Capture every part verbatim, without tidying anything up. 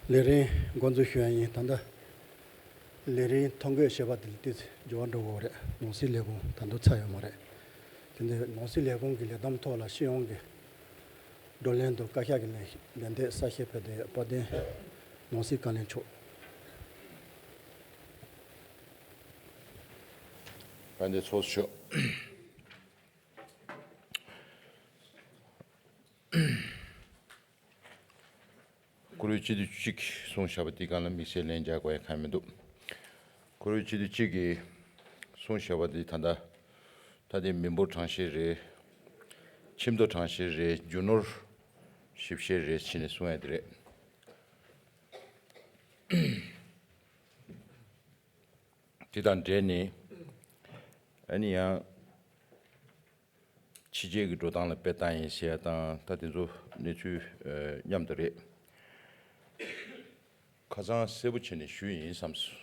ལས་རིམ་འགོ་འཛུགས་ཞུ་ཡ་ཡིན། ད་ལྟ་ལས་རིམ་ཐོ་འགོད་བྱས་པ་དེ་ལ་ཏོག་ཙམ་འགྱུར་བ་འགྲོ་དགོས་རེད། ནང་སྲིད་ལས་ཁུངས་ད་དུང་ཚར་ཡོད་མ་རེད། དེ་འདི་ནང་སྲིད་ལས་ཁུངས་ཀྱི་ལས་བསྡོམས་ཐོག་ལ་སྤྱི་ཡོངས་ཀྱི་བགྲོ་གླེང་དང་བཀའ་ཤག་གི་ལས་ལས་འདེབས་གསལ་བཤད་ཕེབས་བསྡད་ཡོད། དཔལ་ལྡན་ནང་སྲིད་བཀའ་བློན་མཆོག་དཔལ་ལྡན་ཚོགས་གཙོ་མཆོག་བཀུར་འོས་སྤྱི་འཐུས་གཅིག་གསུངས་བཞག་པ་དེའི་སྒང་ལ་དམིགས་བསལ་ལན་རྒྱག་དགོས་ཡ་གང་ཡང་མི་འདུག་བཀུར་འོས་སྤྱི་འཐུས་གཅིག་གིས་གསུངས་བཞག་པ་དེ་ད་ལྟ་ད་ལྟའི་མི་འབོར་གྲངས་བཤེར་རེད། ཁྱིམ་ཐོ་གྲངས་བཤེར་རེད། རྒྱུ་ནོར་ཞིབ་བཤེར་རེད་བྱས་ནས་གསུང་ཡ་དེ་རེད། དེ་དང་འབྲེལ་ནས་ཨ་ནི་ཡང་། ཕྱི་རྒྱལ་གྱི་འགྲོ་སྟངས་ལ་དཔེ་བལྟས་ཡིན་ཟེར་ཡ་དང་ད་དེ་ཚོ་གནས་ཚུལ་ཨ་མཉམ་དུ་རེད། ཁ་སང་གསལ་པོ་བྱས་ནས་ཞུས་ཡིན་བསམས་སོང་།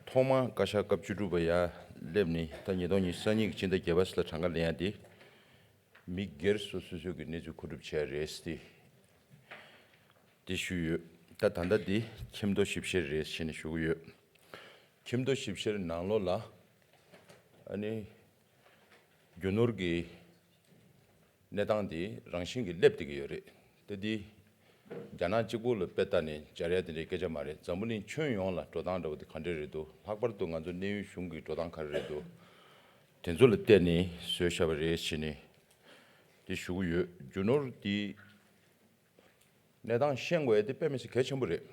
ཐོག་མར་བཀའ་ཤག་སྐབས་བཅུ་དྲུག་པ་ཡར་སླེབས་ནས་ད་ཉིས་སྟོང་ཉི་ཤུ་རྩ་གཉིས་ཀྱི་ཕྱི་ཟླ་བརྒྱད་པ་ཙམ་ལ་གྲངས་ཀ་ལེན་ཡ་དེ་མི་སྒེར་སོ་སོ་སོ་སོའི་གི་གནས་ཚུལ་མཁོ་སྒྲུབ་བྱས་རེད་ཟེར་ཏེ་དེ་ཞུས་ཡོད། ད་ད་ལྟ་དེ་ཁྱིམ་ཐོ་ཞིབ་བཤེར་རེད་ཟེར་ནས་ཞུ་གི་ཡོད། ཁྱིམ་ཐོ་ཞིབ་བཤེར་ནང་ལོགས་ལ་ཨ་ནི་རྒྱུ་ནོར་གྱི་གནས་སྟངས་དེ་རང་བཞིན་གྱིས་སླེབས་བསྡད་ཀྱི་ཡོད་རེད། ད་དེ་རྒྱ་ནག་གཅིག་པུ་ལ་དཔེ་བལྟས་ནས་སྦྱར་ཡ་དེ་འདྲའི་སྐད་ཆ་མ་རེད། འཛམ་བུ་གླིང་ཁྱོན་ཡོངས་ལ་འགྲོ་སྟངས་འདྲ་བོ་དེ་ག་འདྲ་རེད་འདུག་ལྷག་པར་དུ་ང་ཚོ་གནས་ཡུལ་གཞུང་གི་འགྲོ་སྟངས་ག་རེ་རེད་འདུག་དེ་ཚོ་ལ་བལྟས་ནས་བཟོས་བཞག་པ་རེད་ཟེར་ནས་དེ་ཞུ་གི་ཡོད། རྒྱུ་ནོར་དེ་གནས་སྟངས་ཤེས་དགོས་ཡ་དེ་དཔེ་མི་སྲིད་གལ་ཆེན་པོ་རེད།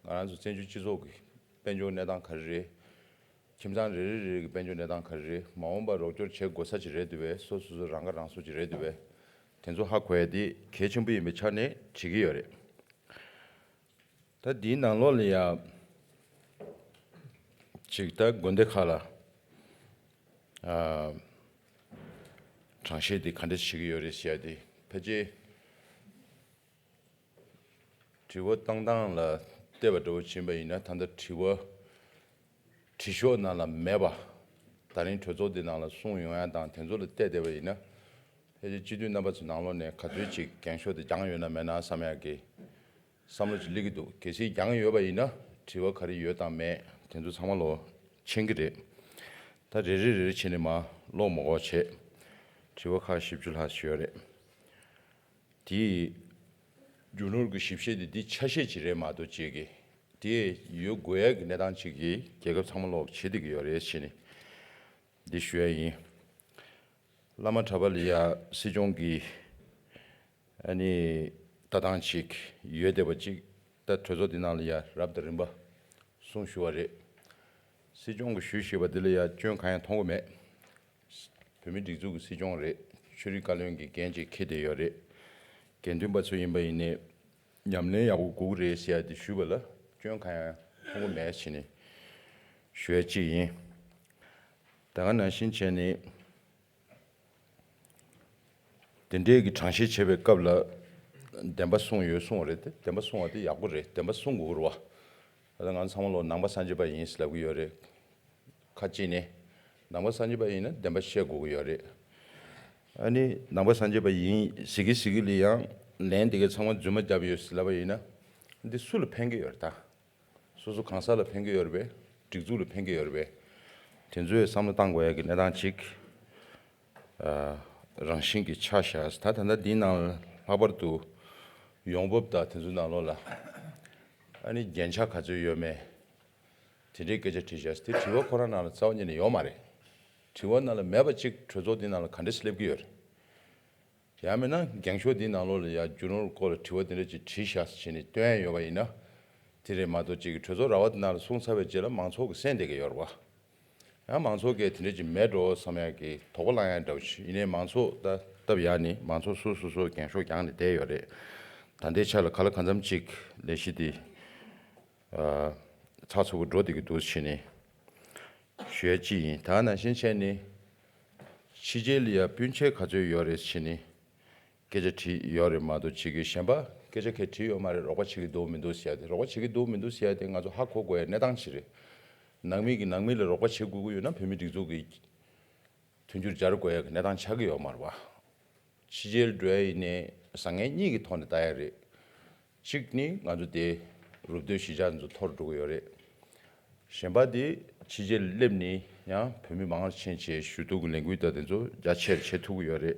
ང་རང་ཚོ་བཙན་བྱོལ་སྤྱི་ཚོགས་ཀྱི་དཔལ་འབྱོར་གནས་སྟངས་ག་རེ་རེད། ཁྱིམ་ཚང་རེ་རེ་རེ་རེ་གི་དཔལ་འབྱོར་གནས་སྟངས་ག་རེ་རེད། མ་འོངས་པར་རོགས་སྐྱོར་བྱེད་དགོས་ས་ཅིག་རེད་འདུག་པས། སོ་སོ་སོ་རང་ཁ་རང་གསོ་ཅིག་རེད་འདུག་པས། དེ་ཚོ་ཧ་གོ་ཡ་དེ་གལ་ཆེན་པོ་ཡིན་པའི་ཆ་ནས་བྱེད་ཀྱི་ཡོད་རེད། ད་འདིའི་ནང་ལོགས་ལ་ཡ་ཅིག་ད་དགོན་སྡེ་ཁག་ལ་ཨ་གྲངས་བཤེར་དེ་ག་འདྲ་བྱེད་ཀྱི་ཡོད་རེད་ཟེར་ཡ་དེ་ཕལ་ཆེར། དྲི་བ་བཏང་སྟངས་ལ་བལྟས་པ་འདྲ་བོ་ཕྱིན་པ་ཡིན་ན། ད་ལྟ་དྲི་བ་དྲི་ཤོག་ནང་ལ་མེད་པ། ད་རིང་གྲོས་ཚོགས་འདི་ནང་ལ་གསུངས་ཡོང་ཡ་དང་དེ་ཚོ་ལ་བལྟས་བསྡད་པ་ཡིན་ན། ཕལ་ཆེར་སྤྱི་འཐུས་རྣམ་པ་ཚོའི་ནང་ལོགས་ནས་ག་ཚོད་ཅིག་འགེངས་ཤོག་དེ་བགྱངས་ཡོད་ན་མེད་ན་བསམ་ཡག་གི་བསམ་བློ་ཅིག་སླེབས་ཀྱི་འདུག་གལ་སྲིད་བགྱངས་ཡོད་པ་ཡིན་ན་དྲི་བ་ག་རེ་ཡོད་དང་མེད་དེ་ཚོ་ཚང་མ་ལོ་མཁྱེན་གྱི་རེད། ད་རེ་རེ་རེ་རེ་བྱས་ནས་མར་ཀློག་མ་དགོས་བྱས། དྲི་བ་ཁག་བཞི་བཅུ་ལྷག་ཞིག་ཡོད་རེད། དེས་རྒྱུ་ནོར་གྱི་ཞིབ་བཤེར་དེ་འདི་ཆ་ཤས་ཅིག་རེད་མ་གཏོགས་ཅིག་གི་དེ་ཡོད་དགོས་ཡག་གི་གནས་སྟངས་ཅིག་གི་རྒྱལ་ཁབ་ཚང་མ་ལོག་བྱེད་བསྡད་ཀྱི་ཡོད་རེད་ཟེར་ནས་འདི་ཞུ་ཡ་ཡིན། བླ་མ་གྲྭ་པ་ལ་ཡ་སྲིད་སྐྱོང་གི་ཨ་ནི་ལྟ་སྟངས་ཅིག་ཡོད་བསྡད་པ་ཅིག་ད་གྲོས་ཚོགས་འདི་ནང་ལ་ཡ་རབ་དང་རིམ་པ་གསུངས་ཞུ་བ་རེད། སྲིད་སྐྱོང་གི་ཞུས་བཞེས་པ་འདི་ལ་ཡ་སྐྱོན་གང་ཡང་མཐོང་གི་མེད། བོད་མིའི་སྒྲིག་འཛུགས་ཀྱི་སྲིད་སྐྱོང་རེད། ཆོས་རིག་བཀའ་བློན་གྱི་འགན་ཅིག་འཁྱེར་བསྡད་ཡོད་རེད། དགེ་འདུན་པ་ཚོ་ཡིན་པ་ཡིན་ནའི་ཉམས་ལེན་ཡག་པོ་དགོས་ཀྱི་རེད་ཟེར་ཡ་དེ་ཞུས་པ་ལ་སྐྱོན་གང་ཡང་མཐོང་གི་མེད་ཟེར་ནས་ཞུ་ཡ་གཅིག་ཡིན། ད་ག་ནང་བཞིན་བྱས་ནས་དེ་འདྲའི་གི་གྲངས་བཤེར་བྱེད་པའི་སྐབས་ལ་བདེན་པ་གསུངས་ཡོད་གསུངས་པ་རེད་དེ། བདེན་པ་གསུངས་པ་དེ་ཡག་པོ་རེད། བདེན་པ་གསུང་དགོས་ཀྱི་རེད་བ། ད་ལྟ་ང་ཚང་མ་ལོ་ནང་པ་སངས་རྒྱས་པ་ཡིན་ཟེར་ལབ་ཀྱི་ཡོད་རེད། ཁ་ཅིག་ནས་ནང་པ་སངས་རྒྱས་པ་ཡིན་ན་བདེན་པ་བཤད་དགོས་ཀྱི་ཡོད་རེད། ཨ་ནི་ནང་པ་སངས་རྒྱས་པ་ཡིན་ཟེར་གི་ཟེར་གི་ལ་ཡང་ལན་དེ་ག་ཚང་མ་རྫུན་མ་བརྒྱབ་ཡོད་ཟེར་ལབ་པ་ཡིན་ན་འདི་སུ་ལ་ཕན་གི་ཡོད་རེད་ད། སོ་སོ་གང་ཟག་ལ་ཕན་གི་ཡོད་རེད་པས། སྒྲིག་འཛུགས་ལ་ཕན་གི་ཡོད་རེད་པས། དེ་ཚོའི་བསམ་བློ་བཏང་དགོས་ཡ་གི་གནས་སྟངས་ཅིག་ཨ་རང་བཞིན་གྱི་ཆགས་བཞག་ད་ད་ལྟ་འདིའི་ནང་ལྷག་པར་དུ་ཡོང་འབབ་དང་དེ་ཚོའི་ནང་ལོགས་ལ་ཨ་ནི་རྒྱན་ཆ་ག་ཚོད་ཡོད་མེད། དེ་འདྲའི་སྐད་ཆ་དྲིས་བཞག་དེ་དྲི་བ་ཁོ་རང་ནང་ལ་རྩ་བ་ཉིད་ནས་ཡོད་མ་རེད། དྲི་བ་ནང་ལ་མེད་པ་གཅིག་གྲོས་ཚོགས་འདི་ནང་ལ་ག་འདྲ་སེ་སླེབས་ཀྱི་ཡོད་རེད། ཡང་མིན་ན་འགེངས་ཤོག་འདིའི་ནང་ལོགས་ལ་ཡ་རྒྱུ་ནོར་སྐོར་ལ་དྲི་བ་དེ་འདྲ་ཅིག་དྲིས་བཞག་ཟེར་ནས་སྟོན་ཡ་ཡོད་པ་ཡིན་ན། དེ་རེད་མ་གཏོགས་གཅིག་གི་གྲོས་ཚོགས་ར་བ་དེ་ནང་ལ་གསུངས་ཚར་བའི་རྗེས་ལ་མང་ཚོགས་ཀྱི་གསན་བསྡད་ཀྱི་ཡོད་རེད་བ། ཡང་མང་ཚོགས་ཀྱིས་དེ་འདྲ་ཅིག་མེད་འགྲོ་བསམ་ཡ་གི་དོགས་པ་ལངས་ཡ་འདྲ་བོ་ཞིག་ཡིན་ནའི་མང་ཚོགས་ད་སྟབས་ཡག་ནི་མང་ཚོགས་སོ་སོ་སོ་འགེངས་ཤོག་རྒྱག་ནས་བསྡད་ཡོད་རེད། ད་ལྟའི་ཆ་ལ་ག་ལ་གང་འཚམ་ཅིག་ལས་གཞི་དེ། ཚགས་ཚུད་པོ་འགྲོ་བསྡད་ཀྱི་འདུག་ཟེར་ནས་ཞུ་ཡ་གཅིག་ཡིན། ད་ནང་བཞིན་བྱས་ནས་ཕྱི་རྒྱལ་ལ་ཡ་སྤུན་མཆེད་ག་ཚོད་ཡོད་རེད་ཟེར་ནས་སྐད་ཆ་དྲིས་ཡོད་རེད་མ་གཏོགས་ཅིག་གིས་གཞན་པ་སྐད་ཆ་གང་དྲིས་ཡོད་མ་རེད། རོགས་པ་བྱེད་ཀྱི་འདུག་མི་འདུག་ཟེར་ཡ་དེ། རོགས་པ་བྱེད་ཀྱི་འདུག་མི་འདུག་ཟེར་ཡ་དེ་ང་ཚོ་ཧ་གོ་དགོས་ཡ་གནས་སྟངས་ཤིག་རེད། ནང་མི་གིས་ནང་མི་ལ་རོགས་པ་བྱེད་དགོས་ཀྱི་ཡོད་ན་བོད་མིའི་སྒྲིག་འཛུགས་ཀྱི་མཐུན་འགྱུར་སྦྱར་དགོས་ཡ་གི་གནས་སྟངས་ཆགས་ཀྱི་ཡོད་མ་རེད་བ། ཕྱི་རྒྱལ་འགྲོ་ཡ་ཡིན་ནའི་བཟང་ངན་གཉིས་ཀྱི་ཐོག་ནས་ལྟ་ཡ་རེད། གཅིག་ནི་ང་ཚོ་དེ་རུབ་རྡོའི་གཞིས་ཆགས་ཚོ་འཐོར་འགྲོ་གི་ཡོད་རེད། གཞན་པ་དེ་ཕྱི་རྒྱལ་སླེབས་ནས་ཡང་བོད་མི་མང་ཆེན་བྱས་ཞུ་གཏུག་གི་ལས་འགུལ་དང་དེ་ཚོ་རྒྱ་ཆེར་བྱེད་ཐུབ་ཀྱི་ཡོད་རེད།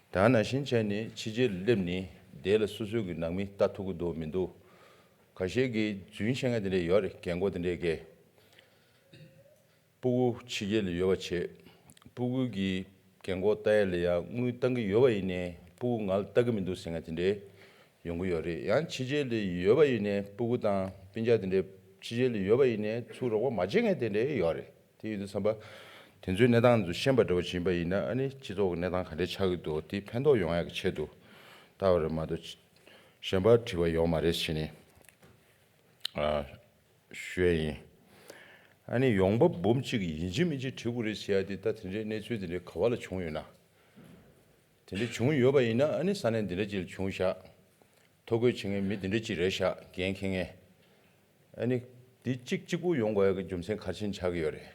ད་ནང་བཞིན་བྱས་ནས་ཕྱི་རྒྱལ་སླེབས་ནས་དེ་ལ་སོ་སོའི་གི་ནང་མི་ལྟ་ཐུབ་ཀྱི་འདུག་མི་འདུག་ཁ་ཤས་ཀྱིས་རྫུན་བཤད་མཁན་དེ་འདྲས་ཡོད་རེད། རྒན་གོག་དེ་འདྲས་ཀྱིས། སྤུ་གུ་ཕྱི་རྒྱལ་ལ་ཡོད་པ་བྱས། སྤུ་གུ་གི་རྒན་གོག་ལྟ་ཡ་ལ་ཡ་དངུལ་བཏང་གི་ཡོད་པ་ཡིན་ནའི་སྤུ་གུ་ང་ལ་ལྟ་གི་མི་འདུག་ཟེར་མཁན་དེ་འདྲས་ཡོང་གི་ཡོད་རེད། ཡང་ཕྱི་རྒྱལ་ལ་ཡོད་པ་ཡིན་ནའི་སྤུ་གུ་དང་སྤུན་ཀྱག་དེ་འདྲས་ཕྱི་རྒྱལ་ལ་ཡོད་པ་ཡིན་ནའི་ཚུར་རོགས་པ་མ་བྱེད་མཁན་དེ་འདྲས་ཡོད་རེད། དེ་ཡིན་དུས་ཙམ་པ། དེ་ཚོའི་གནས་སྟངས་ཚོ་ཤེས་པ་འདྲ་བོ་ཞིག་ཡིན་པ་ཡིན་ན་ཨ་ནི་སྤྱི་ཚོགས་ཀྱི་གནས་སྟངས་ག་འདྲས་ཆགས་ཀྱི་འདུག་དེ་ཕན་ཐོགས་ཡོང་ཡག་གི་ཆེད་དུ་ལྟ་བ་རེད་མ་གཏོགས། གཞན་པ་དྲི་བ་ཡོད་མ་རེད་ཟེར་ནས། ཨ། ཞུ་ཡ་ཡིན། ཨ་ནི་ཡོང་འབབ་འབུམ་གཅིག་ཡིན་གཅིག་མིན་གཅིག་བྲི་དགོས་རེད་ཟེར་ཡ་དེ་ད་དེ་འདྲའི་གནས་ཚུལ་དེ་འདྲའི་ག་བ་ལ་བྱུང་ཡོད་ན། དེ་འདྲའི་བྱུང་ཡོད་པ་ཡིན་ན་ཨ་ནི་ས་གནས་འདི་འདྲ་ཅིག་ལ་བྱུང་ཤག་ཐོ་འགོད་བྱེད་མཁན་མི་འདི་འདྲ་ཅིག་རེད་ཤག་འགན་འཁྱེར་མཁན། ཨ་ནི་འདི་གཅིག་གཅིག་པུ་ཡོང་དགོས་ཡ་གི་རྒྱུ་མཚན་ག་རེ་བྱས་ནས་ཆགས་ཀྱི་ཡོད་རེད།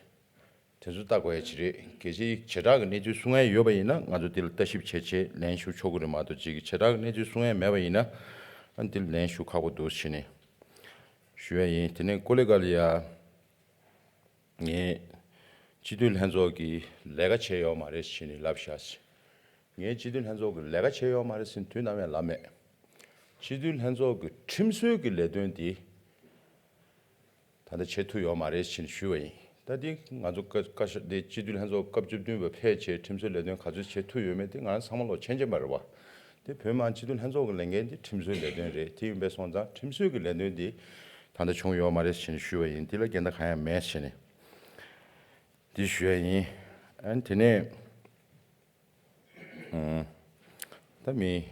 དེ་ཚོ་ལྟ་དགོས་ཡ་ཅིག་རེད། གལ་སྲིད་བྱེ་བྲག་གི་གནས་ཚུལ་གསུང་ཡ་ཡོད་པ་ཡིན་ན་ང་ཚོ་འདི་ལ་ལྟ་ཞིབ་བྱས་བྱས་ལན་ཞུ་ཆོག་གི་རེད་མ་གཏོགས་ཅིག་བྱེ་བྲག་གི་གནས་ཚུལ་གསུང་ཡ་མེད་པ་ཡིན་ན་ཨ་འདི་ལ་ལན་ཞུ་ཁག་པོ་འདུག་ཟེར་ནས་ཞུ་ཡ་ཡིན། དེ་ནས་ཀོ་ལི་གྷལ་ཡ་ངས་སྤྱི་འཐུས་ལྷན་ཚོགས་ཀྱི་ལས་ཀ་བྱས་ཡོད་མ་རེད་ཟེར་ནས་ལབ་ཤག་ངས་སྤྱི་འཐུས་ལྷན་ཚོགས་ཀྱི་ལས་ཀ་བྱས་ཡོད་མ་རེད་ཟེར་ནས་དུས་ནམ་ཡང་ལབ་མེད། སྤྱི་འཐུས་ལྷན་ཚོགས་ཀྱི་ཁྲིམས་བཟོའི་གི་ལས་དོན་འདི། ད་ལྟ་བྱེད་ཐུབ་ཡོད་མ་རེད་ཞེས་ཞུས་པ་ཡིན། ད་འདི་ང་ཚོ་བཀའ་བཀའ་ཤག་འདི་སྤྱི་འཐུས་ལྷན་ཚོགས་སྐབས་བཅུ་བདུན་པ་ཕེབས་བྱས་ཁྲིམས་བཟོའི་ལས་དོན་ག་ཚོད་བྱེད་ཐུབ་ཡོད་མེད་དེ་ང་རང་ཚང་མ་ལོག་མཁྱེན་གྱི་མ་རེད་བ། དེ་བོད་མི་མང་སྤྱི་འཐུས་ལྷན་ཚོགས་ཀྱི་ལས་འགན་དེ་ཁྲིམས་བཟོའི་ལས་དོན་རེད། དེ་ཡིན་པས་སོང་ཙང་ཁྲིམས་བཟོའི་གི་ལས་དོན་འདི་ད་ལྟ་བྱུང་ཡོད་མ་རེད་ཞེས་ཞུས་པ་ཡིན། འདི་ལ་འགལ་ཟླ་གང་ཡང་མེད་ཞེས་ནས་འདི་ཞུ་ཡ་ཡིན། ཨ་ནི་དེ་ནས། ད་མི་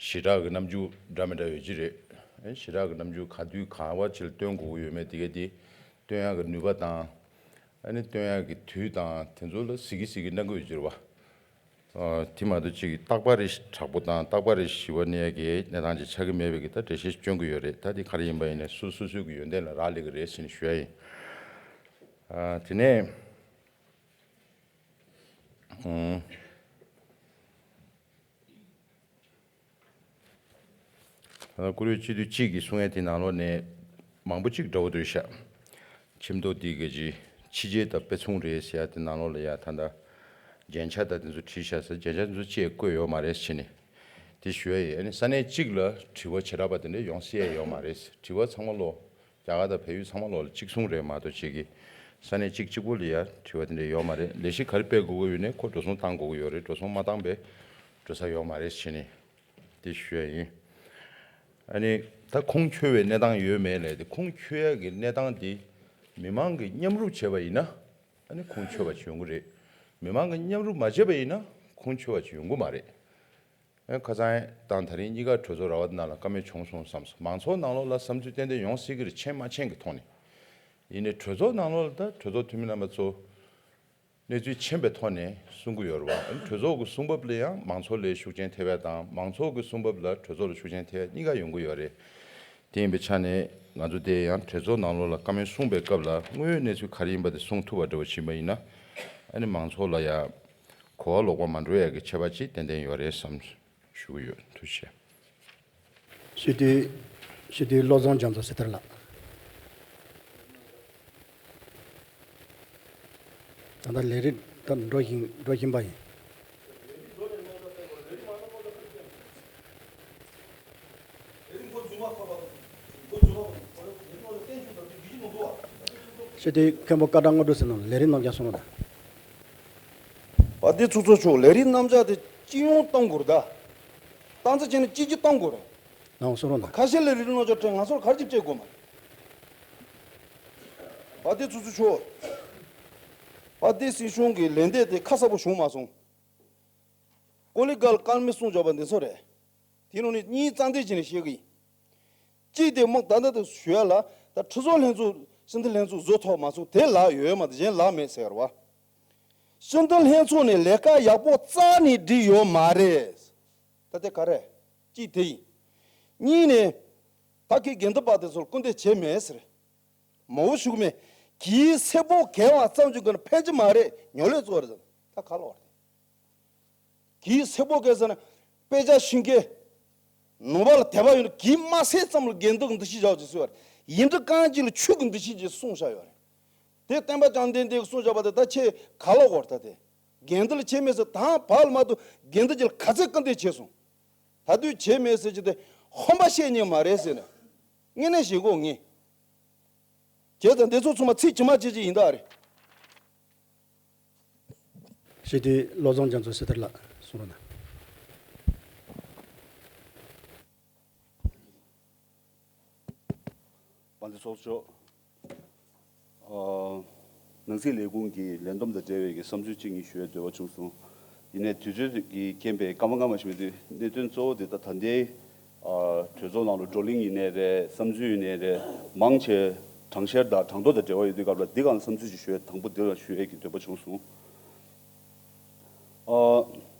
ཞེ་དྲག་གི་རྣམ་འགྱུར་འདྲ་མི་འདྲ་ཡོད་ཀྱི་རེད། ཨེ་ཞེ་དྲག་གི་རྣམ་འགྱུར་ག་དུས་ག་བ་ཅིག་ལ་སྟོན་དགོས་ཀྱི་ཡོད་མེད་དེ་ག་དེ་སྟོན་ཡག་གི་ནུས་པ་དང་། ཨ་ནི་སྟོན་ཡག་གི་དུས་དང་དེ་ཚོ་ལ་གཟིགས་ཀྱི་གཟིགས་ཀྱི་གནང་གི་ཡོད་ཀྱི་རེད་བ། ཨ་དེ་མ་གཏོགས་ཅིག་རྟག་པར་རེ་དྲག་པོ་དང་རྟག་པར་རེ་ཞི་བ་གནས་ཡག་གི་གནས་སྟངས་ཅིག་ཆགས་ཀྱི་མེད་པའི་གི་ད་འགྲེལ་བཤད་སྐྱོན་གྱི་ཡོད་རེད། ད་དེ་ག་རེ་ཡིན་པ་ཡིན་ནའི་སོ་སོ་སོའི་གི་ཡོན་ཏན་ལ་རག་ལས་ཀྱི་རེད་ཟེར་ནས་ཞུ་ཡ་ཡིན། ཨ་དེ་ནས། ཨང་། ད་ལྟ་བཀུར་འོས་སྤྱི་འཐུས་གཅིག་གིས་གསུང་ཡ་དེ་ནང་ལོགས་ནས་མང་པོ་གཅིག་འདྲ་བོ་འདུག་ཤག་ཁྱིམ་ཐོག་འདི་ག་ཅི་ཕྱི་རྒྱལ་དང་དཔེ་མཚུངས་རེད་ཟེར་ཡ་དེ་ནང་ལོགས་ལ་ཡ་ད་ལྟ་རྒྱན་ཆ་དང་དེ་ཚོ་བྲིས་ཤག་ཟེར། རྒྱན་ཆ་དེ་ཚོ་ཅིག་བཀོད་ཡོད་མ་རེད་ཟེར་ནས་དེ་ཞུ་ཡ་ཡིན། ཨ་ནི་ས་གནས་གཅིག་ལ་དྲི་བ་བྱེ་བྲག་པ་དེ་འདྲ་ཡོང་སྲིད་ཡ་ཡོད་མ་རེད། དྲི་བ་ཚང་མ་ལོ། རྒྱ་གར་དང་བལ་ཡུལ་ཚང་མ་ལོག་ལ་གཅིག་མཚུངས་རེད་མ་གཏོགས་ཅིག་གི་ས་གནས་གཅིག་གཅིག་པོ་ལ་ཡ་དྲི་བ་དེ་འདྲ་ཡོད་མ་རེད། ལས་གཞི་ག་རེ་སྤེལ་དགོས་ཀྱི་ཡོད་ནའི་ཁོ་འགྲོ་སོང་བཏང་དགོས་ཀྱི་ཡོད་རེད། འགྲོ་སོང་མ་བཏང་པའི་འགྲོ་ས་ཡོད་མ་རེད་ཟེར་ནས་དེ་ཞུ་ཡ་ཡིན། ཨ་ནི་ད་ཁུངས་འཁྱོལ་བའི་གནས་སྟངས་ཡོད་མེད་ལས་དེ་ཁུངས་འཁྱོལ་ཡ་གི་གནས་སྟངས་དེ་མི་མང་གིས་མཉམ་རུབ་བྱས་པ་ཡིན་ན་ཨ་ནི་ཁུངས་འཁྱོལ་བ་ཅིག་ཡོང་གི་རེད། མི་མང་གིས་མཉམ་རུབ་མ་བྱས་པ་ཡིན་ན་ཁུངས་འཁྱོལ་བ་ཅིག་ཡོང་གི་མ་རེད། ཨེ་ཁ་སང་དང་དེ་རིང་གཉིས་ཀ་གྲོས་ཚོགས་ར་བ་ནང་ལ་བཀའ་མོལ་བྱུང་སོང་བསམ་སོང་། མང་ཚོགས་ནང་ལོགས་ལ་བསམ་ཚུལ་ཏན་ཏན་ཡོང་སྲིད་ཀྱི་རེད། ཆན་མ་ཆན་གྱི་ཐོག་ནས། ཡིན་ནའི་གྲོས་ཚོགས་ནང་ལོགས་ལ་ད་གྲོས་ཚོགས་འཐུས་མི་རྣམ་པ་ཚོ་གནས་ཚུལ་ཆེན་པོའི་ཐོག་ནས་གསུང་གི་ཡོད་རེད་བ། ཨ་ནི་གྲོས་ཚོགས་ཀྱི་གསུང་བབ་ལ་ཡང་མང་ཚོགས་ལ་ཤུགས་རྐྱེན་ཐེབས་ཡ་དང་མང་ཚོགས་ཀྱི་གསུང་བབ་ལ་གྲོས་ཚོགས་ལ་ཤུགས་རྐྱེན་ཐེབས་ཡ་གཉིས་ཀ་ཡོང་གི་ཡོད་རེད། དེ་ཡིན་པའི་ཆ་ནས་ང་ཚོ་དེ་ཡང་གྲོས་ཚོགས་ནང་ལོགས་ལ་བཀའ་མོལ་གསུངས་པའི་སྐབས་ལ་དངོས་ཡོད་གནས་ཚུལ་ག་རེ་ཡིན་པ་དེ་གསུང་ཐུབ་པ་འདྲ་བོ་ཕྱིན་པ་ཡིན་ན་ཨ་ནི་མང་ཚོགས་ལ་ཡང་གོ་བ་ལོག་པ་མ་འགྲོ་ཡ་གི་ཁྱད་པར་ཅིག་ཏན་ཏན་ཡོད་རེད་བསམ་ཞུ་གི་ཡོད། ཐུགས་རྗེ་ཆེ། སྤྱི་འཐུས་སྤྱི་འཐུས་བློ་བཟང་རྒྱ་མཚོ་སེ་ཐར་ལགས། ད་ལྟ་ལས་རིམ་ད་འགྲོ་བཞིན་འགྲོ་བཞིན་པ་ཡིན། སྤྱི་འཐུས་མཁན་པོ་སྐར་གྲངས་དངོས་གྲུབ་ཟེར་ནོ་ལས་རིམ་རྣམ་གཞག་གསུང་རོགས་དང་། བ་དེ་ཚོ་ཚོ་ཆོག་ལས་རིམ་རྣམ་གཞག་དེ་སྤྱི་ཡོངས་གཏོང་དགོས་རེད་ད། སྟངས་འཛིན་བྱས་ནས་སྤྱི་སྤྱི་གཏོང་དགོས་རེད། ནང་གསུང་རོགས་དང་། ཁ་ཤས་ལས་རིམ་རྣམ་གཞག་སྤྲད་ང་ཚོར་ག་རེ་ཅིག་སྤྲད་དགོས་མ་རེད། བ་དེ་ཚོ་ཚོ་ཆོག་བ་དེ་སྲིད་གཞུང་གི་ལན་འདེབས་དེ་ཁ་གསལ་པོ་བྱུང་མ་སོང་། ཀོ་ལི་གྷལ་བཀའ་མོལ་གསུང་འཇོག་པ་འདི་ཚོ་རེད། དེ་ནང་ནས་གཉིས་རྩ་འཛིན་བྱས་ནས་བཤད་གི་ཡིན། གཅིག་དེ་དམག་ད་ལྟ་དེ་ཞུ་ཡ་ལ་ད་ཁྲི་ཚོ་ལྷན་ཚོགས་སྤྱི་འཐུས་ལྷན་ཚོགས་བཟོ་ཐུབ་མ་སོང་། དེ་ལག་ཡོད་མ་གཏོགས་གཞན་ལག་མེད་ཟེར་བ། སྤྱི་འཐུས་ལྷན་ཚོགས་ནས་ལས་ཀ་ཡག་པོ་རྩ་ནས་སྒྲིག་ཡོད་མ་རེད། ད་དེ་ག་རེ། གཅིག་དེ་ཡིན། གཉིས་ནས་ད་གི་འགན་འདི་པ་དེ་ཚོར་སྐུལ་འདེད་བྱས་མེད་ཟེར། མ་འོ་ཞུ་གི་མེད། གིས་སེ་པོ་གལ་བ་ཙམ་ཞིག་གི་ཕན་གྱི་མ་རེད། ཉོ་ལས་གཙོ་བོ་རེད། ད་ག་ལོག་རེད། གིས་སེ་པོ་གལ་ཟེར་ན་དཔེ་ཆ་ཤེས་མཁན། ནང་པ་ལ་དད་པ་ཡོད་ན་གིས་མ་ཟེར་ཙམ་ལ་དགེ་འདུན་གྱི་འདུ་ཤེས་བཞག་ཅེས་གསུངས་པ་རེད། ཡིན་གྲུབ་རྐང་གཅིག་ལ་ཆོས་ཀྱི་འདུ་ཤེས་ཅེས་གསུངས་བཞག་ཡོད་རེད། དེ་སྟོན་པ་བཅོམ་ལྡན་འདས་ཀྱིས་གསུངས་བཞག་པ་དེ་ད་ཁྱེད་ག་ལ་གོ་ད་དེ། དགེ་འདུན་ལ་བྱས་མེད་ཟེར་དང་བག་ལ་མ་ཐུག་དགེ་འདུན་གྱི་ལ་ག་ཚད་སྐུར་འདེབས་བྱས་སོང་། ད་དུས་བྱས་མེད་ཟེར་གྱི་དེ་ཧོན་པ་བཤད་ཉན་མ་རེད་ཟེར་ནས། དངོས་གནས་ཞེ་གོ་ངེས། བྱས་ཙང་འདི་ཚོ་ཚང་མ་ཚིག་ཇི་མ་ཇི་བཞིན་ཡིན་ད་རེད། ཞེས་དུས་བློ་བཟང་རྒྱ་མཚོ་སེ་ཐར་ལགས་གསུང་རོགས་གནང་། དཔལ་ལྡན་ཚོགས་གཙོ། ཨ། ནང་སྲིད་ལས་ཁུངས་ཀྱི་ལས་བསྡོམས་དང་འབྲེལ་བའི་གི་བསམ་ཚུལ་གཅིག་གཉིས་ཞུ་ཡའི་འདོད་པ་བྱུང་སོང་། ཡིན་ནའི་དུས་ཚོད་ཀྱི་རྐྱེན་པས་སྐར་མ་སྔ་མ་ཞིག་མེད་དུས་གནད་དོན་གཙོ་བོ་དེ་ད་ད་ལྟའི་ཨ། གྲོས་ཚོགས་ནང་ལ་བགྲོ་གླེང་ཡིན་ནའི་རེད། བསམ་ཚུལ་ཡིན་ནའི་རེད། མང་ཆེ་གྲངས་བཤེར་དང་གྲངས་ཐོ་དང་འབྲེལ་བ་ཡོད་དུས་སྐབས་ལ་འདི་སྒང་ལ་བསམ་ཚུལ་ཞིག་ཞུ་ཡས་དང་པོ་འདི་ལ་ཞུ་ཡས་ཀྱི་འདོད་པ་བྱུང་སོང་། ཨ།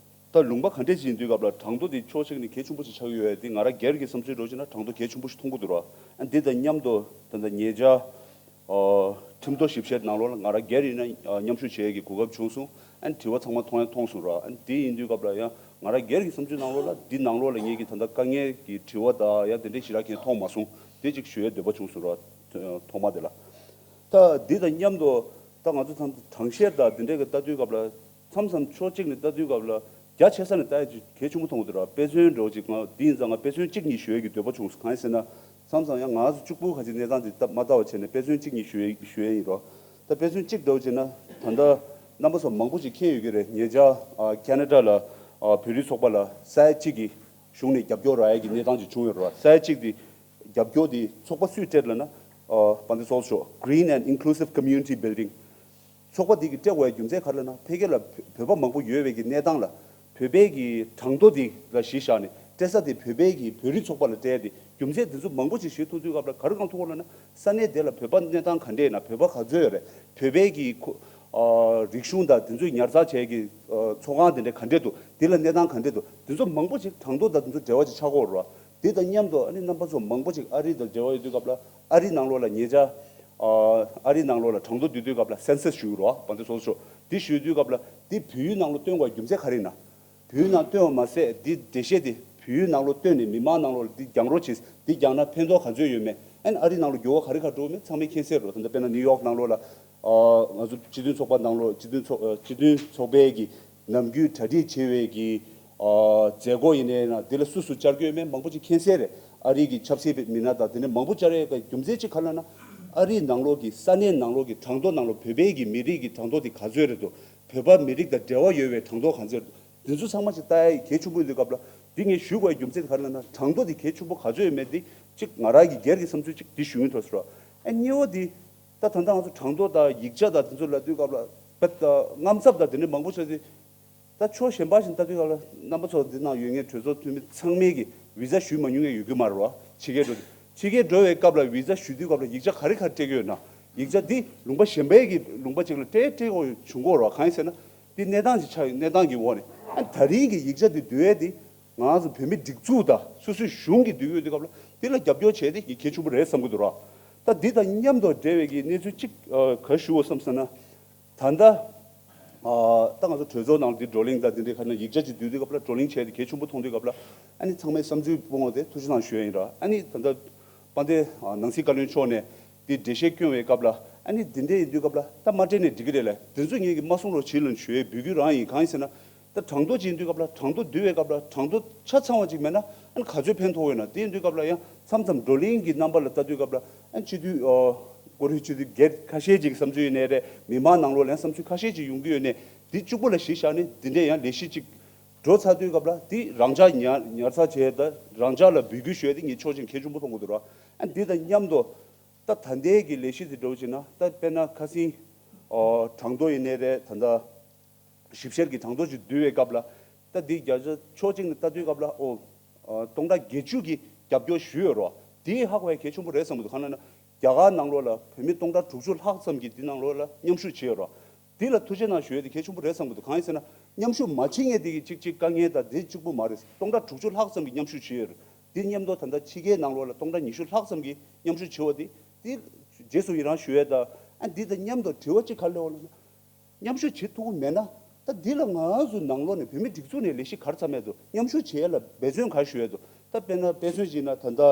ད་ལུང་པ་ག་འདྲས་ཅིག་ཡིན་དུས་སྐབས་ལ་གྲངས་ཐོ་འདི་ཕྱོགས་གཅིག་ནས་གལ་ཆེན་པོ་ཞིག་ཆགས་ཀྱི་ཡོད་པས་འདི་ང་རང་སྒེར་གྱི་བསམ་ཚུལ་འདྲ་བོ་བྱས་ན་གྲངས་ཐོ་གལ་ཆེན་པོ་ཞིག་མཐོང་གི་འདུག་ར། ཨ། འདི་དང་མཉམ་དུ་ད་ལྟ་ཉེ་ཆར། ཨ། ཁྲིམས་ཐོག་ཞིབ་བཤེར་ནང་ལོགས་ལ་ང་རང་སྒེར་ཡིན་ན་ཨ། མཉམ་ཞུགས་བྱེད་ཡས་ཀྱི་གོ་སྐབས་བྱུང་སོང་། ཨ་ནི་དྲི་བ་ཚང་མ་མཐོང་ཡང་མཐོང་སོང་ར། ཨ་ནི་དེ་ཡིན་དུས་སྐབས་ལ་ཡང་ང་རང་སྒེར་གྱི་བསམ་ཚུལ་ནང་ལོགས་ལ་འདི་ནང་ལོགས་ལ་ངེད་ཀྱི་ད་ལྟ་དཀའ་ངལ་གྱི་དྲི་བ་དང་ཡང་དེ་འདྲའི་ཞེ་དྲག་གང་མཐོང་མ་སོང་། དེ་གཅིག་ཞུ་ཡས་འདོད་པ་བྱུང་སོང་ར། ཐོག་མ་དེ་ལ། ད་འདི་དང་མཉམ་དུ་ད་ང་ཚོ་ཚང་གྲངས་བཤེར་དང་འདི་འདྲའི་གི་ལྟ་དུས་སྐབས་ལ་མཚམས་མཚམས་ཕྱོགས་གཅིག་ནས་ལྟ་དུས་སྐབས་ལ་རྒྱ་ཆེ་ས་ནས་ལྟ་ཡ་ཅིག་གལ་ཆེན་པོ་མཐོང་གི་འདུག་ར། དཔེ་མཚོན་འདྲ་བོ་ཅིག་ང་འདི་ཡིན་ཙང་ང་དཔེ་མཚོན་གཅིག་གཉིས་ཞུ་ཡས་ཀྱི་འདོད་པ་བྱུང་སོང་། གང་ཡིན་ཟེར་ན། མཚམས་མཚམས་ཡང་ང་ཚོ་གཅིག་པུ་ག་ཅིག་གནས་སྟངས་འདི་ལྟ་མ་ལྟ་བ་བྱས་ནས་དཔེ་མཚོན་གཅིག་གཉིས་ཞུ་ཡས་ཞུ་ཡས་ཡིན་རོ། ད་དཔེ་མཚོན་གཅིག་འདྲ་བོ་བྱས་ན་ད་ལྟ་རྣམ་པ་ཚོ་མང་པོ་ཅིག་མཁྱེན་ཡོད་ཀྱི་རེད། ཉེ་ཆར་ཨ་ཁེ་ན་ཌ་ལ་ཨ་བོད་རིགས་ཚོགས་པ་ལ་ས་ཡ་གཅིག་གི་གཞུང་ནས་རྒྱབ་སྐྱོར་རག་ཡས་ཀྱི་གནས་སྟངས་ཅིག་བྱུང་ཡོད་རེད་བ། ས་ཡ་གཅིག་དེ་རྒྱབ་སྐྱོར་དེ་ཚོགས་པ་སུས་སྤྲད་ལབ་ན། ཨ་དཔལ་ལྡན་ཚོགས་གཙོ། Green and Inclusive Community Building། ཚོགས་པ་དེ་གིས་སྤྲད་དགོས་ཡ་རྒྱུ་མཚན་ག་རེ་ལབ་ན། ཕ་གི་ལ་བོད་པ་མང་པོ་ཡོད་པའི་གི་གནས་སྟངས་ལ་བོད་པའི་གི་གྲངས་ཐོ་དེ་ལ་གཞི་བཞག་ནས་སྤྲད་ས་དེ་བོད་པའི་གི་བོད་རིགས་ཚོགས་པ་ལ་སྤྲད་དེ། རྒྱུ་མཚན་དེ་ཚོ་མང་པོ་ཅིག་ཞུས་ཐུབ་དུས་སྐབས་ལ་ག་རེ་གང་ཐུག་གོ་ལབ་ན། ས་གནས་དེ་ལ་བོད་པ་གནས་སྟངས་ག་འདྲས་ཡིན་ན། བོད་པ་ག་ཚོད་ཡོད་རེད། བོད་པའི་གི་ཁོ་ཨ་རིག་གཞུང་དང་དེ་ཚོའི་ཉར་ཚགས་བྱས་ཀྱི་ཨ་ཚོགས་ཁང་དེ་འདྲ་ག་འདྲས་འདུག་དེ་ལ་གནས་སྟངས་ག་འདྲས་འདུག་དེ་ཚོ་མང་པོ་ཅིག་གྲངས་ཐོ་དང་དེ་ཚོ་འབྲེལ་བ་ཅིག་ཆགས་ཀྱི་ཡོད་རེད་བ། དེ་དང་མཉམ་དུ་ཨ་ནི་རྣམ་པ་ཚོ་མང་པོ་ཅིག་ཨ་རི་དང་འབྲེལ་བ་ཡོད་དུས་སྐབས་ལ་ཨ་རི་ནང་ལོགས་ལ་ཉེ་ཆར་ཨ་ཨ་རི་ནང་ལོགས་ལ་གྲངས་ཐོ་བསྡུ་དུས་སྐབས་ལ་སེན་སས་ཞུ་གི་རེད་བ། དཔལ་ལྡན་ཚོགས་གཙོ། དེ་ཞུ་དུས་སྐབས་ལ་དེ་བོད་ཡིག་ནང་ལོགས་བཏོན་དགོས་རྒྱུ་མཚན་ག་རེ་ཡིན་ན། བོད་ཡིག་ནང་བཏོན་པ་མ་ཟད་དེ་འགྲེལ་བཤད་དེ་བོད་ཡིག་ནང་ལོགས་བཏོན་ནས་མི་མང་ནང་ལོགས་ལ་འདི་རྒྱང་རོ་བྱས། འདི་རྒྱག་ན་ཕན་ཐོགས་ག་ཚོད་ཡོད་མེད། ཨ་ནི་ཨ་རི་ནང་ལོགས་འགྱུར་བ་ག་རེ་ག་འགྲོ་མེད་ཚང་མས་མཁྱེན་གསལ་རེད། ད་ལྟ་དཔེར་ན་ནིའུ་ཡོག་ནང་ལོགས་ལ་ཨ་ང་ཚོ་སྤྱི་མཐུན་ཚོགས་པ་ནང་ལོགས་སྤྱི་མཐུན་ཚོགས་ཨ་སྤྱི་མཐུན་ཚོགས་པའི་གི་ནམ་རྒྱུན་གྲ་སྒྲིག་བྱེད་པའི་གི་ཨ་མཛད་སྒོ་ཡིན་ནའི་ན་འདི་ལ་སུ་སུ་བཅར་རྒྱུ་ཡོད་མེད་མང་པོ་ཅིག་མཁྱེན་གསལ་རེད། ཨ་རི་གི་ཆབ་སྲིད་པའི་མི་སྣ་དང་དེ་འདྲ་མང་པོ་བཅར་ཡས་ཀྱི་རྒྱུ་མཚན་གཅིག་ག་རེ་ལབ་ན། ཨ་རིའི་ནང་ལོགས་ཀྱི་ས་གནས་ནང་ལོགས་ཀྱི་གྲངས་ཐོ་ནང་ལོགས་བོད་པའི་གི་མི་རིགས་ཀྱི་གྲངས་ཐོ་དེ་ག་ཚོད་རེད་འདུག་བོད་པ་མི་རིགས་དང་འབྲེལ་བ་ཡོད་པའི་གྲངས་ཐོ་ག་ཚོད་རེད་འདུག་འདི་ཚོ་ཚང་མ་ཞིག་ལྟ་ཡ་གལ་ཆེན་པོ་ཡིན་དུས་སྐབས་ལ། འདི་ངས་ཞུ་དགོས་ཡ་རྒྱུ་མཚན་ག་རེ་ལབ་ན། གྲངས་ཐོ་འདི་གལ་ཆེན་པོ་ག་ཚོད་ཡོད་མེད་འདི་གཅིག་ང་རང་གི་སྒེར་གྱི་བསམ་ཚུལ་གཅིག་འདི་ཞུ་ཡིན་ཐོག་ཟེར་བ། ཨ་གཉིས་པ་འདི་ད་ད་ལྟ་ང་ཚོ་གྲངས་ཐོ་དང་ཡིག་ཆ་དང་དེ་ཚོ་ལབ་དུས་སྐབས་ལ་དཔེ་ད་དངངས་འཚབ་དང་དེ་འདྲ་མང་པོ་ཆགས་ཏེ། ད་ཕྱོགས་གཞན་པ་ཞིག་ལྟ་དུས་སྐབས་ལ་རྣམ་པ་ཚོ་འདི་ནང་ཡོད་མཁན་གྲོས་ཚོགས་འཐུས་མི་ཚང་མས་ཀྱི་བི་ཟ་ཞུས་མ་མྱོང་མཁན་ཡོད་ཀྱི་མ་རེད་བ། ཕྱི་རྒྱལ་འགྲོ་ཕྱི་རྒྱལ་འགྲོ་བའི་སྐབས་ལ་བི་ཟ་ཞུ་དུས་སྐབས་ལ་ཡིག་ཆ་ག་རེ་ག་རེ་སྤྲད་ཀྱི་ཡོད་ན། ཡིག་ཆ་འདི་ལུང་པ་གཞན་པའི་གི་ལུང་པ་ཅིག་ལ་སྤྲད་སྤྲད་དགོས་བྱུང་གི་ཡོད་རེད་བ། གང་ཡིན་ཟེར་ན། འདི་གནས་སྟངས་ཅིག་ཆགས་ཡོད། གནས་སྟངས་ཀྱི་འོག་ནས་ཨ་ད་རིང་གི་ཡིག་ཆ་འདི་བསྡུ་ཡས་འདི་ང་ཚོ་བོད་མི་སྒྲིག་འཛུགས་དང་སོ་སོའི་གཞུང་གིས་བསྡུ་གི་ཡོད་དུས་སྐབས་ལ་འདི་ལ་རྒྱབ་སྐྱོར་བྱས་ཏེ་གལ་ཆེན་པོ་རེད་བསམ་གྱི་འདུག་ར། ད་འདི་དང་མཉམ་དུ་འབྲེལ་བའི་གི་གནས་ཚུལ་གཅིག་ཨ་ག་རེ་ཞུ་དགོས་བསམ་ཟེར་ན། ད་ལྟ་ཨ་ད་ང་ཚོ་གྲོས་ཚོགས་ནང་འདི་བགྲོ་གླེང་དང་འདི་འདྲའི་ཁ་ནས་ཡིག་ཆ་ཅིག་བསྡུས་དུས་སྐབས་ལ་བགྲོ་གླེང་བྱས་ཏེ་གལ་ཆེན་པོ་མཐོང་དུས་སྐབས་ལ་ཨ་ནི་ཚང་མའི་བསམ་ཚུལ་སྤོང་བ་དེ་ཐུགས་རྗེ་གནང་ཞུ་ཡ་ཡིན་ར། ཨ་ནི་ད་ལྟ་དཔལ་ལྡན་ནང་སྲིད་བཀའ་བློན་མཆོག་ནས་འདི་འགྲེལ་བཤད་སྐྱོན་བའི་སྐབས་ལ་ཨ་ནི་འདི་འདྲའི་ཡིན་དུས་སྐབས་ལ་ད་མ་སྤྲད་ནས་འགྲིག་གི་རེད་ལ། འདི་ཚོ་ངེད་ཀྱིས་མ་གསུང་རོགས་བྱེད་ལབ་ཞུ་ཡའི་འབོད་སྐུལ་རང་ཡིན། གང་ཡིན་ཟེར་ན། ད་གྲངས་ཐོ་ཅིག་ཡིན་དུས་སྐབས་ལ་གྲངས་ཐོ་བསྡུ་བའི་སྐབས་ལ་གྲངས་ཐོ་ཆ་ཚང་བ་ཅིག་མེད་ན་ཨ་ནི་ག་ཚོད་ཕན་ཐོགས་ཡོད་ན། དེ་ཡིན་དུས་སྐབས་ལ་ཡང་མཚམས་མཚམས་བགྲོ་གླེང་གི་རྣམ་པ་ལ་ལྟ་དུས་སྐབས་ལ་ཨ་ནི་སྤྱི་འཐུས་ཨ་ཀོ་རི་སྤྱི་འཐུས་སྒེར་ཁ་ཤས་ཅིག་གི་བསམ་ཚུལ་ཡིན་ནའི་རེད། མི་མང་ནང་ལོགས་ལ་ཡང་བསམ་ཚུལ་ཁ་ཤས་ཅིག་ཡོང་གི་ཡོད་ནའི་འདི་གཅིག་པོ་ལ་གཞི་བཞག་ནས་འདི་འདྲའི་ཡང་ལས་གཞི་ཅིག་འགྲོ་ཚར་དུས་སྐབས་ལ་འདི་རང་འཇགས་ཉར་ཉར་ཚགས་བྱས་དང་རང་འཇགས་ལ་འབོད་སྐུལ་ཞུ་ཡ་དེ་ངས་ཕྱོགས་གཅིག་གལ་ཆེན་པོ་མཐོང་གི་འདུག་ར། ཨ་ནི་འདི་དང་མཉམ་དུ་ད་ད་ལྟའི་གི་ལས་གཞི་དེ་འགྲོ་བཞིན་ན་ད་དཔེར་ན་ཁ་སང་ཨ་གྲངས་ཐོ་ཡིན་ནའི་རེད། ད་ལྟ་ཞིབ་བཤེར་གྱི་གྲངས་ཐོ་ཅིག་བསྡུ་བའི་སྐབས་ལ་ད་འདི་བརྒྱ་ཆ་ཕྱོགས་གཅིག་ནས་ལྟ་དུས་སྐབས་ལ་ཨོ་ཨ་སྟོང་ཕྲག་བརྒྱད་ཅུ་གི་རྒྱབ་སྐྱོར་ཞུས་ཡོད་རེད་བ། དེ་ཧ་གོ་ཡ་གལ་ཆེན་པོ་རེད་བསམ་གྱི་འདུག་གང་ལབ་ན་རྒྱ་གར་ནང་ལོགས་ལ་བོད་མི་སྟོང་ཕྲག་དྲུག་ཅུ་ལྷག་ཙམ་གྱིས་འདི་ནང་ལོགས་ལ་མཉམ་ཞུགས་བྱས་ཡོད་རེད་བ། འདི་ལ་ཐུགས་རྗེ་གནང་ཞུ་ཡ་དེ་གལ་ཆེན་པོ་རེད་བསམ་གྱི་འདུག་གང་ཡིན་ཟེར་ན་མཉམ་ཞུགས་མ་བྱེད་མཁན་དེ་གི་གཅིག་གཅིག་དཀའ་ངལ་དང་དེ་གཅིག་པུ་མ་རེད། སྟོང་ཕྲག་དྲུག་ཅུ་ལྷག་ཙམ་གྱིས་མཉམ་ཞུགས་བྱས་ཡོད་རེད། དེ་མཉམ་དུ་ད་ལྟ་ཕྱི་རྒྱལ་ནང་ལོགས་ལ་སྟོང་ཕྲག་ཉི་ཤུ་ལྷག་ཙམ་གྱིས་མཉམ་ཞུགས་བྱས་པ་དེ་དེ་རྗེས་སུ་ཡི་རང་ཞུ་ཡས་དང་ཨ་འདི་དང་མཉམ་དུ་དྲི་བ་གཅིག་ག་རེ་སླེབས་ཡོད་ལབ་ན། མཉམ་ཞུགས་བྱེད་ཐུབ་ཀྱི་མེད་ན་ད་འདི་ལ་ང་ཚོ་ནང་ལོགས་ནས་བོད་མི་སྒྲིག་འཛུགས་ནས་ལས་གཞི་ག་རེ་བརྩམས་ཡས་འདུག་མཉམ་ཞུགས་བྱེད་ཡས་ལ་འབད་བརྩོན་ག་རེ་ཞུ་ཡས་འདུག་ད་དཔེར་ན་དཔེ་མཚོན་ཅིག་ན་ད་ལྟ་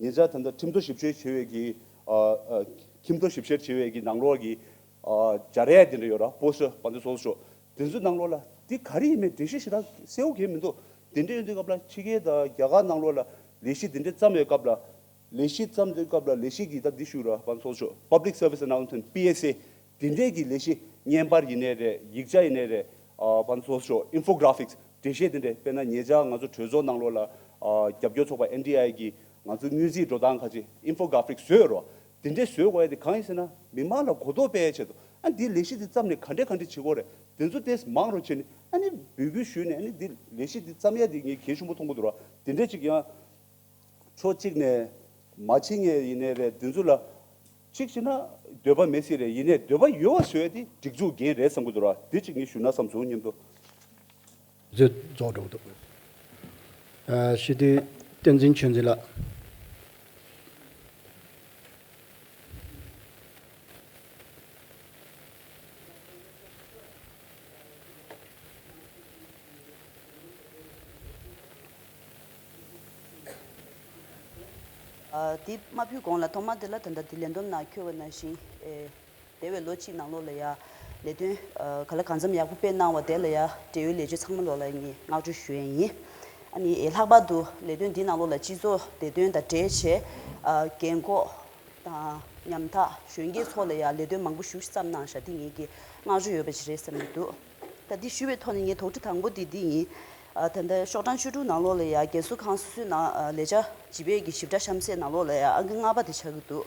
ཉེ་ཆར་ད་ལྟ་ཁྲིམས་ཐོག་ཞིབ་བཤེར་བྱེད་པའི་གི་ཨ་ཨ་ཁྲིམས་ཐོག་ཞིབ་བཤེར་བྱེད་པའི་གི་ནང་ལོགས་ཀྱི་ཨ་སྦྱར་ཡས་དེ་འདྲ་ཡོད་ར། པོ་སི་ཊར་བང་མཛོད་ཚོགས་གཙོ་མཆོག་དེ་ཚོའི་ནང་ལོགས་ལ་འདི་ག་རེ་ཡིན་མིན་འགྲེལ་བཤད་ཞེ་དྲག་གསལ་པོ་གང་ཡང་མི་འདུག་དེ་འདྲ་ཡོད་དུས་སྐབས་ལ་ཕྱི་རྒྱལ་དང་རྒྱ་གར་ནང་ལོགས་ལ་ལས་གཞི་དེ་འདྲ་བརྩམས་པའི་སྐབས་ལ། ལས་གཞི་བརྩམས་དུས་སྐབས་ལ་ལས་གཞི་གི་ད་འདི་ཞུ་ར་བང་མཛོད་ཚོགས་གཙོ་མཆོག Public Service Announcement P S A དེ་འདྲའི་གི་ལས་གཞི་བརྙན་པར་ཡིན་ནའི་རེད། ཡིག་ཆ་ཡིན་ནའི་རེད། ཨ་བང་མཛོད་ཚོགས་གཙོ་མཆོག Infographics འགྲེལ་བཤད་དེ་འདྲ། དཔེར་ན་ཉེ་ཆར་ང་ཚོ་གྲོས་ཚོགས་ནང་ལོགས་ལ་ཨ་རྒྱབ་སྐྱོར་ཚོགས་པ་N T I གི་ང་ཚོ་དངུལ་རྩིས་འགྲོ་སྟངས་ཁ་ཅིག Infographics བཟོས་རོགས། དེ་འདྲའི་བཟོས་དགོས་ཡ་དེ་གང་ཡིན་ཟེར་ན། མི་མང་ལ་གོ་རྟོགས་སྤེལ་ཡ་ཆེད་དུ། ཨ་འདི་ལས་གཞི་འདི་བརྩམས་ནས་ག་འདྲས་ག་འདྲས་བྱེད་དགོས་རེད། དེ་ཚོ་ཏོག་ཙམ་མང་རུ་བྱས་ནས་ཨ་ནི་འབོད་སྐུལ་ཞུས་ནས། ཨ་ནི་འདི་ལས་གཞི་འདི་བརྩམས་ཡ་འདི་ངས་གལ་ཆེན་པོ་མཐོང་གི་འདུག་ར། དེ་འདྲས་ཅིག་ཡང་ཕྱོགས་གཅིག་ནས་མ་བྱེད་མཁན་ཡིན་ནའི་རེད། དེ་ཚོ་ལ་གཅིག་བྱས་ན་འདོད་པ་མེད་སྲིད་རེད། ཡིན་ནའི་འདོད་པ་ཡོད་པ་བཟོ་ཡ་དེ་སྒྲིག་འཛུགས་འགན་རེད་བསམ་གི་འདུག་ར། འདི་གཅིག་ངས་ཞུས་ན་བསམ་སོང་། མཉམ་དུ། མཛོད་རྫོགས་འགྲོ་གི་འདུག་ཨ། སྤྱི་འཐུས་བསྟན་འཛིན་ཆོས་འཛིན་ལགས། ཨ། འདི་མ་ཕུལ་གོང་ལ་ཐོག་མ་དེ་ལ་ད་ལྟ་འདི་ལས་བསྡོམས་ནང་འཁོད་པ་ནང་བཞིན། ཨེ། འདས་པའི་ལོ་གཅིག་ནང་ལོགས་ལ་ཡ་ལས་དོན་ཨ་ག་ལ་གང་འཚམ་ཡག་པོ་སྤེལ་གནང་བ་དེ་ལ་ཡ་འབྲེལ་ཡོད་ལས་བྱེད་ཚང་མ་ལོགས་ལ་ངས་བསྔགས་བརྗོད་ཞུ་ཡས་ཡིན། ཨ་ནི་ཨེ་ལྷག་པར་དུ་ལས་དོན་འདི་ནང་ལོགས་ལ་སྤྱི་ཚོགས་བདེ་དོན་དང་འབྲེལ་བྱས། ཨ། རྒན་འཁོགས་དང་ཉམ་ཐག་གཞོན་སྐྱེས་ཚོ་ལ་ཡ་ལས་དོན་མང་པོ་ཞིག་བརྩམས་གནང་བཞག་འདི་ངེད་ཀྱི་བསྔགས་བརྗོད་ཡོད་པ་ཞིག་རེད་བསམ་གྱི་འདུག་ད་འདི་ཞུ་བའི་ཐོག་ནས་ངའི་དོགས་འདྲི་དང་པོ་དེ་འདི་ཡིན། ཨ། ད་ལྟ་ཤོག་གྲངས་བཅུ་དྲུག་ནང་ལོགས་ལ་ཡ་རྒན་གསོ་ཁང་སོ་སོའི་ནང་ཨ་ལས་བྱ་བྱིས་པའི་གི་ཞིབ་ཕྲ་གཤམ་གསལ་ནང་ལོགས་ལ་ཡ་ཨང་ཀི་ལྔ་པ་དེ་ཆགས་ཀྱི་འདུག་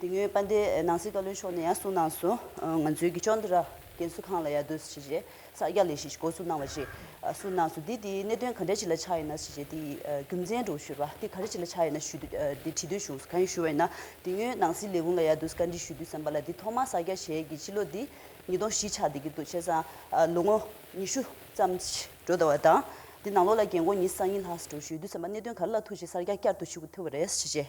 དེ་སྔོན་དཔལ་ལྡན་ནང་སྲིད་བཀའ་བློན་མཆོག་ནས་ཡང་གསུངས་གནང་སོང་། ཨ། ང་ཚོའི་གི་ཅོན་ཏི་ར་རྒན་གསོ་ཁང་ལ་ཡ་འདུག་སེ་བྱས་གསར་རྒྱག་ལས་གཞི་ཞིག་འགོ་བཙུགས་གནང་བ་ཞིག་ཨ་གསུངས་གནང་སོང་། འདི་དེའི་གནད་དོན་ག་འདྲ་ཞིག་ལ་ཆགས་ཡོད་ན་ཞེས་བྱས་དེའི་ཨ་རྒྱུ་མཚན་འདྲ་བོ་ཞུ་བ་དེ་ག་རེ་ཞིག་ལ་ཆགས་ཡོད་ན་ཞུ་དུས་ཨ་དེ་དྲི་འདོད་བྱུང་སོང་། གང་ཡིན་ཞུ་བ་ཡིན་ན་དེ་སྔོན་ནང་སྲིད་ལས་ཁུངས་ལ་ཡ་འདུག་སེ་བཀའ་འདྲི་ཞུ་དུས་ཙམ་པ་ལ་དེ་ཐོག་མར་གསར་རྒྱག་བྱས་ཀྱི་སྤྱི་ལོ་འདི་ཉིས་སྟོང་བཞི་ཆགས་བསྡད་ཀྱི་འདུག་བྱས་ཙང་ཨ་ལོ་ངོ་ཉི་ཤུ་ཙམ་ཞིག་འགྲོ་བསྡད་པ་དང་། དེ་ནང་ལོགས་ལ་རྒན་འཁོགས་ཉི་ཤུ་རྩ་གཉིས་ལྷག་ཙམ་འགྲོ་ཞུ་དུས་ཙམ་པ་གནད་དོན་ག་རེ་ལ་ཐུག་བྱས་གསར་རྒྱག་བསྐྱར་དུ་ཞུ་ཐུབ་པ་རེད་ཞེས་བྱས།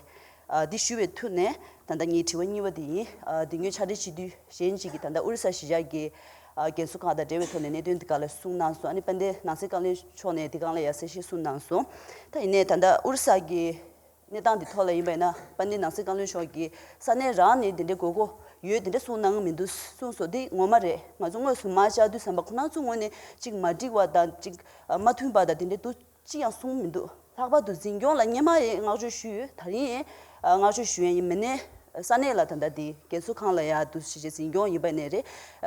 ཨ། འདི་ཞུ་བའི་ཐོག་ནས་ད་ལྟ་ངའི་དྲི་བ་གཉིས་པ་དེ་ཡིན། ཨ། འདི་སྔོན་ཕྱག་སྦྲེལ་སྤྱི་འཐུས་གཞན་གཅིག་གིས་ད་ལྟ་ཨོ་རི་ས་གཞིས་ཆགས་ཀྱི་ཨ་རྒན་གསོ་ཁང་དང་འབྲེལ་བའི་ཐོག་ནས་གནད་དོན་འདི་ག་ལ་གསུངས་གནང་སོང་། ཨ་ནི་དཔལ་ལྡན་ནང་སྲིད་བཀའ་བློན་མཆོག་ནས་འདི་སྒང་ལ་ཡང་གསལ་བཤད་གསུངས་གནང་སོང་། ད་ཡིན་ནའི་ད་ལྟ་ཨོ་རི་ས་གི་གནས་སྟངས་འདི་ཐོག་ལ་ཡིན་པ་ཡིན་ན་དཔལ་ལྡན་ནང་སྲིད་བཀའ་བློན་མཆོག་གིས་ས་གནས་རང་ནས་འདི་འདྲའི་དགོས་མཁོ་ཡོད་འདི་འདྲ་གསུངས་གནང་གི་མི་འདུག་གསུངས་སོང་། འདི་ངོ་མ་རེད། ང་ཚོ་དངོས་སུ་མར་བཅར་དུས་ཙམ་པ་ཁོ་རང་ཚོའི་ངོས་ནས་ཅིག་མ་འགྲིག་པ་དང་ཅིག་མ་མཐུན་པ་དང་དེ་འདྲ་འདུག་ཅི་ཡང་གསུངས་མི་འདུག་ལྷག་པར་དུ་འཛིན་སྐྱོང་ལ་སྔོན་མ་ཡང་བསྔགས་བརྗོད་ཞུས་ཡོད། ད་རིང་ཡང་བསྔགས་བརྗོད་ཞུ་ཡ་ཡིན། མི་སྣའི་ས་གནས་ལ་ད་ལྟ་འདི་རྒན་གསོ་ཁང་ལ་ཡ་འདུག་སེ་བྱས་འཛིན་སྐྱོང་ཡིན་པ་ནས་རེད།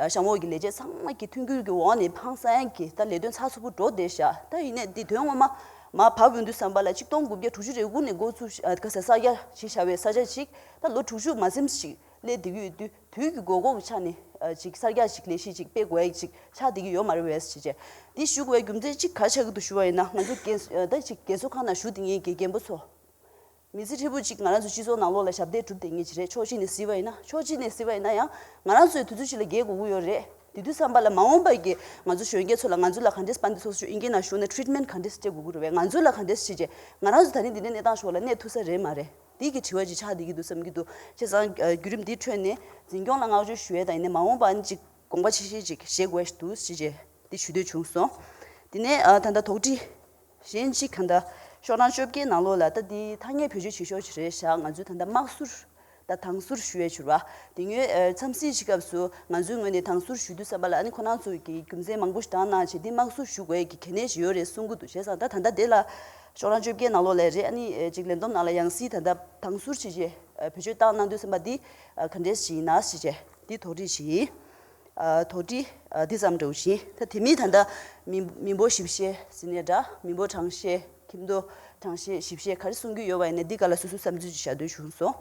གཤམ་འོག་གི་ལས་བྱེད་ཚང་མ་གི་མཐུན་འགྱུར་གྱི་འོག་ནས་ཧང་སང་གི་ད་ལས་དོན་ཚགས་ཚུད་པོ་འགྲོ་བསྡད་ཤག་ད་ཡིན་ནའི་འདི་དོན་ངོ་མ་མར་བབས་ཡོང་དུས་ཙམ་པ་ལ་ཆིག་སྟོང་དགུ་བརྒྱ་དྲུག་ཅུ་རེ་དགུ་ནས་འགོ་བཙུགས་ཤ་ཨ་ག་ས་གསར་རྒྱག་བྱས་བཞག་པའི་ས་ཆ་ཅིག་ད་ལོ་དྲུག་ཅུ་མ་ཟིན་ཞིག་སླེབས་བསྡད་ཀྱི་ཡོད་དུས། དུས་ཀྱི་དགོས་མཁོ་གི་ཆ་ནས་ཨ་ཅིག་གསར་རྒྱག་ཅིག་ལས་གཞི་ཅིག་སྤེལ་དགོས་ཡ་ཅིག་ཆགས་བསྡད་ཀྱི་ཡོད་མ་རེད་པས་ཞེས་བྱས། འདི་ཞུ་དགོས་ཡ་རྒྱུ་མཚན་གཅིག་ག་རེ་ཆགས་ཀྱི་འདུག་ཞུ་བ་ཡིན་ན། ང་ཚོ་རྒན་ཨ་ད་ཅིག་རྒན་གསོ་ཁང་ནང་བཞུགས་བསྡད་མཁན་གྱི་རྒན་པོ་ཚོ། མི་ཚེ་ཧྲིལ་པོ་ཅིག་ང་རང་ཚོ་སྤྱི་ཚོགས་ནང་ལོགས་ལ་ཞབས་འདེགས་སྒྲུབ་བསྡད་མཁན་ཅིག་རེད། ཕྱོགས་གཅིག་ནས་གཟིགས་པ་ཡིན་ན། ཕྱོགས་གཅིག་ནས་གཟིགས་པ་ཡིན་ན་ཡང་ང་རང་ཚོའི་དུས་ཚོད་ཅིག་ལ་རྒས་དགོས་ཀྱི་ཡོད་རེད། དེ་དུས་ཙམ་པ་ལ་མ་འོངས་པ་གི་ང་ཚོ་གཞོན་སྐྱེས་ཚོ་ལ་ང་ཚོ་ལ་ག་འདྲས་དཔལ་ལྡན་ཚོགས་གཙོ་མཆོག་དབྱིན་སྐད་ནང་ཞུས་ན་ཊི་རིཊ་མེན་ཊི་ག་འདྲས་སྤྲད་དགོས་ཀྱི་རེད་པས། ང་ཚོ་ལ་ག་འདྲས་བྱས་བྱས་ང་རང་ཚོ་ད་རིང་འདི་འདྲའི་གནས་སྟངས་ཤིག་ལ་གནས་ཐུབ་ས་རེད་མ་རེད། འདི་གི་དྲི་བ་ཅིག་ཆགས་བསྡད་ཀྱི་འདུག་བསམ་གྱི་འདུག་བྱས་ཙང་ཨ་བརྒྱུད་རིམ་འདིའི་ཁྲོད་ནས་འཛིན་སྐྱོང་ལ་བསྔགས་བརྗོད་ཞུ་ཡས་དང་ཡིན་ནའི་མ་འོངས་པ་ནི་ཅིག་དགོངས་པ་ཆེ་ཤོས་ཅིག་བཞེས་དགོས་འདུག་ཅེས་བྱས་འདི་ཞུ་འདོད་བྱུང་སོང་། དེ་ནས་ཨ་ད་ལྟ་དོགས་འདྲི་གཞན་གཅིག་ག་འདྲ་ཤོག་གྲངས་བཅོ་བརྒྱད་ནང་ལོགས་ལ་ད་འདི་ཐ་སྙད་བེད་སྤྱོད་བྱེད་ཤོག་ཅིག་རེད་བཞག་ང་ཚོས་ད་ལྟ་དམག་ཟུར་ད་དྭང་ཟུར་ཞུ་ཡས་བྱུར་བ། དེ་སྔོན་ཨ་འཚམས་གཟིགས་བྱེད་སྐབས་སུ་ང་ཚོའི་ངོས་ནས་དྭང་ཟུར་ཞུ་དུས་ཙམ་པ་ལ་ཨ་ནི་ཁོ་རང་ཚོས་ཀྱི་རྒྱུ་མཚན་མང་པོ་ཞིག་བགྲངས་གནང་བྱས་འདི་དམག་ཟུར་ཞུ་དགོས་ཀྱི་གལ་གནད་ཞིག་ཡོད་རེད་གསུང་གི་འདུག་བྱས་ཙང་ད་ད་ལྟ་འདི་ལ་ཤོག་གྲངས་བཅོ་བརྒྱད་ནང་ལོགས་ལ་རེད། ཨ་ནི་ཨེ་ཅིག་ལས་བསྡོམས་ནང་ལ་ཡང་སྲིད་ད་ལྟ་དྭང་ཟུར་བྱས་རྗེས་ཨ་བེད་སྤྱོད་བཏང་གནང་དུས་ཙམ་པ་འདི་ཨ་ག་འདྲས་ཞིག་ཡིན་ན་ཞེས་བྱས་འདི་དོགས་འདྲི་ཞིག་ཡིན། ཨ་དོགས་འདྲི་ཨ་འདི་ཙམ་འདྲ་བོ་ཞིག་ཡིན། ད་དེ་མིན་ད་ལྟ་མི་མི་འབོར་ཞིབ་བཤེར་ཟེར་ནའི་འདྲ། མི་འབོར་གྲངས་བཤེར། ཁྱིམ་ཐོག་གྲངས་བཤེར་ཞིབ་བཤེར་ག་རེ་གསུང་རྒྱུ་ཡོད་པ་ཡིན་ན་འདི་ག་ལ་སོ་སོའི་བསམ་ཚུལ་ཅིག་བཞག་འདོད་བྱུང་སོང་།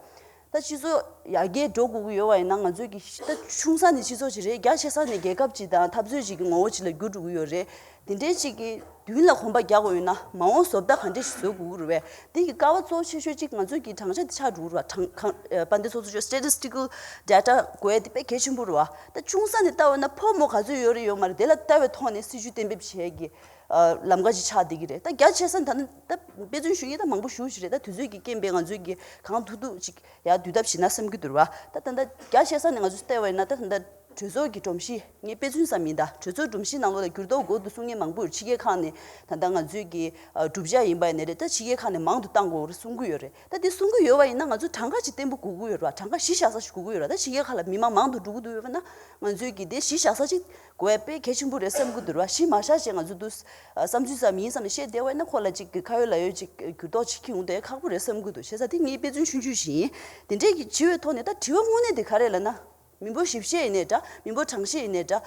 ད་སྤྱི་ཚོགས་ཡར་རྒྱས་འགྲོ་དགོས་ཀྱི་ཡོད་པ་ཡིན་ན་ང་ཚོས་ཀྱི་ད་ཆུང་ས་ནས་སྤྱི་ཚོགས་ཅིག་རེད། རྒྱ་ཆེ་ས་ནས་རྒྱལ་ཁབ་ཅིག་དང་འཐབ་རྩོད་ཅིག་གི་ངོ་བོ་ཅིག་ལ་འགྱུར་འགྲོ་གི་ཡོད་རེད། དེ་འདྲའི་ཅིག་གི་མདུན་ལ་གོམ་པ་རྒྱག་དགོས་ཡོད་ན་མ་འོངས་བཟོ་ལྟ་ག་འདྲ་ཞིག་བཟོ་དགོས་ཀྱི་རེད་པས། དེ་གི་ཀ་བ་གཙོ་ཆེ་ཤོས་ཅིག་ང་ཚོས་ཀྱི་གྲངས་ཆ་དེ་ཆགས་འགྲོ་གི་རེད་པ། གྲངས་གང་ཨ་དཔལ་ལྡན་ཚོགས་གཙོ་མཆོག་statistical data དགོས་ཡ་དེ་དཔེ་གལ་ཆེན་པོ་རེད་པ། ད་ཆུང་ས་ནས་ལྟ་བ་ན་ཕོ་མོ་ག་ཚོད་ཡོད་རེད་ཡོད་མ་རེད་དེ་ལ་ལྟ་བའི་ཐོག་ནས་སྲིད་ཇུས་གཏན་འབེབས་བྱེད་ཀྱི་ཨ་ལམ་ཁ་ཅིག་ཆགས་བསྡད་ཀྱི་རེད། ད་རྒྱ་ཆེ་ས་ད་ནི་ད་དཔེ་མཚོན་ཞུ་མཁན་ད་མང་པོ་ཞེ་པོ་ཅིག་རེད། ད་དུས་ཚོད་ཀྱི་རྐྱེན་པས་ང་ཚོས་ཀྱི་གང་ཐུབ་ཐུབ་ཅིག་ཡར་བསྡུ་ཐབས་བྱེད་ན་བསམ་གྱི་འདུག་ར། ད་ད་ལྟ་རྒྱ་ཆེ་ས་ནས་ང་ཚོས་བལྟས་པ་ཡིན་ན་ད་ད་ལྟ་ གྲོས་ཚོགས་ཀྱི་སྒྲོམ་གཞི་ངས་དཔེ་མཚོན་ཙམ་ཡིན་ད། གྲོས་ཚོགས་སྒྲོམ་གཞི་ནང་ལོགས་ལ་འགྱུར་ལྡོག་དགོས་འདུག་གསུང་མཁན་མང་པོ་ཡོད། ཕྱི་རྒྱལ་ཁག་ནས་ད་ལྟ་ང་ཚོའི་གི་ཨ་གྲུབ་ཆ་ཡིན་པ་ཡིན་ནའི་རེད། ད་ཕྱི་རྒྱལ་ཁག་ནས་མང་དུ་བཏང་དགོས་རེད་གསུང་གི་ཡོད་རེད། ད་དེ་གསུང་གི་ཡོད་པ་ཡིན་ན་ང་ཚོ་གྲངས་ཀ་ཅིག་བརྟན་པོ་དགོས་ཀྱི་ཡོད་རེད་བ། གྲངས་ཀ་གཞི་བཞག་ས་ཞིག་དགོས་ཀྱི་ཡོད་རེད། ད་ཕྱི་རྒྱལ་ཁག་ལ་མི་མང་མང་དུ་འགྲོ་གི་འདུག་ཡོད་པ་ན་ང་ཚོའི་གི་དེ་གཞི་བཞག་ས་ཅིག་དགོས་པ་དཔེ་གལ་ཆེན་པོ་རེད་བསམ་གི་འདུག་ར། གཞི་མ་བཞག་བྱས་ང་ཚོ་འདུག་བསམ་ཚུལ་ཙམ་ཡིན་བསམ་ནས་བཤད་བསྡད་པ་ཡིན་ན་ཁོ་ལ་ཅིག་གི་ཁ་ཡོད་ལག་ཡོད་ཅིག་འགྱུར་ལྡོག་ཅིག་ཁྱེར་ཡོང་དེ་ཁག་པོ་རེད་བསམ་གི་འདུག་བྱས་ཙང་དེ་ངའི་དཔེ་མཚོན་ཆུང་ཆུང་ཞིག་ཡིན། དེ་འདྲའི་གི་བྱེད་པའི་ཐོག་ནས་ད་དྲི་བ་དངོས་གནས་དེ་ག་རེ་ལབ་ན། མི་འབོར་ཞིབ་བཤེར་ཡིན་ནའི་འདྲ། མི་འབོར་གྲངས་བཤེར་ཡིན་ནའི་འདྲ།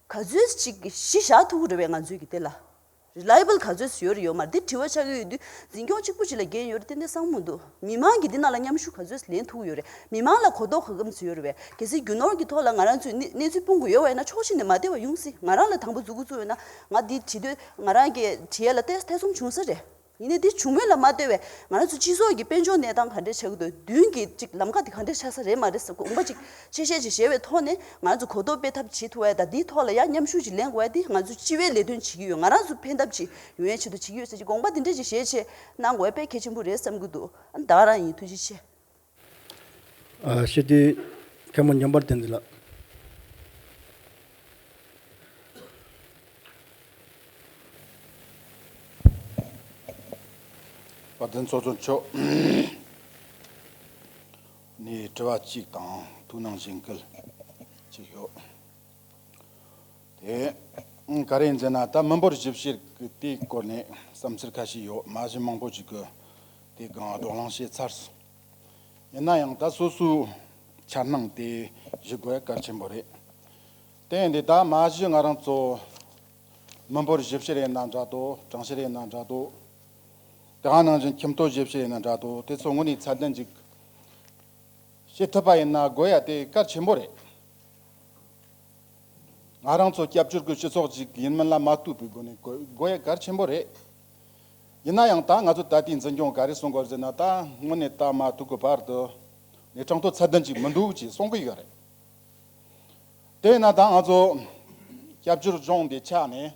ག་ཚོད་ཅིག་གཞི་བཞག་ཐུབ་ཀྱི་རེད་པས། ང་ཚོའི་གི་དེ་ལ་རི་ལའི་བལ་ག་ཚོད་ཡོད་རེད་ཡོད་མ་རེད། དེ་དྲི་བ་ཆགས་ཀྱི་ཡོད་དུས་འཛིན་སྐྱོང་གཅིག་པུ་ཅིག་ལ་འགན་ཡོད་རེད། ཏན་ཏན་བསམ་མི་འདུག་མི་མང་གིས་འདི་ནང་ལ་མཉམ་ཞུགས་ག་ཚོད་ལེན་ཐུབ་ཀྱི་ཡོད་རེད། མི་མང་ལ་གོ་རྟོགས་ག་གམ་ཚོད་ཡོད་རེད་པས། གལ་སྲིད་རྒྱུ་ནོར་གྱི་ཐོག་ལ་ང་རང་ཚོས་གནས་གནས་ཚུལ་སྤུངས་དགོས་ཡོད་པ་ཡིན་ན་ཕྱོགས་གཅིག་ནས་མ་བདེ་བ་ཡོང་སྲིད། ང་རང་ལ་དང་པོ་མཛུབ་གུ་བཙུགས་ཡོད་ན་ང་འདི་བྲིས་དུས་ང་རང་གི་བྲིས་ཡ་ལ་ཐེ་ཐེ་ཚོམ་བྱུང་ས་རེད། ཡིན་ནའི་འདི་བྱུང་མིན་ལ་མ་ལྟོས་པའི་ང་རང་ཚོ་སྤྱི་ཚོགས་ཀྱི་དཔལ་འབྱོར་གནས་སྟངས་ག་འདྲས་ཆགས་ཀྱི་འདུག་མདུན་གྱི་ཅིག་ལམ་ཁ་དེ་ག་འདྲས་ཆགས་ས་རེད་མ་རེད་ཟེར་དགོངས་པ་ཅིག་ཆེ་ཤས་ཅིག་བཞེས་པའི་ཐོག་ནས་ང་ཚོ་གོ་རྟོགས་སྤེལ་ཐབས་བྱེད་ཐུབ་པ་དང་འདིའི་ཐོག་ལ་ཡང་མཉམ་ཞུགས་ཅིག་ལེན་དགོས་པ་འདི་ང་ཚོ་སྤྱི་པའི་ལས་དོན་བྱེད་ཀྱི་ཡོད། ང་རང་ཚོ་ཕན་ཐབས་ཅིག་ཡོང་ཡའི་ཆེད་དུ་བྱེད་ཀྱི་ཡོད་ཟེར་གྱི་དགོངས་པ་འདི་འདྲས་ཅིག་བཞེས་ཆེད་གནང་དགོས་པ་དཔེ་གལ་ཆེན་པོ་རེད་བསམ་གྱི་འདུག་ཨ་ད་ག་རང་ཡིན། ཐུགས་རྗེ་ཆེ། ཨ་ཤེས་དེ་མཁན་པོ་ཉམས་པར་བསྟན་འཛིན་ལགས། བཀའ་དྲིན་ཚོགས་གཙོ་མཆོག་ནས་དྲི་བ་གཅིག་དང་ཐུགས་སྣང་གཞན་སྐུལ་གཅིག་ཡོད། དེ་ག་རེ་ཡིན་ཟེར་ན་ད་མི་འབོར་ཞིབ་བཤེར་གྱི་དེའི་སྐོར་ནས་བསམ་ཚུལ་ཁ་ཤས་ཡོད། མ་གཞི་མང་པོ་ཞིག་གིས་དེ་སྒང་བགྲོ་གླེང་བྱས་ཚར་སོང་། ཡིན་ན་ཡང་ད་སོ་སོའི་འཆར་སྣང་དེ་ཞུ་དགོས་གལ་ཆེན་པོ་རེད། དེ་ཡིན་དུས་ད་མ་གཞི་ང་རང་ཚོ་མི་འབོར་ཞིབ་བཤེར་ཡིན་ན་འདྲ་འདུག་གྲངས་བཤེར་ཡིན་ན་འདྲ་འདུག་དེ་ག་ནང་བཞིན་ཁྱིམ་ཐོ་ཞིབ་བཤེར་ཡིན་ན་འདྲ་འདུག་དེ་ཚོ་དངོས་གནས་ཚད་ལྡན་ཅིག་བྱེད་ཐུབ་པ་ཡིན་ན་དགོས་ཡ་དེ་གལ་ཆེན་པོ་རེད། ང་རང་ཚོ་སྐྱབས་བཅོལ་གྱི་སྤྱི་ཚོགས་ཅིག་ཡིན་མིན་ལ་མ་ལྟོས་པའི་སྒོ་ནས་དགོས་དགོས་ཡ་གལ་ཆེན་པོ་རེད། ཡིན་ན་ཡང་ད་ང་ཚོ་ད་ལྟའི་འཛིན་སྐྱོང་ག་རེ་གསུང་དགོས་ཟེར་ན་ད་དངོས་གནས་ད་མ་ཐུག་གི་བར་དུ་ནས་གྲངས་ཐོ་ཚད་ལྡན་ཅིག་མི་འདུག་ཅེས་གསུང་གི་ཡོད་རེད། དེས་ན་ད་ང་ཚོ་སྐྱབས་བཅོལ་གཞུང་འདི་ཆགས་ནས་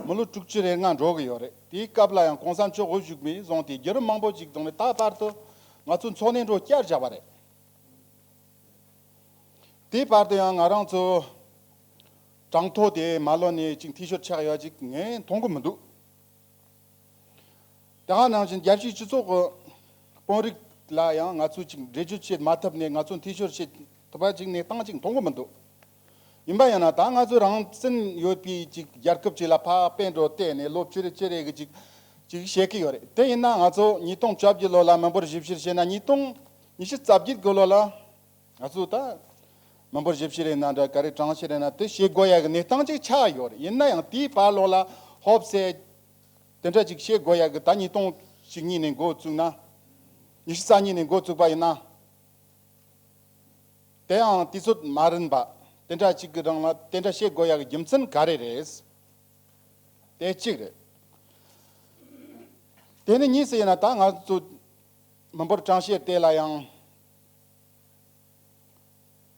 མི་ལོ་དྲུག་ཅུ་རེ་ལྔ་འགྲོ་གི་ཡོད་རེད། དེའི་སྐབས་ལ་ཡང་གོང་ས་མཆོག་དབུ་བཞུགས་ནས་བཟུང་སྟེ་བརྒྱུད་རིམ་མང་པོ་ཅིག་བྱུང་ནས་ད་བར་དུ་ང་ཚོ་འཚོ་གནས་འགྲོ་བསྐྱར་བཞག་པ་རེད། དེའི་བར་དུ་ཡང་ང་རང་ཚོ་གྲངས་ཐོ་དེ་མ་ལོན་ནས་ཅིག་འཐུས་ཤོར་ཆགས་ཡོད་ཅིག་ངས་མཐོང་གི་མི་འདུག་དེ་ག་ནང་བཞིན་རྒྱལ་སྤྱིའི་སྤྱི་ཚོགས་ཀྱི་དཔོན་རིགས་ལ་ཡང་ང་ཚོས་ཅིག་འགྲེལ་བརྗོད་བྱེད་མ་ཐུབ་ནས་ང་ཚོ་འཐུས་ཤོར་བྱེད་ཐུབ་པ་ཅིག་གནས་སྟངས་ཅིག་མཐོང་གི་མི་འདུག་ཡིན་པ་ཡིན་ན་ད་ང་ཚོ་རང་བཙན་ཡོད་པའི་ཅིག་རྒྱལ་ཁབ་ཅིག་ལ་ཕར་དཔེ་འགྲོ་བལྟས་ནས་ལོ་བཅུ་རེ་བཅུ་རེ་གི་ཅིག་ཅིག་བཤད་ཀྱི་ཡོད་རེད། དེ་ཡིན་ན་ང་ཚོ་ཉིས་སྟོང་བཅོ་བརྒྱད་ལོ་ལ་མི་འབོར་ཞིབ་བཤེར་བྱས་ན་ཉིས་སྟོང་ཉི་ཤུ་རྩ་བརྒྱད་གི་ལོ་ལ་ང་ཚོ་ད་མི་འབོར་ཞིབ་བཤེར་ཡིན་ན་འདྲ་ག་རེ་གྲངས་བཤེར་ཡིན་ན་དེ་བྱེད་དགོས་ཡ་གི་གནས་སྟངས་ཅིག་ཆགས་ཡོད་རེད། ཡིན་ན་ཡང་དེའི་བར་ལོགས་ལ་ཧོབ་སེ་དེ་འདྲ་ཅིག་བྱེད་དགོས་ཡ་གི་ད་ཉིས་སྟོང་བཅུ་གཉིས་ནས་འགོ་བཙུགས་ན་ཉི་ཤུ་རྩ་གཉིས་ནས་འགོ་བཙུགས་པ་ཡིན་ན། དེའང་དུས་ཚོད་མ་རན་པ་དེ་འདྲ་ཅིག་གི་རིང་ལ་དེ་འདྲ་བྱེད་དགོས་ཡ་གི་རྒྱུ་མཚན་ག་རེ་རེད། དེ་གཅིག་རེད། དེ་ནི་གཉིས་སུ་ཡིན་ན་ད་ང་ཚོ་མི་འབོར་གྲངས་བཤེར་དེ་ལ་ཡང་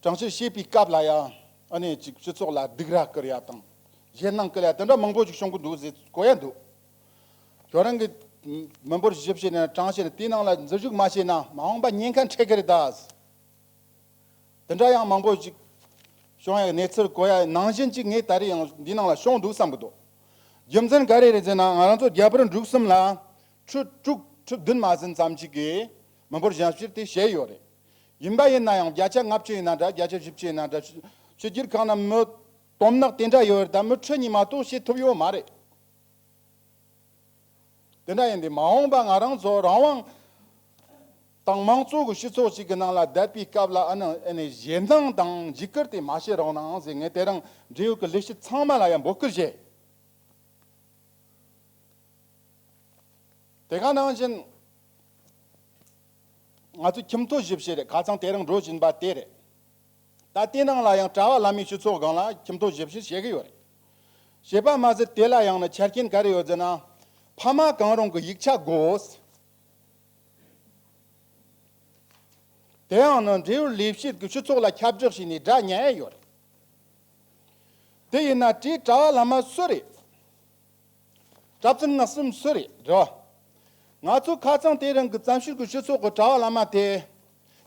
གྲངས་བཤེར་བྱེད་པའི་སྐབས་ལ་ཡང་ཨ་ནེ་ཅིག་སྤྱི་ཚོགས་ལ་སྡིགས་ར་སྐུལ་ཡ་དང་ཞེད་སྣང་སྐུལ་ཡ་དེ་འདྲ་མང་པོ་ཅིག་བྱུང་གི་འདུག་ཟེར་གོ་ཡ་འདུག་ཁྱོད་རང་གི་མི་འབོར་ཞིབ་བཤེར་ནས་གྲངས་བཤེར་དེའི་ནང་ལ་འཛུལ་ཞུགས་མ་བྱས་ན་མ་འོངས་པ་ཉེན་ཁ་འཕྲད་ཀྱི་རེད་ད། དེ་འདྲ་ཡང་མང་པོ་ཅིག་བྱུང་ཡ་གནས་ཚུལ་གོ་ཡ་ནང་བཞིན་ཅིག་ངས་ད་རེས་ཡང་འདི་ནང་ལ་བྱུང་འདུག་བསམ་གི་འདུག་རྒྱུ་མཚན་ག་རེ་རེད་ཟེར་ན་ང་རང་ཚོ་རྒྱ་བལ་འབྲུག་གསུམ་ལ་ཁྲི་དྲུག་ཁྲི་བདུན་མ་ཟིན་ཙམ་ཅིག་གིས་མི་འབོར་ཞིབ་བཤེར་དེ་བྱས་ཡོད་རེད། ཡིན་པ་ཡིན་ན་ཡང་བརྒྱ་ཆ་ལྔ་བཅུ་ཡིན་ན་འདྲ་བརྒྱ་ཆ་བཞི་བཅུ་ཡིན་ན་འདྲ་ཕྱི་རྒྱལ་ཁག་ན་མི་དོམ་ནག་དེ་འདྲ་ཡོད་རེད། ད་མི་ཁྲི་གཉིས་མ་གཏོགས་བྱེད་ཐུབ་ཡོད་མ་རེད། དེ་འདྲ་ཡིན་དུས་མ་འོངས་པ་ང་རང་ཚོ་རང་དབང་དང་དམངས་གཙོ་གི་སྤྱི་ཚོགས་ཤིག་གི་ནང་ལ་བསྡད་པའི་སྐབས་ལ་ཨ་ནི་ཨ་ནི་ཞེད་སྣང་དང་འཇིགས་སྐུལ་དེ་མ་བྱེད་རོགས་གནང་ཟེར་ངས་དེ་རིང་འབྲེལ་ཡོད་ཀྱི་ལས་བྱེད་ཚང་མ་ལ་ཡང་འབོད་སྐུལ་བྱས། དེ་ག་ནང་བཞིན་ང་ཚོ་ཁྱིམ་ཐོ་ཞིབ་བཤེར་རེད། ཁ་སང་དེ་རིང་འགྲོ་བཞིན་པ་དེ་རེད། ད་དེ་ནང་ལ་ཡང་གྲྭ་བ་བླ་མའི་སྤྱི་ཚོགས་སྒང་ལ་ཁྱིམ་ཐོ་ཞིབ་བཤེར་བྱེད་ཀྱི་ཡོད་རེད། བྱེད་པ་མ་ཟད་དེ་ལ་ཡང་ནི་ཆ་རྐྱེན་ག་རེ་ཡོད་ཟེར་ན། ཕ་མ་གང་རུང་གི་ཡིག་ཆ་དགོས། དེ་ཡང་ནི་འབྲེལ་ཡོད་ལས་བྱེད་ཀྱི་སྤྱི་ཚོགས་ལ་ཁྱབ་བསྒྲགས་བྱས་ནས་སྒྲ་ཉན་ཡོད་རེད། དེ་ཡིན་ན་དེའི་གྲྭ་བ་བླ་མ་སུ་རེད། གྲྭ་བཙུན་ང་གསུམ་སུ་རེད་རེད་བ། ང་ཚོ་ཁ་ཚང་དེ་རིང་གི་བཙན་བྱོལ་གྱི་སྤྱི་ཚོགས་ཀྱི་གྲྭ་བ་བླ་མ་དེ་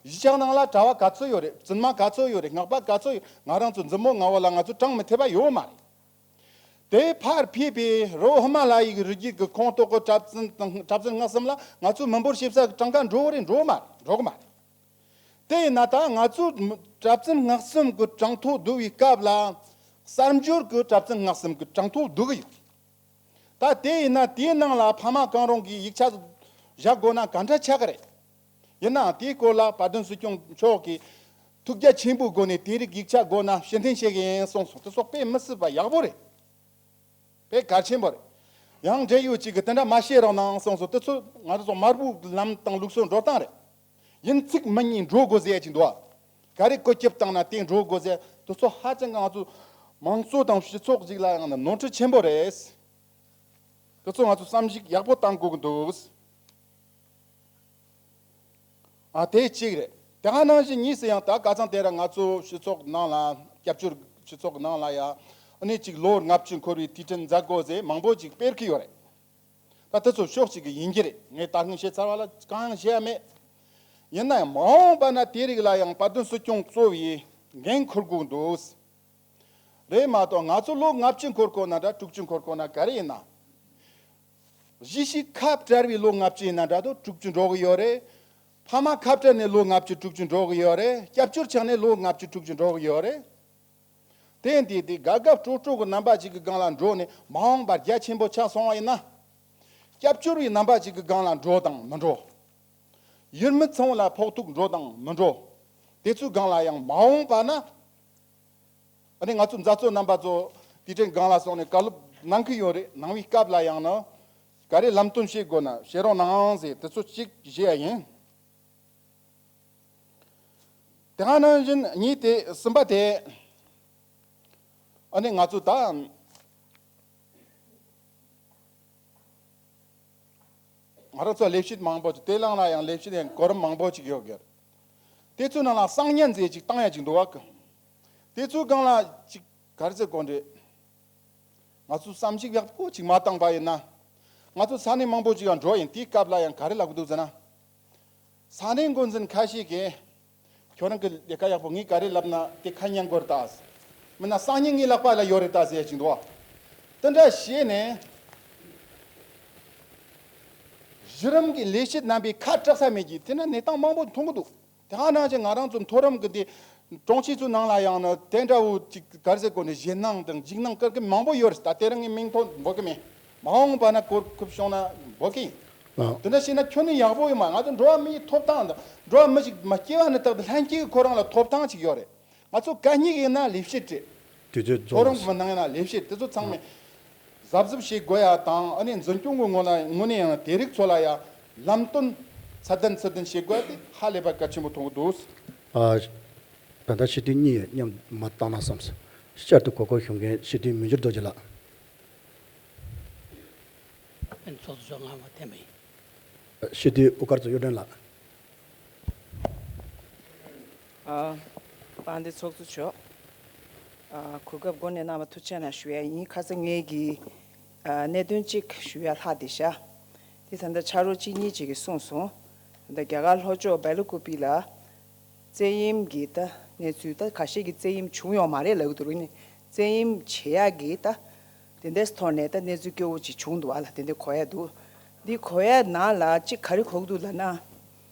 གཞིས་ཆགས་ནང་ལ་གྲྭ་བ་ག་ཚོད་ཡོད་རེད། བཙུན་མ་ག་ཚོད་ཡོད་རེད། སྔགས་པ་ག་ཚོད་ཡོད། ང་རང་ཚོ་འཛིན་མོ་ང་བོ་ལ་ང་ཚོ་གྲངས་མི་ཐེབས་པ་ཡོད་མ་རེད། དེ་ཕར་ཕེབས་པའི་རི་བོ་ཧི་མ་ལ་ཡའི་རི་རྒྱུད་ཀྱི་ཁོངས་གཏོགས་ཀྱི་གྲྭ་བཙུན་དང་གྲྭ་བཙུན་སྔགས་གསུམ་ལ་ང་ཚོ་མི་འབོར་ཞིབ་ས་གི་གྲངས་ཀ་འགྲོ་གི་རེད། འགྲོ་མ་རེད། འགྲོ་གི་མ་རེད། དེ་ཡིན་ན་ད་ང་ཚོ་གྲྭ་བཙུན་སྔགས་གསུམ་གྱི་གྲངས་ཐོ་བསྡུ་བའི་སྐབས་ལ་གསར་འབྱོར་གྱི་གྲྭ་བཙུན་སྔགས་གསུམ་གྱི་གྲངས་ཐོ་བསྡུ་གི་ཡོད། ད་དེ་ཡིན་ན་དེའི་ནང་ལ་ཕ་མ་གང་རུང་གིས་ཡིག་ཆ་བཞག་དགོས་ན་ག་འདྲ་ཆགས་ཀྱི་རེད། ཡིན་ནའང་དེའི་སྐོར་ལ་བཀའ་དྲིན་སྲིད་སྐྱོང་མཆོག་གིས་ཐུགས་རྒྱ་ཆེན་པོའི་སྒོ་ནས་དེ་རིགས་ཡིག་ཆ་དགོས་ན་ཕྱིར་འཐེན་བྱེད་ཀྱི་ཡིན་གསུངས་སོང་། དེ་ཚོ་དཔེ་མི་སྲིད་པ་ཡག་པོ་རེད། དཔེ་གལ་ཆེན་པོ་རེད། ཡང་འབྲེལ་ཡོད་ཅིག་གིས་དེ་འདྲ་མ་བཤད་རོགས་གནང་གསུངས་སོང་། དེ་ཚོ་ང་རང་ཚོ་དམར་པོའི་ལམ་དང་ལུགས་སྲོལ་འགྲོ་སྟངས་རེད། ཡིན་ཚིག་མི་ཉན་འགྲོ་དགོས་ཟེར་ཡ་ཅིག་འདུག་ཨ། ག་རེ་བཀོད་ཁྱབ་བཏང་ན་དེ་འགྲོ་དགོས་ཟེར། དེ་ཚོ་ཧ་ཅང་གི་ང་ཚོ་མང་གཙོ་དང་སྤྱི་ཚོགས་ཅིག་ལ་ཡང་ན་ནོར་འཁྲུལ་ཆེན་པོ་རེད། དེ་ཚོ་ང་ཚོ་བསམ་གཞིག་ཡག་པོ་བཏང་དགོས་ཀྱི་འདུག། ཨ། དེ་གཅིག་རེད། དེ་ག་ནང་བཞིན་གཉིས་སུ་ཡང་ད་ཁ་སང་དེ་ར་ང་ཚོ་སྤྱི་ཚོགས་ནང་ལ་སྐྱབས་བཅོལ་སྤྱི་ཚོགས་ནང་ལ་ཡ་ཨ་ནི་གཅིག་ལོ་ལྔ་བཅུ་འཁོར་བའི་དུས་དྲན་མཛད་སྒོ་ཟེར་མང་པོ་ཅིག་སྤེལ་གྱི་ཡོད་རེད། ད་དེ་ཚོ་ཕྱོགས་གཅིག་གི་ཡིན་གྱི་རེད། ངས་ད་སྔོན་བཤད་ཚར་བ་ལ་གང་ཡང་བཤད་ཡ་མེད། ཡིན་ན་ཡང་མ་འོངས་པ་ན་དེ་རིགས་ལ་ཡང་བཀའ་དྲིན་སྲིད་སྐྱོང་གཙོ་བའི་འགན་འཁུར་དགོས་འདུག། རེད་མ་གཏོགས་ང་ཚོ་ལོ་ལྔ་བཅུ་འཁོར་གོ་ན་འདྲ། དྲུག་ཅུ་འཁོར་གོ་ན་ག་རེ་ཡིན་ན། གཞིས་བྱེས་ཁ་བྲལ་བའི་ལོ་ལྔ་བཅུ་ཡིན་ན་འདྲ་དོ། དྲུག་ཅུ་འགྲོ་གི་ཡོད་རེད། ཕ་མ་ཁ་བྲལ་ནས་ལོ་ལྔ་བཅུ་དྲུག་ཅུ་འགྲོ་གི་ཡོད་རེད། སྐྱབས་བཅོལ་ཆགས་ནས་ལོ་ལྔ་བཅུ་དྲུག་ཅུ་འགྲོ་གི་ཡོད་རེད། དེ་འདི་དེ་དགའ་དགའ་སྤྲོ་སྤྲོ་གི་རྣམ་པ་ཅིག་གི་སྒང་ལ་འགྲོ་ནས་མ་འོངས་པར་རྒྱ་ཆེན་པོ་ཆགས་སོང་བ་ཡིན་ན། སྐྱབས་བཅོལ་བའི་རྣམ་པ་ཅིག་གི་སྒང་ལ་འགྲོ་དང་མི་འགྲོ། ཡུལ་མི་ཚང་ལ་ཕོག་ཐུག་འགྲོ་དང་མི་འགྲོ། དེ་ཚོའི་སྒང་ལ་ཡང་མ་འོངས་པ་ན། ཨ་ནི་ང་ཚོ་མཛད་གཙོ་རྣམ་པ་ཚོ་དེ་འདྲའི་སྒང་ལ་སོང་ནས་བཀའ་སློབ་གནང་གི་ཡོད་རེད། གནང་བའི་སྐབས་ལ་ཡང་ན་ག་རེ་ལམ་སྟོན་བྱེད་དགོས་ན་བྱེད་རོགས་གནང་ཟེར་དེ་ཚོ་གཅིག་བཤད་ཡ་ཡིན། དེ་ག་ནང་བཞིན་གཉིས་དེ་གསུམ་པ་དེ་ཨ་ནི་ང་ཚོ་ད། ང་རང་ཚོ་ལས་བྱེད་མང་པོ་ཅིག་དེ་ལང་ལ་ཡང་ལས་བྱེད་ཡང་གོ་རིམ་མང་པོ་ཅིག་ཡོད་གི། དེ་ཚོའི་ནང་ལ་གསང་ཉན་ཟེར་ཅིག་བཏང་ཡ་ཅིག་འདུག་བ་གི། དེ་ཚོའི་སྒང་ལ་ཅིག་ག་རེ་ཟེར་དགོས་རེད། ང་ཚོ་བསམ་གཞིག་ཡག་པོ་ཅིག་མ་བཏང་པ་ཡིན་ན། ང་ཚོ་ས་གནས་མང་པོ་ཅིག་ཡང་འགྲོ་ཡིན། དེའི་སྐབས་ལ་ཡང་ག་རེ་ལབ་གི་འདུག་ཟེར་ན། ས་གནས་འགོ་འཛིན་ཁ་ཤས་ཀྱིས། ཁྱོད་རང་གི་ལས་ཀ་ཡག་པོ། ངས་ག་རེ་ལབ་ན་དེ་ཁ་ཉན་དགོས་རེད་ད། མིན་ན་སང་ཉིན་ངའི་ལག་པ་ལ་ཡོད་རེད་ད་ཟེར་ཡ་ཅིག་འདུག་བ། དེ་འདྲ་བྱས་ནས་གཞི་རིམ་གྱི་ལས་བྱེད་རྣམ་པས་ཁ་གྲག་ས་མེད་ཀྱི་དེ་འདྲ་གནས་སྟངས་མང་པོ་མཐོང་གི་འདུག། དེ་ག་ནང་བཞིན་ང་རང་ཚོ་མཐོ་རིམ་གྱི་དེ་དྲུང་ཆེ་ཚོའི་ནང་ལ་ཡང་ན་དེ་འདྲ་བོ་ཅིག་ག་རེ་ཟེར་དགོས་ནས་ཞེད་སྣང་དང་འཇིགས་སྣང་སྐུལ་མཁན་མང་པོ་ཡོད་རེད། ད་དེ་རིང་ངས་མིང་ཐོ་འབོད་ཀྱི་མེད། མ་འོངས་པ་ན་གོ་སྐབས་བྱུང་ན་འབོད་ཀྱི་ཡིན། ཨ། དེ་འདྲ་བྱས་ན་ཁྱོན་ནས་ཡག་པོ་ཡོད་མ། ང་ཚོ་འགྲོ་བ་མིའི་ཐོབ་ཐང་དང་འགྲོ་བ་མི་ཞིག་མ་སྐྱེ་བ་ནས་བཏགས་ཏེ་ལྷན་སྐྱེས་ཁོ་རང་ལ་ཐོབ་ཐང་ཅིག་ཡོད་རེད། ང་ཚོ་གད་སྙིགས་ཡིན་ན་ལས་བྱེད་རེད། དུས་ཚོད་མཐོ་རིམ་རྫོགས་མི་སྣང་ཡིན་ན་ལས་བྱེད། དེ་ཚོ་ཚང་མས་གཟབ་གཟབ་བྱེད་དགོས་ཡ་དང་། ཨ་ནི་འཛིན་སྐྱོང་གི་ངོ་ལ་ངོས་ནས་ཡང་དེ་རིགས་ཚོ་ལ་ཡ་ལམ་སྟོན་ཚད་ལྡན་ཚད་ལྡན་བྱེད་དགོས་ཡ་དེ་ཧ་ལས་པ་གལ་ཆེན་པོ་མཐོང་གི་འདུག། ཨ། ད་ལྟ་སྤྱི་འཐུས་གཉིས་མཉམ་མ་བཏང་ན་བསམས། བསྐྱར་དུ་གོ་སྐབས་ཞུ་མཁན་སྤྱི་འཐུས་མི་འགྱུར་རྡོ་རྗེ་ལགས། ཨ་ནི་ཚོགས་གཙོ་མཆོག་ང་མ་འཐེན་པ་ཡིན། སྤྱི་འཐུས་དབུ་དཀར་མཚོ་གཡུ་སྒྲོན་ལགས། ཨ། དཔལ་ལྡན་ཚོགས་གཙོ་མཆོག། ཨ། གོ་སྐབས་དགོངས་ནས་གནང་བ་ཐུགས་རྗེ་གནང་ཞུ་ཡ་ཡིན། ཁ་སང་ངེད་ཀྱིས་ཨ་གནད་དོན་གཅིག་ཞུ་ཡ་ལྷག་བསྡད་ཤག། དེ་ད་ལྟ་ཕྱག་རོགས་གཅིག་གཉིས་ཅིག་གིས་གསུངས་སོང་། ད་ལྟ་རྒྱ་གར་ལྷོ་ཕྱོགས་སྦེལ་ཀུ་པི་ལ་བཙན་གཡེམ་གྱི་ད་གནས་ཚུལ། ད་ཁ་ཤས་ཀྱིས་བཙན་གཡེམ་བྱུང་ཡོད་མ་རེད་ལབ་ཀྱི་འདུག་རེད། ནི་བཙན་གཡེམ་བྱེད་ཡག་གི་ད་དེ་འདྲའི་ཐོག་ནས་ད་གནས་ཚུལ་སྐྱོ་བོ་ཅིག་བྱུང་འདུག་ཨ་ལ། དེ་འདྲ་གོ་ཡ་འདུག། འདི་གོ་ཡ་ནང་ལ་གཅིག་ག་རེ་གོ་གི་འདུག་ལབ་ན།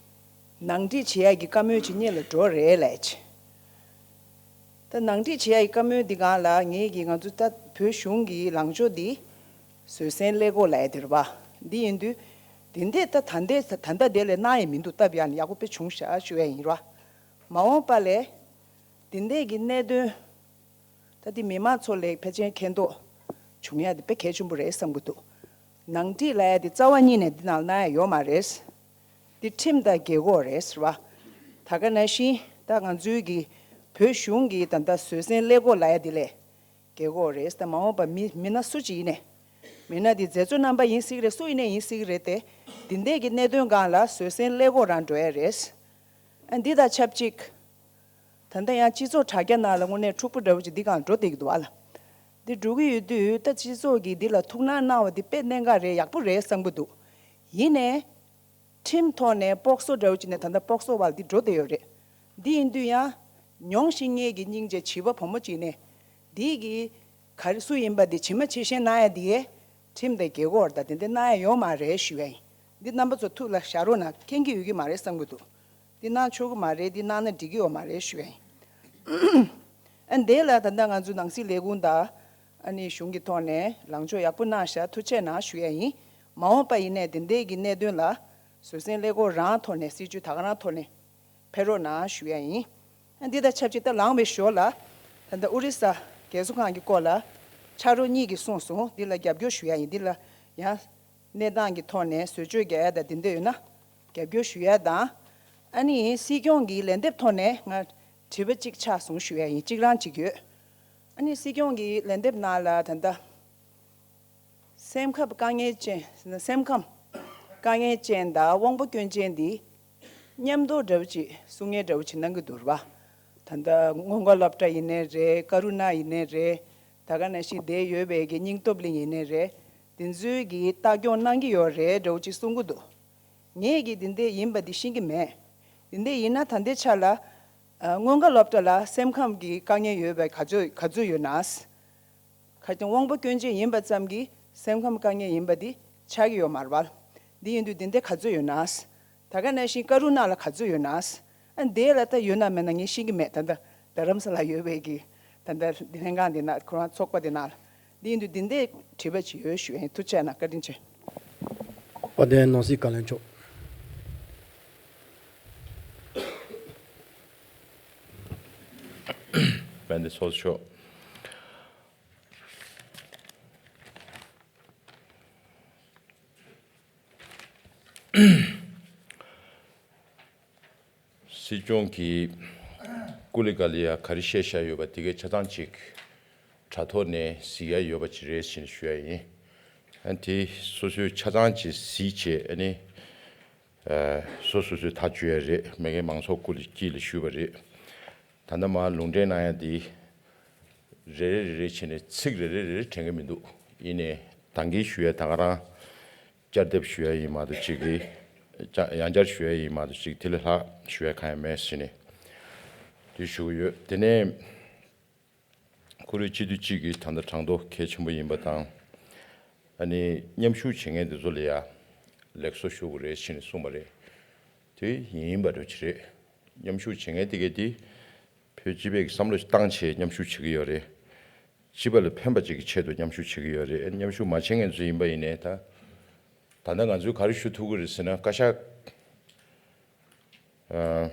ནང་འགྲིག་བྱེད་ཡག་གི་བཀའ་མོལ་ཅིག་སྔོན་ལ་འགྲོ་རེད་ལབ་ཅིག། ད་ནང་འགྲིག་བྱེད་ཡག་གི་བཀའ་མོལ་འདི་སྒང་ལ་ངེད་ཀྱིས་ང་ཚོ་ད་བོད་གཞུང་གི་ལངས་ཕྱོགས་འདི་བཟོད་བསྲན་ཀླད་ཀོར་ལབ་ཡ་དེ་རེད་པ། འདི་ཡིན་དུས་འདི་འདྲས་ད་ད་ལྟའི་ད་ལྟ་དེ་ལས་གནང་ཡ་མི་འདུག། སྟབས་ཡག་ནས་ཡག་པོ་དཔེ་བྱུང་ཤག་ཞུ་ཡ་ཡིན་ར། མ་འོངས་པ་ལས་འདི་འདྲས་ཀྱི་གནད་དོན། ད་འདི་མི་མང་ཚོ་ལ་ཕལ་ཆེར་མཁྱེན་རྟོགས་བྱུང་ཡ་དེ་དཔེ་གལ་ཆེན་པོ་རེད་བསམ་གྱི་འདུག། ནང་འགྲིག་ལབ་ཡ་དེ་རྩ་བ་ཉིད་ནས་འདི་ནང་གནང་ཡ་ཡོད་མ་རེད། འདི་ཁྲིམས་དང་འགལ་གྱི་ཡོད་རེད་ཟེར་བ། ད་ག་ནང་བཞིན་ད་ང་ཚོའི་གི་བོད་གཞུང་གི་ད་ལྟ་བཟོད་བསྲན་ཀླད་ཀོར་ལབ་ཡ་དེ་ལས་འགལ་གྱི་ཡོད་རེད། ད་མ་འོངས་པ་མི་མི་སྣ་སུ་ཅིག་ཡིན་ནས། མི་སྣ་དེ་མཛད་གཙོ་རྣམ་པ་ཡིན་སྲིད་ཀྱི་རེད། སུ་ཡིན་ནས་ཡིན་སྲིད་ཀྱི་རེད་དེ། འདི་འདྲས་ཀྱི་གནད་དོན་སྒང་ལ་བཟོད་བསྲན་ཀླད་ཀོར་རང་འགྲོ་ཡ་རེད། ཨ་འདི་དང་ཆབས་ཅིག། ད་ལྟ་ཡང་སྤྱི་ཚོགས་དྲ་རྒྱ་ནང་ལ་དངོས་གནས་འཁྲུག་པོ་འདྲ་བོ་ཅིག་འདི་སྒང་འགྲོ་བསྡད་ཀྱི་འདུག་ཨ་ལ། འདི་འགྲོ་གི་ཡོད་དུས་ད་སྤྱི་ཚོགས་ཀྱིས་འདི་ལ་ཐུགས་སྣང་གནང་བ་འདི་དཔེ་གནད་འགག་རེད། ཡག་པོ་རེད་བསམ་གྱི་འདུག། ཡིན་ནའི་ ཁྲིམས་ཐོག་ནས་སྤོག་སོ་འདྲ་བོ་ཅིག་ནས་ད་ལྟ་སྤོག་སོ་བ་འདི་འགྲོ་བསྡད་ཡོད་རེད། འདི་ཡིན་དུས་ཡང་མྱོང་ཤེས་མཁན་གྱི་སྙིང་རྗེ་བྱིས་པ་བུ་མོ་ཅིག་ནས་འདི་གི་ག་རེ་སུ་ཡིན་པ་འདི་ཇི་མ་ཇི་བཞིན་གནང་ཡ་འདི་གས་ཁྲིམས་དང་འགལ་གྱི་ཡོད་རེད། ད་དེ་འདྲ་གནང་ཡ་ཡོད་མ་རེད་ཞུ་ཡ་ཡིན། འདི་རྣམ་པ་ཚོ་ཐུགས་ལ་བཞག་རོགས་གནང་། མཁྱེན་གྱི་ཡོད་ཀྱི་མ་རེད་བསམ་གྱི་འདུག་འདི་གནང་ཆོག་གི་མ་རེད། འདི་གནང་ན་འགྲིག་གི་ཡོད་མ་རེད་ཞུ་ཡ་ཡིན། ཨ་འདི་ལ་ད་ལྟ་ང་ཚོ་ནང་སྲིད་ལས་ཁུངས་དང་ཨ་ནི་གཞུང་གི་ཐོག་ནས་ལངས་ཕྱོགས་ཡག་པོ་གནང་ཤག་ཐུགས་རྗེ་གནང་ཞུ་ཡ་ཡིན། མ་འོངས་པ་ཡིན་ནའི་འདི་འདྲའི་གི་གནད་དོན་ལ་བཟོད་བསྲན་ཀླད་ཀོར་རང་ཐོག་ནས་སྲིད་ཇུས་ད་ག་རང་ཐོག་ནས་ཕེབས་རོགས་གནང་ཞུ་ཡ་ཡིན། ཨ་འདི་དང་ཆབས་ཅིག་ད་ལངས་པའི་ཞོར་ལ་ད་ལྟ་ཨོ་རི་ས་རྒས་གསོ་ཁང་གི་སྐོར་ལ་ཕྱག་རོགས་གཉིས་ཀྱིས་གསུངས་སོང་། འདི་ལ་རྒྱབ་སྐྱོར་ཞུ་ཡ་ཡིན། འདི་ལ་ཡང་གནས་སྟངས་ཀྱི་ཐོག་ནས་བཟོ་བཅོས་རྒྱག་ཡ་དང་དེ་འདྲ་ཡོད་ན་རྒྱབ་སྐྱོར་ཞུ་ཡ་དང་། ཨ་ནི་སྲིད་སྐྱོང་གི་ལན་འདེབས་ཐོག་ནས་ང་དྲི་བ་གཅིག་ཆགས་སོང་ཞུ་ཡ་ཡིན། གཅིག་རང་གཅིག་ཡོད། ཨ་ནི་སྲིད་སྐྱོང་གི་ལན་འདེབས་ནང་ལ་ད་ལྟ་སེམས་ཁམས་དཀའ་ངལ་ཅན། སེམས་ཁམས་དཀའ་ངལ་ཅན་དང་དབང་པོ་སྐྱོན་ཅན་འདི་མཉམ་དུ་འདྲ་བོ་ཅིག་གསུང་མཁན་འདྲ་བོ་ཅིག་གནང་གི་འདུག་རེད་པ། ད་ལྟ་མངོན་དགའ་སློབ་གྲྭ་ཡིན་ནའི་རེད། ཀ་རུ་ན་ཡིན་ནའི་རེད། ད་ག་ནང་བཞིན་བསྡད་ཡོད་པའི་གི་སྙིང་སྟོབས་གླིང་ཡིན་ནའི་རེད། དེ་ཚོའི་གི་ལྟ་སྐྱོང་གནང་གི་ཡོད་རེད་འདྲ་བོ་ཅིག་གསུང་གི་འདུག་ངས་གི་འདི་འདྲ་ཡིན་པ་འདི་ཤེས་ཀྱི་མེད། འདི་འདྲ་ཡིན་ན་ད་ལྟའི་ཆ་ལ་ཨ་མངོན་དགའ་སློབ་གྲྭ་ལ་སེམས་ཁམས་ཀྱི་དཀའ་ངལ་ཡོད་པའི་ག་ཚོད་ག་ཚོད་ཡོད་ན། ཁ་ཅིག་དབང་པོ་སྐྱོན་ཅན་ཡིན་པ་ཙམ་གྱིས་སེམས་ཁམས་དཀའ་ངལ་ཡིན་པ་འདི་ཆགས་ཀྱི་ཡོད་མ་རེད་པ། འདི་ཡིན་དུས་འདི་འདྲ་ག་ཚོད་ཡོད་ན། ད་ག་ནང་བཞིན་ཀ་རུ་ན་ལ་ག་ཚོད་ཡོད་ན། ཨ་འདི་ལ་ད་ཡོད་ན་མེད་ན་ངས་ཤེས་ཀྱི་མེད། ད་ལྟ་རྡ་རམ་ས་ལ་ཡོད་པའི་གི་ད་ལྟ་ལྷན་ཁང་འདི་ན་ཁོ་རང་ཚོགས་པ་འདི་ན་འདི་ཡིན་དུས་འདི་འདྲའི་དྲི་བ་ཅིག་ཡོད་ཞུ་ཡ་ཡིན། ཐུགས་རྗེ་གནང་། བཀའ་དྲིན་ཆེ། དཔལ་ལྡན་ནང་སྲིད་བཀའ་བློན་མཆོག་དཔལ་ལྡན་ཚོགས་གཙོ་མཆོག་སྲིད་སྐྱོང་གིས་ཀུ་ལི་ག་ལི་ཡ་ག་རེ་བཤད་བཞག་ཡོད་པ་དེ་གའི་ཆ་ཚང་ཅིག་དྲ་ཐོག་ནས་གཟིགས་ཡ་ཡོད་པ་ཅིག་རེད་ཟེར་ནས་ཞུ་ཡ་ཡིན། ཨ་ནི་དེ་སོ་སོའི་ཆ་ཚང་ཅིག་གཟིགས་བྱས། ཨ་ནི་ཨ་སོ་སོ་སོའི་ཐག་གཅོད་ཡ་རེད། མ་གིའི་མང་ཚོགས་སྐུ་ལ་དཀྱིལ་ལ་ཞུས་པ་རེད། ད་ལྟ་མར་ལུང་འདྲེན་གནང་ཡ་འདི་རེ་རེ་རེ་རེ་བྱས་ནས་ཚིག་རེ་རེ་རེ་རེ་དྲན་གྱི་མི་འདུག་ཡིན་ནའི་ད་གིན་ཞུ་ཡ་ད་ག་རང་བསྐྱར་ལྡབ་ཞུ་ཡ་ཡིན་མ་གཏོགས་ཅིག་གི་ཡང་བསྐྱར་ཞུ་ཡ་ཡིན་མ་གཏོགས་ཅིག་དེ་ལས་ལྷག་ཞུ་ཡ་གང་ཡང་མེད་ཟེར་ནས་དེ་ཞུ་གི་ཡོད། དེ་ནས་ཁོ་རའི་སྤྱི་འཐུས་གཅིག་གིས་ད་ལྟ་གྲངས་ཐོ་གལ་ཆེན་པོ་ཡིན་པ་དང་། ཨ་ནི་མཉམ་ཞུགས་བྱེད་མཁན་དེ་ཚོ་ལ་ཡ་ལེགས་གསོ་ཞུ་དགོས་རེད་ཟེར་ནས་གསུངས་པ་རེད། དེ་ཡིན་པ་འདྲ་ཅིག་རེད། མཉམ་ཞུགས་བྱེད་མཁན་དེ་གས་དེ་བོད་སྤྱི་པའི་བསམ་བློ་བཏང་བྱས་མཉམ་ཞུགས་བྱེད་ཀྱི་ཡོད་རེད། སྤྱི་པ་ལ་ཕན་པ་ཅིག་གི་ཆེད་དུ་མཉམ་ཞུགས་བྱེད་ཀྱི་ཡོད་རེད། མཉམ་ཞུགས་མ་བྱེད་མཁན་ཚོ་ཡིན་པ་ཡིན་ནའི་ད་ད་ལྟ་ང་ཚོས་ག་རེ་ཞུ་ཐུབ་ཀྱི་རེད་ཟེར་ན། བཀའ་ཤག་ཨ་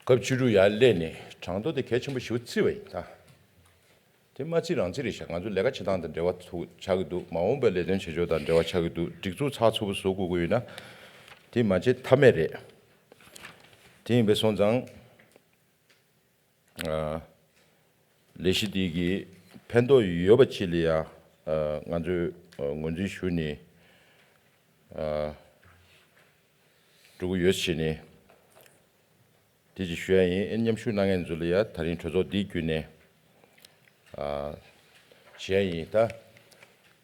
སྐབས་བཅུ་དྲུག་ཡར་སླེབས་ནས་གྲངས་ཐོ་དེ་གལ་ཆེན་པོ་ཞེ་པོ་བརྩི་བ་ཡིན་ད། དེ་མ་བརྩི་རང་བརྩི་རེད་ཤག་ང་ཚོ་ལས་ཀ་བྱེད་སྟངས་དང་འབྲེལ་བ་ཐུག་ཆགས་ཀྱི་འདུག་མ་འོངས་པའི་ལས་དོན་བྱེད་ཕྱོགས་དང་འབྲེལ་བ་ཆགས་ཀྱི་འདུག་སྒྲིག་འཛུགས་ཚགས་ཚུད་པོ་བཟོ་དགོས་ཀྱི་ཡོད་ན་དེ་མ་བྱེད་ཐབས་མེད་རེད། དེ་ཡིན་པ་སོང་ཙང་། ཨ་ལས་གཞི་འདི་གི་ཕན་ཐོགས་ཡོད་པ་ཅིག་ལ་ཡང་ཨ་ང་ཚོས་ཨ་ངོས་འཛིན་ཞུ་ནས་ཨ་འགྲོ་གི་ཡོད་ཟེར་ནས་དེ་ཅིག་ཞུ་ཡ་ཡིན། ཨ་མཉམ་ཞུགས་གནང་མཁན་ཚོ་ལ་ཡང་ད་རིང་གྲོས་ཚོགས་འདི་བརྒྱུད་ནས་ཨ་བྱེད་ཡ་ཡིན་ད།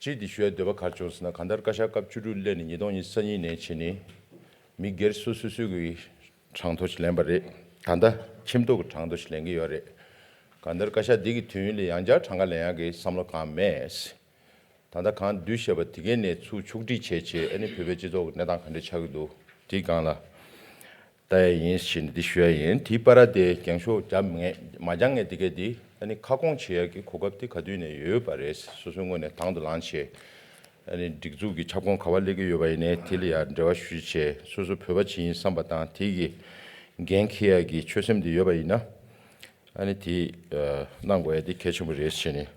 གཅིག་འདི་ཞུ་ཡ་འདོད་པ་ག་རེ་བྱུང་ཟེར་ན། གང་ལྟར་བཀའ་ཤག་སྐབས་བཅུ་དྲུག་སླེབས་ནས་ཉིས་སྟོང་ཉི་ཤུ་རྩ་གཉིས་ནས་བྱས་ནས་མི་སྒེར་སོ་སོ་སོ་གི་གྲངས་ཐོ་ཞིག་ལེན་པ་རེད། ད་ལྟ་ཁྱིམ་ཐོག་གི་གྲངས་ཐོ་ཞིག་ལེན་གྱི་ཡོད་རེད། གང་ལྟར་བཀའ་ཤག་འདི་གི་དུས་ཡུན་ལ་ཡང་བསྐྱར་གྲངས་ཀ་ལེན་ཡག་གི་བསམ་བློ་གང་མེད། ད་ལྟ་གང་བསྡུས་བཞག་པ་དེ་གའི་ནས་ཚུར་ཕྱོགས་སྒྲིག་བྱས་བྱས། ཨ་ནི་བོད་པའི་སྤྱི་ཚོགས་ཀྱི་གནས་སྟངས་ག་འདྲ་ཆགས་ཀྱི་འདུག་དེའི་སྒང་ལ་ལྟ་ཡ་ཡིན་ཞེས་ནས་འདི་ཞུ་ཡ་ཡིན། དེའི་བར་དེ་འགེངས་ཤོག་རྒྱབ་མེད་མ་རྒྱག་མཁན་དེ་གས་དེ་ཨ་ནི་ཁ་སྐོང་བྱེད་ཡ་གི་གོ་སྐབས་དེ་ག་དུས་ནས་ཡོད་པ་རེད། སོ་སོའི་ངོས་ནས་དང་དུ་ལངས་བྱས། ཨ་ནི་སྒྲིག་འཛུགས་ཀྱི་ཁྱབ་ཁོངས་ག་པར་སླེབས་ཀྱི་ཡོད་པ་ཡིན་ནའི་དེ་ལ་ཡང་འབྲེལ་བ་ཞུ་བྱས། སོ་སོ་བོད་པ་ཅིག་ཡིན་བསམ་པ་དང་དེ་གི་འགན་འཁྱེར་ཡ་གི་ཆོད་སེམས་དེ་ཡོད་པ་ཡིན་ན་ཨ་ནི་དེ་ཨ་གནང་དགོས་ཡ་དེ་གལ་ཆེན་པོ་རེད་ཟེར་ནས་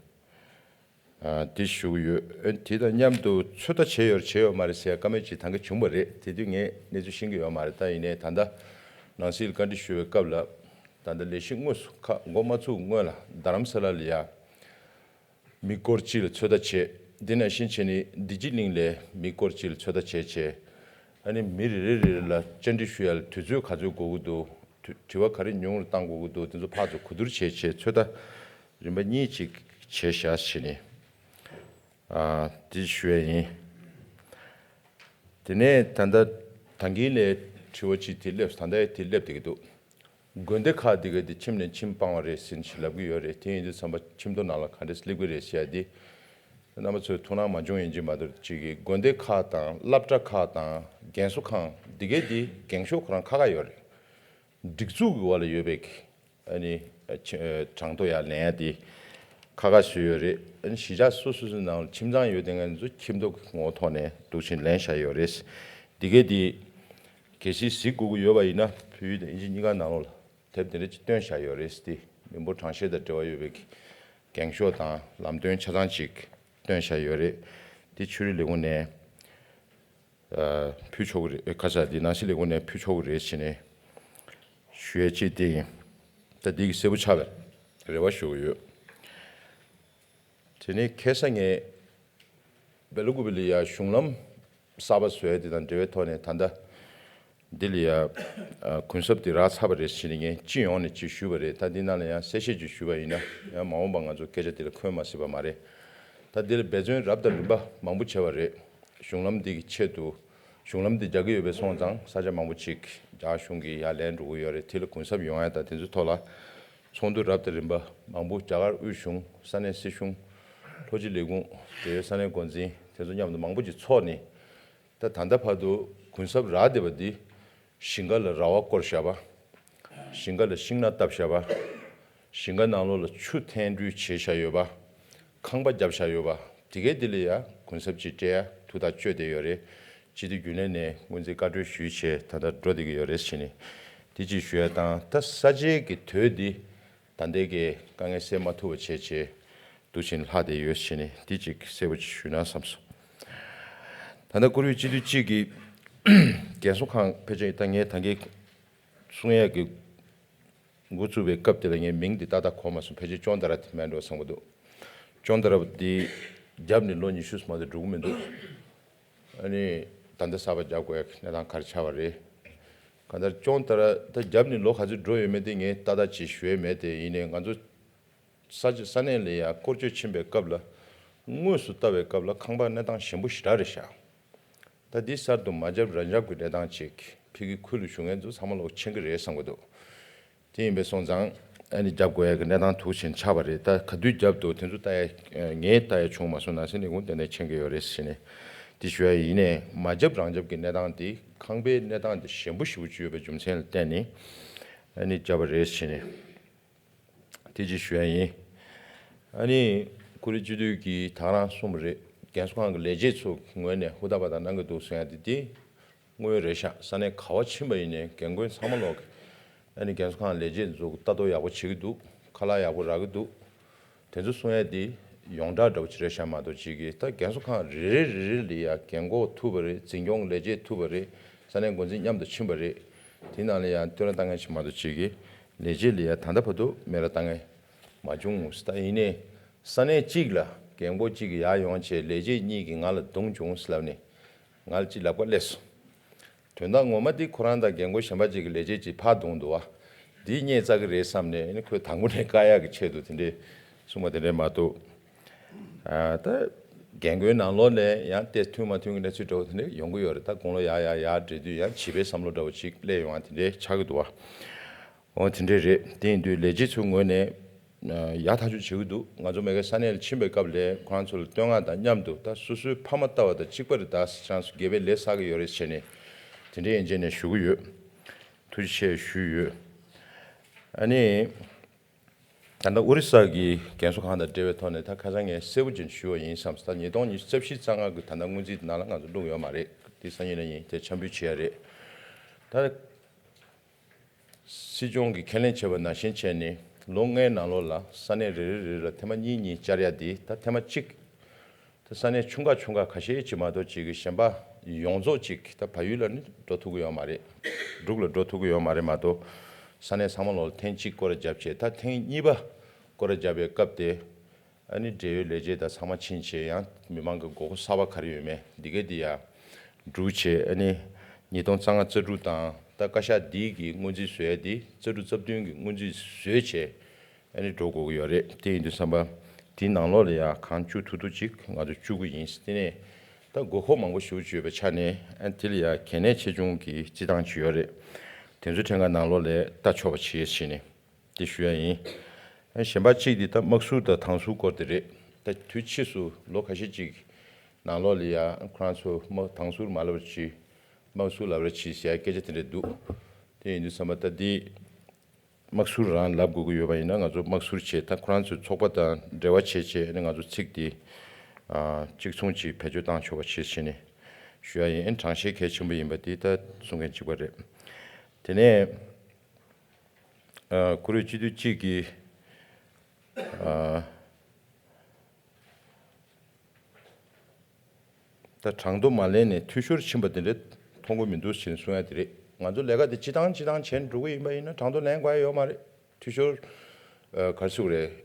ཨ་དེ་ཞུ་གི་ཡོད། ཨ་དེ་དང་མཉམ་དུ་ཚོད་ལྟ་བྱས་ཡོད་རེད་བྱས་ཡོད་མ་རེད་ཟེར་ཡ་བཀའ་མོལ་ཅིག་ད་ག་བྱུང་བ་རེད། དེ་དུས་ངས་གནས་ཚུལ་ཤེས་ཀྱི་ཡོད་མ་རེད། ད་ཡིན་ནའི་ད་ལྟ་ནང་སྲིད་ལ་བཀའ་འདྲི་ཞུ་བའི་སྐབས་ལ་ད་ལྟ་ལས་གཞི་དངོས་སུ་ཁ་འགོ་མ་ཚུགས་སྔོན་ལ་རྡ་རམ་ས་ལ་ལ་ཡ་མི་སྐོར་གཅིག་ལ་ཚོད་ལྟ་བྱས། དེ་ནང་བཞིན་བྱས་ནས་བདེ་སྐྱིད་གླིང་ལ་མི་སྐོར་གཅིག་ལ་ཚོད་ལྟ་བྱས་བྱས། ཨ་ནི་མི་རེ་རེ་རེ་རེ་ལ་བཅར་འདྲི་ཞུ་ཡ་ལ་དུས་ཚོད་ག་ཚོད་འགོར་གྱི་འདུག་དུ་དྲི་བ་ག་རེ་ཉུང་རུ་བཏང་དགོས་ཀྱི་འདུག་དེ་ཚོ་ཕར་ཚུར་གོ་བསྡུར་བྱས་བྱས་ཚོད་ལྟ་རིམ་པ་གཉིས་ཅིག་བྱས་བཞག་བྱས་ནས་ཨ་དེ་ཞུ་ཡ་ཡིན། དེ་ནས་ད་ལྟ་ད་གིན་ལས་དྲི་བ་གཅིག་དེ་སླེབས། ད་ལྟ་དེ་སླེབས་བསྡད་ཀྱི་འདུག་དགོན་སྡེ་ཁག་འདི་ག་དེ་ཁྱིམ་ནས་ཁྱིམ་སྤང་བ་རེད་ཟེར་ནས་ལབ་ཀྱི་ཡོད་རེད། དེ་ཡིན་དུས་ཙམ་པ་ཁྱིམ་ཐོག་ནང་ལ་ག་འདྲས་སླེབས་ཀྱི་རེད་ཟེར་ཡ་འདི་རྣམ་པ་ཚོས་ཐུགས་སྣང་མ་བྱུང་ཡིན་གཅིག་མ་གཏོགས། གཅིག་གིས་དགོན་སྡེ་ཁག་དང་སློབ་གྲྭ་ཁག་དང་རྒན་གསོ་ཁང་འདི་ག་དེ་རྒན་གཞོན་ཁོ་རང་ཁག་ཁག་ཡོད་རེད། སྒྲིག་འཛུགས་ཀྱི་འོག་ལ་ཡོད་པའི་ཨ་ནི་ཆ་གྲངས་ཐོ་ཡར་ལེན་ཡ་དེ་ཁག་ཁག་བཟོས་ཡོད་རེད། ཨ་ནི་གཞིས་ཆགས་སོ་སོ་སོའི་ནང་ལ་ཁྱིམ་ཚང་ཡོད་དེ་ང་ཚོ་ཁྱིམ་ཐོག་གི་ངོ་བོ་ཐོག་ནས་འདུག་ཕྱིན་ལེན་བཞག་ཡོད་རེད། འདི་ག་དེ་གལ་སྲིད་གཟིགས་དགོས་ཀྱི་ཡོད་པ་ཡིན་ན་བོད་ཡིག་དང་ཨིན་ཇི་གཉིས་ཀ་ནང་ལོགས་ལ་དེབ་དེ་འདྲ་ཅིག་བཏོན་བཞག་ཡོད་རེད། དེ་མི་འབོར་གྲངས་བཤེར་དང་འབྲེལ་བ་ཡོད་པའི་འགེངས་ཤོག་དང་ལམ་སྟོན་ཆ་ཚང་ཅིག་བཏོན་བཞག་ཡོད་རེད། དེ་ཆོས་རིག་ལས་ཁུངས་ནས་ཨ་ཕུལ་ཆོག་གི་རེད། ཨེ་ཁ་ཤས་འདི་ནང་སྲིད་ལས་ཁུངས་ནས་ཕུལ་ཆོག་གི་རེད་ཟེར་ནས་ཞུ་ཡས་ཅིག་དེ་ཡིན། ད་འདི་གི་གསལ་པོ་ཆགས་པའི་རེ་བ་ཞུ་གི་ཡོད། དེ་ནས་ཁ་སང་ངས་སྦེ་ལ་ཀུ་པེ་ལ་ཡ་གཞུང་ལམ་གསར་པ་བཟོ་ཡ་དེ་དང་འབྲེལ་བའི་ཐོག་ནས་ད་ལྟ་འདི་ལ་ཡ་ཨ་གུན་གསབ་དེ་རག་ཚར་བ་རེད་ཟེར་ནས་ངས་སྤྱི་ཡོངས་ནས་ཅིག་ཞུས་པ་རེད། ད་འདི་ནང་ལ་ཡང་གསལ་བཤད་ཅིག་ཞུས་པ་ཡིན་ན་ཡང་མ་འོངས་པ་ང་ཚོ་སྐད་ཆ་དེ་ལ་འཁོད་མ་སྲིད་པ་མ་རེད། ད་འདི་ལ་འབད་བརྩོན་རབ་དང་རིམ་པ་མང་པོ་བྱས་པ་རེད། གཞུང་ལམ་འདི་གི་ཆེད་དུ་གཞུང་ལམ་འདི་རྒྱག་གི་ཡོད་པའི་སོང་ཙང་ས་ཆ་མང་པོ་ཅིག་རྒྱ་གར་གཞུང་གིས་ཡར་ལེན་འགྲོ་གི་ཡོད་རེད། དེ་ལ་གུན་གསབ་ཡོང་ཡ་དང་དེ་ཚོའི་ཐོག་ལ་ཚོགས་འདུ་རབ་དང་རིམ་པ་མང་པོ་རྒྱ་གར་དབུས་གཞུང་ས་གནས་སྲིད་གཞུང་ལྷོ་སྤྱི་ལས་ཁུངས་དེ་ས་གནས་འགོ་འཛིན་དེ་ཚོ་མཉམ་དུ་མང་པོ་ཅིག་ཚོགས་ནས་ད་ད་ལྟ་བར་དུ་གུན་གསབ་རག་བསྡད་པ་འདི་ཞིང་ཁ་ལ་ར་བ་བསྐོར་བཞག་པ། ཞིང་ཁ་ལ་ཤིང་ནགས་བཏབ་བཞག་པ། ཞིང་ཁ་ནང་ལོགས་ལ་ཆུ་འཐེན་འགྲུལ་བྱས་བཞག་ཡོད་པ། ཁང་པ་བརྒྱབ་བཞག་ཡོད་པ། དེ་གའི་དེ་ལ་ཡ་གུན་གསབ་ཅིག་སྤྲད་ཡ་ཐུགས་ཐག་གཅོད་བསྡད་ཡོད་རེད། སྤྱི་འཐུས་རྒྱུན་ལས་ནས་སྔོན་རྩིས་བཀའ་འཁྲོལ་ཞུས་བྱས་ད་ལྟ་འགྲོ་བསྡད་ཀྱི་ཡོད་རེད་ཟེར་ནས་དེ་ཅིག་ཞུ་ཡ་དང་། ད་ས་ཆའི་གི་དོད་འདི་ད་ལྟའི་གི་དཀའ་ངལ་སེལ་མ་ཐུབ་པ་བྱས་བྱས་འདུག་ཕྱིན་ལྷག་བསྡད་ཡོད་ཟེར་ནས་དེ་ཅིག་གསལ་པོ་ཅིག་ཞུས་ན་བསམ་སོང་། ད་ལྟ་བཀུར་འོས་སྤྱི་འཐུས་གཅིག་གི་རྒན་གསོ་ཁང་ཕལ་ཆེར་ད་ངས་ད་གིན་གསུང་ཡས་ཀྱི་འགོ་བཙུགས་པའི་སྐབས་དེ་ལ་ངས་མིང་འདི་ཏག་ཏག་གོ་མ་སོང་། ཕལ་ཆེར་ཅོང་ཏ་ར་དེ་མིན་འགྲོ་བསམ་གྱི་འདུག་ཅོང་ཏ་ར་འདི་བརྒྱབ་ནས་ལོ་ཉི་ཤུ་མ་གཏོགས་འགྲོ་གི་མི་འདུག་ཨ་ནི་ད་ལྟ་གསར་པ་བརྒྱབ་དགོས་ཡ་གི་གནས་སྟངས་ག་རེ་ཆགས་པ་རེད། གང་ལྟར་ཅོང་ཏ་ར་ད་བརྒྱབ་ནས་ལོ་ག་ཚོད་འགྲོ་ཡོད་མེད་དེ་ངས་ཏག་ཏག་ཅིག་ཞུ་ཡས་མེད་དེ། ཡིན་ནའི་ང་ཚོ་ས་ས་གནས་ལ་ཡ་སྐོར་སྐྱོད་ཕྱིན་པའི་སྐབས་ལ་དངོས་སུ་ལྟ་བའི་སྐབས་ལ་ཁང་པ་གནས་སྟངས་ཞན་པོ་ཞེ་དྲག་རེད་ཤག་ད་འདི་གསར་དུ་མ་བརྒྱབ་ར་བརྒྱབ་ཀྱི་གནས་སྟངས་ཅིག་ཕ་གི་ཁུལ་ལ་བཞུགས་མཁན་ཚོ་ཚང་མ་ལོག་མཁྱེན་གྱི་རེད་བསམ་གྱི་འདུག་དེ་ཡིན་པས་སོང་ཙང་ཨ་ནི་རྒྱབ་དགོས་ཡ་གི་གནས་སྟངས་འདུག་ཕྱིན་ཆགས་པ་རེད། ད་ག་དུས་རྒྱབ་འདུག་དེ་ཚོ་ལྟ་ཡ་ངས་ལྟ་ཡ་བྱུང་མ་སོང་། ནང་སྲིད་ལས་ཁུངས་ཏན་ཏན་མཁྱེན་གྱི་ཡོད་རེད་ཟེར་ནས་དེ་ཞུ་ཡ་ཡིན་ནའི་མ་བརྒྱབ་རང་བརྒྱབ་ཀྱི་གནས་སྟངས་དེ་ཁང་པའི་གནས་སྟངས་དེ་ཞན་པོ་ཞེ་པོ་ཅིག་ཡོད་པའི་རྒྱུ་མཚན་ལ་བརྟེན་ནས་ཨ་ནི་བརྒྱབ་པ་རེད་ཟེར་ནས། དེ་ཅིག་ཞུ་ཡ་ཡིན། ཨ་ནི་བཀུར་འོས་སྤྱི་འཐུས་ཀྱིས་ད་ག་རང་གསུངས་པ་རེད། རྒན་གསོ་ཁང་གི་ལས་བྱེད་ཚོ་ངོས་ནས་ཧུར་ཐག་པ་དང་གནང་གི་འདུག་གསུང་ཡ་དེ་དེ་དངོས་ཡོད་རེད་ཤག་ས་གནས་ག་བ་ཕྱིན་པ་ཡིན་ནའི་རྒན་རྒོན་ཚང་མ་ལོག་གི་ཨ་ནི་རྒན་གསོ་ཁང་ལས་བྱེད་ཚོ་ལྟ་རྟོག་ཡག་པོ་བྱེད་ཀྱི་འདུག་ཁ་ལག་ཡག་པོ་རག་གི་འདུག་དེ་ཚོ་གསུང་ཡ་དེ་ཡོངས་གྲགས་འདྲ་པོ་ཅིག་རེད་ཤག་མ་གཏོགས་ཅིག་གིས་ད་རྒན་གསོ་ཁང་རེ་རེ་རེ་རེ་ལ་ཡ་རྒན་འཁོགས་ཐུག་པ་རེད། འཛིན་སྐྱོང་ལས་བྱེད་ཐུག་པ་རེད། ས་གནས་འགོ་འཛིན་མཉམ་དུ་ཕྱིན་པ་རེད། དེ་ནང་ལ་ཡང་བསྟོད་ར་བཏང་མཁན་ཞིག་མ་གཏོགས་ཅིག་གིས་ལས་བྱེད་ལ་ཡང་ད་ལྟ་བར་དུ་སྨད་ར་བཏང་མཁན་མ་བྱུང་། ད་ཡིན་ནའི་ས་གནས་གཅིག་ལ་རྒན་པོ་གཅིག་གིས་ཡར་ཡོང་བྱས་ལས་བྱེད་གཉིས་ཀྱིས་ང་ལ་རྡུང་བྱུང་ཟེར་ལབ་ནས་ང་ལ་ཅིག་ལབ་ཀ་སླེབས་སོང་། དོན་དག་ངོ་མ་དེ་ཁོ་རང་དང་རྒན་རྒོན་གཞན་པ་ཅིག་གིས་ལས་བྱེད་ཅིག་ཕར་རྡུང་འདུག་བ། འདིས་རྙེད་ཚར་གི་རེད་བསམ་ནས་ཨ་ནི་ཁོས་དང་པོ་ནས་བཀག་ཡག་གི་ཆེད་དུ་དེ་འདྲས་གསུངས་པ་དེ་འདྲས་མ་གཏོགས། ཨ་ད་རྒན་རྒོན་ནང་ལོགས་ནས་ཡང་ཏོག་ཙམ་མཐུན་མ་མཐུན་གྱི་གནས་ཚུལ་འདྲ་བོ་དེ་འདྲ་ཡོང་གི་ཡོད་རེད། ད་དགུང་ལོ་ཡར་ཡར་ཡར་འགྲོ་དུས་ཡང་བྱིས་པའི་བསམ་བློ་འདྲ་བོ་ཅིག་སླེབས་ཡོང་བ་དེ་འདྲའི་ཆགས་ཀྱི་འདུག་བ། འོ་དེ་འདྲས་རེད། དེ་ཡིན་དུས་ལས་བྱེད་ཚོའི་ངོས་ནས་ཡག་ཐག་ཆོད་བྱེད་ཀྱི་འདུག་ང་ཚོ་མ་གིའི་ས་གནས་ལ་ཕྱིན་པའི་སྐབས་ལ་ཁོ་རང་ཚོ་ལ་བསྟོད་བསྔགས་དང་མཉམ་དུ་ད་སོ་སོའི་ཕ་མ་ལྟ་བ་དང་གཅིག་པ་རེད། ད་ཁྱེད་རང་ཚོ་དགེ་བའི་ལས་བསགས་ཀྱི་ཡོད་རེད་ཟེར་ནས་དེ་འདྲས་ཡན་ཆད་ནས་ཞུ་གི་ཡོད། ཐུགས་རྗེ་ཆེ་ཞུས་ཡོད། ཨ་ནི། ད་ལྟ་ཨོ་རི་ས་གི་རྒན་གསོ་ཁང་དང་འབྲེལ་བའི་ཐོག་ནས་ད་ཁ་སང་ངས་གསལ་པོ་ཅིག་ཞུ་བ་ཡིན་བསམ། ད་ཉིས་སྟོང་ཉི་ཤུ་རྩ་བཞི་རྩ་ལྔ་གི་ད་ལྟ་སྔོན་རྩིས་ནང་ལ་ང་ཚོ་བླུགས་ཡོད་མ་རེད། དེ་སང་ཉིན་གནངས་ཉིན་དེ་འཆར་འབུལ་བྱེད་ཡ་རེད། ད་སྲིད་སྐྱོང་གིས་ཁས་ལེན་བྱས་པ་ནང་བཞིན་བྱས་ནས་ལོ་ལྔའི་ནང་ལོགས་ལ་ས་གནས་རེ་རེ་རེ་ལ་ཐེངས་མ་གཉིས་གཉིས་བཅར་ཡ་དེ་ད་ཐེངས་མ་གཅིག་ད་ས་གནས་ཆུང་ཁག་ཆུང་ཁག་ཁ་ཤས་ཅིག་མ་གཏོགས་ཅིག་གི་གཞན་པ་ཡོངས་རྫོགས་ཅིག་ད་བལ་ཡུལ་ལ་ནི་འགྲོ་ཐུབ་ཀྱི་ཡོད་མ་རེད། འབྲུག་ལ་འགྲོ་ཐུབ་ཀྱི་ཡོད་མ་རེད་མ་གཏོགས། ས་གནས་ཚང་མ་ལོག་ལ་ཐེངས་གཅིག་སྐོར་ར་བརྒྱབ་བྱས་ད་ཐེངས་གཉིས་པ་སྐོར་ར་བརྒྱབ་པའི་སྐབས་དེ་ཨ་ནི་འབྲེལ་ཡོད་ལས་བྱེད་དང་ཚང་མ་ཕྱིན་བྱས་ཡང་མི་མང་གི་དགོས་མཁོ་གསར་པ་ག་རེ་ཡོད་མེད་འདི་གས་འདི་ཡང་སྒྲུག་བྱས། ཨ་ནི་ཉིས་སྟོང་རྩ་ལྔ་རྩ་དྲུག་དང་ད་བཀའ་ཤག་འདི་གི་སྔོན་རྩིས་བཟོ་ཡ་འདི་རྩ་དྲུག་རྩ་བདུན་གི་སྔོན་རྩིས་བཟོས་བྱས། ཨ་ནི་འགྲོ་དགོས་ཀྱི་ཡོད་རེད། དེ་ཡིན་དུས་ཙམ་པ་དེའི་ནང་ལོགས་ལ་ཡང་གང་བཅུག་ཐུབ་ཐུབ་ཅིག་ང་ཚོ་བཅུག་གི་ཡིན། དེ་ནས་ད་ ད་དགོས་མཁོ་མང་པོ་ཞེ་པོ་ཅིག་ཡོད་པའི་ཆ་ནས་ཨ་དེ་ལ་ཡ་གལ་གནད་ཆེ་ཆུང་གི་སྤྱི་བཏང་ཅིག་ཡོད་རེད། དེ་ཚོའི་ཕྲན་ཁ་ནང་ལོགས་ལ་ལྟ་ཆོག་པ་བྱེད་ཟེར་ནས་དེ་ཞུ་ཡ་ཡིན། ཨ་གཞན་པ་གཅིག་དེ་ད་དམག་ཟུར་དང་དྭང་ཟུར་སྐོར་དེ་རེད། ད་དུས་ཕྱིས་སུ་ལོ་ཁ་ཤས་ཅིག་ནང་ལོགས་ལ་ཡ་ཁོ་རང་ཚོ་དམག་དྭང་ཟུར་མ་ལབ་ར་བྱེད། དམག་ཟུར་ལབ་ར་བྱེད་ཟེར་ཡ་སྐད་ཆ་དེ་འདྲ་འདུག་དེ་ཡིན་དུས་ཙམ་པ་ད་འདི་དམག་ཟུར་རང་ལབ་དགོས་ཀྱི་ཡོད་པ་ཡིན་ན་ང་ཚོ་དམག་ཟུར་བྱས། ད་ཁོ་རང་ཚོའི་ཚོགས་པ་དང་འབྲེལ་བ་བྱས་བྱས་ནས་ང་ཚོ་ཚིག་དེ་ཨ་གཅིག་མཚུངས་ཅིག་བེད་སྤྱོད་བཏང་ཆོག་པ་བྱེད་ཟེར་ནས་ཞུ་ཡ་ཡིན། གྲངས་བཤེར་གལ་ཆེན་པོ་ཡིན་པ་དེ་ད་གསུང་མཁན་གཅིག་པ་རེད། དེ་ནས་ཨ་བཀུར་འོས་སྤྱི་འཐུས་གཅིག་གིས་ཨ་ད་གྲངས་ཐོ་མ་ལེན་ནས་འཐུས་ཤོར་ཕྱིན་པ་དེ་འདྲ་མཐོང་གི་མི་འདུག་ཟེར་ནས་གསུང་ཡ་དེ་རེད། ང་ཚོ་ལས་ཀ་དེ་སྤྱི་བཏང་སྤྱི་བཏང་བྱས་ནས་འགྲོ་གི་ཡིན་པ་ཡིན་ན་གྲངས་ཐོ་ལེན་དགོས་ཡ་ཡོད་མ་རེད། འཐུས་ཤོར་ཨ་ག་རེ་ཟེར་དགོས་རེད།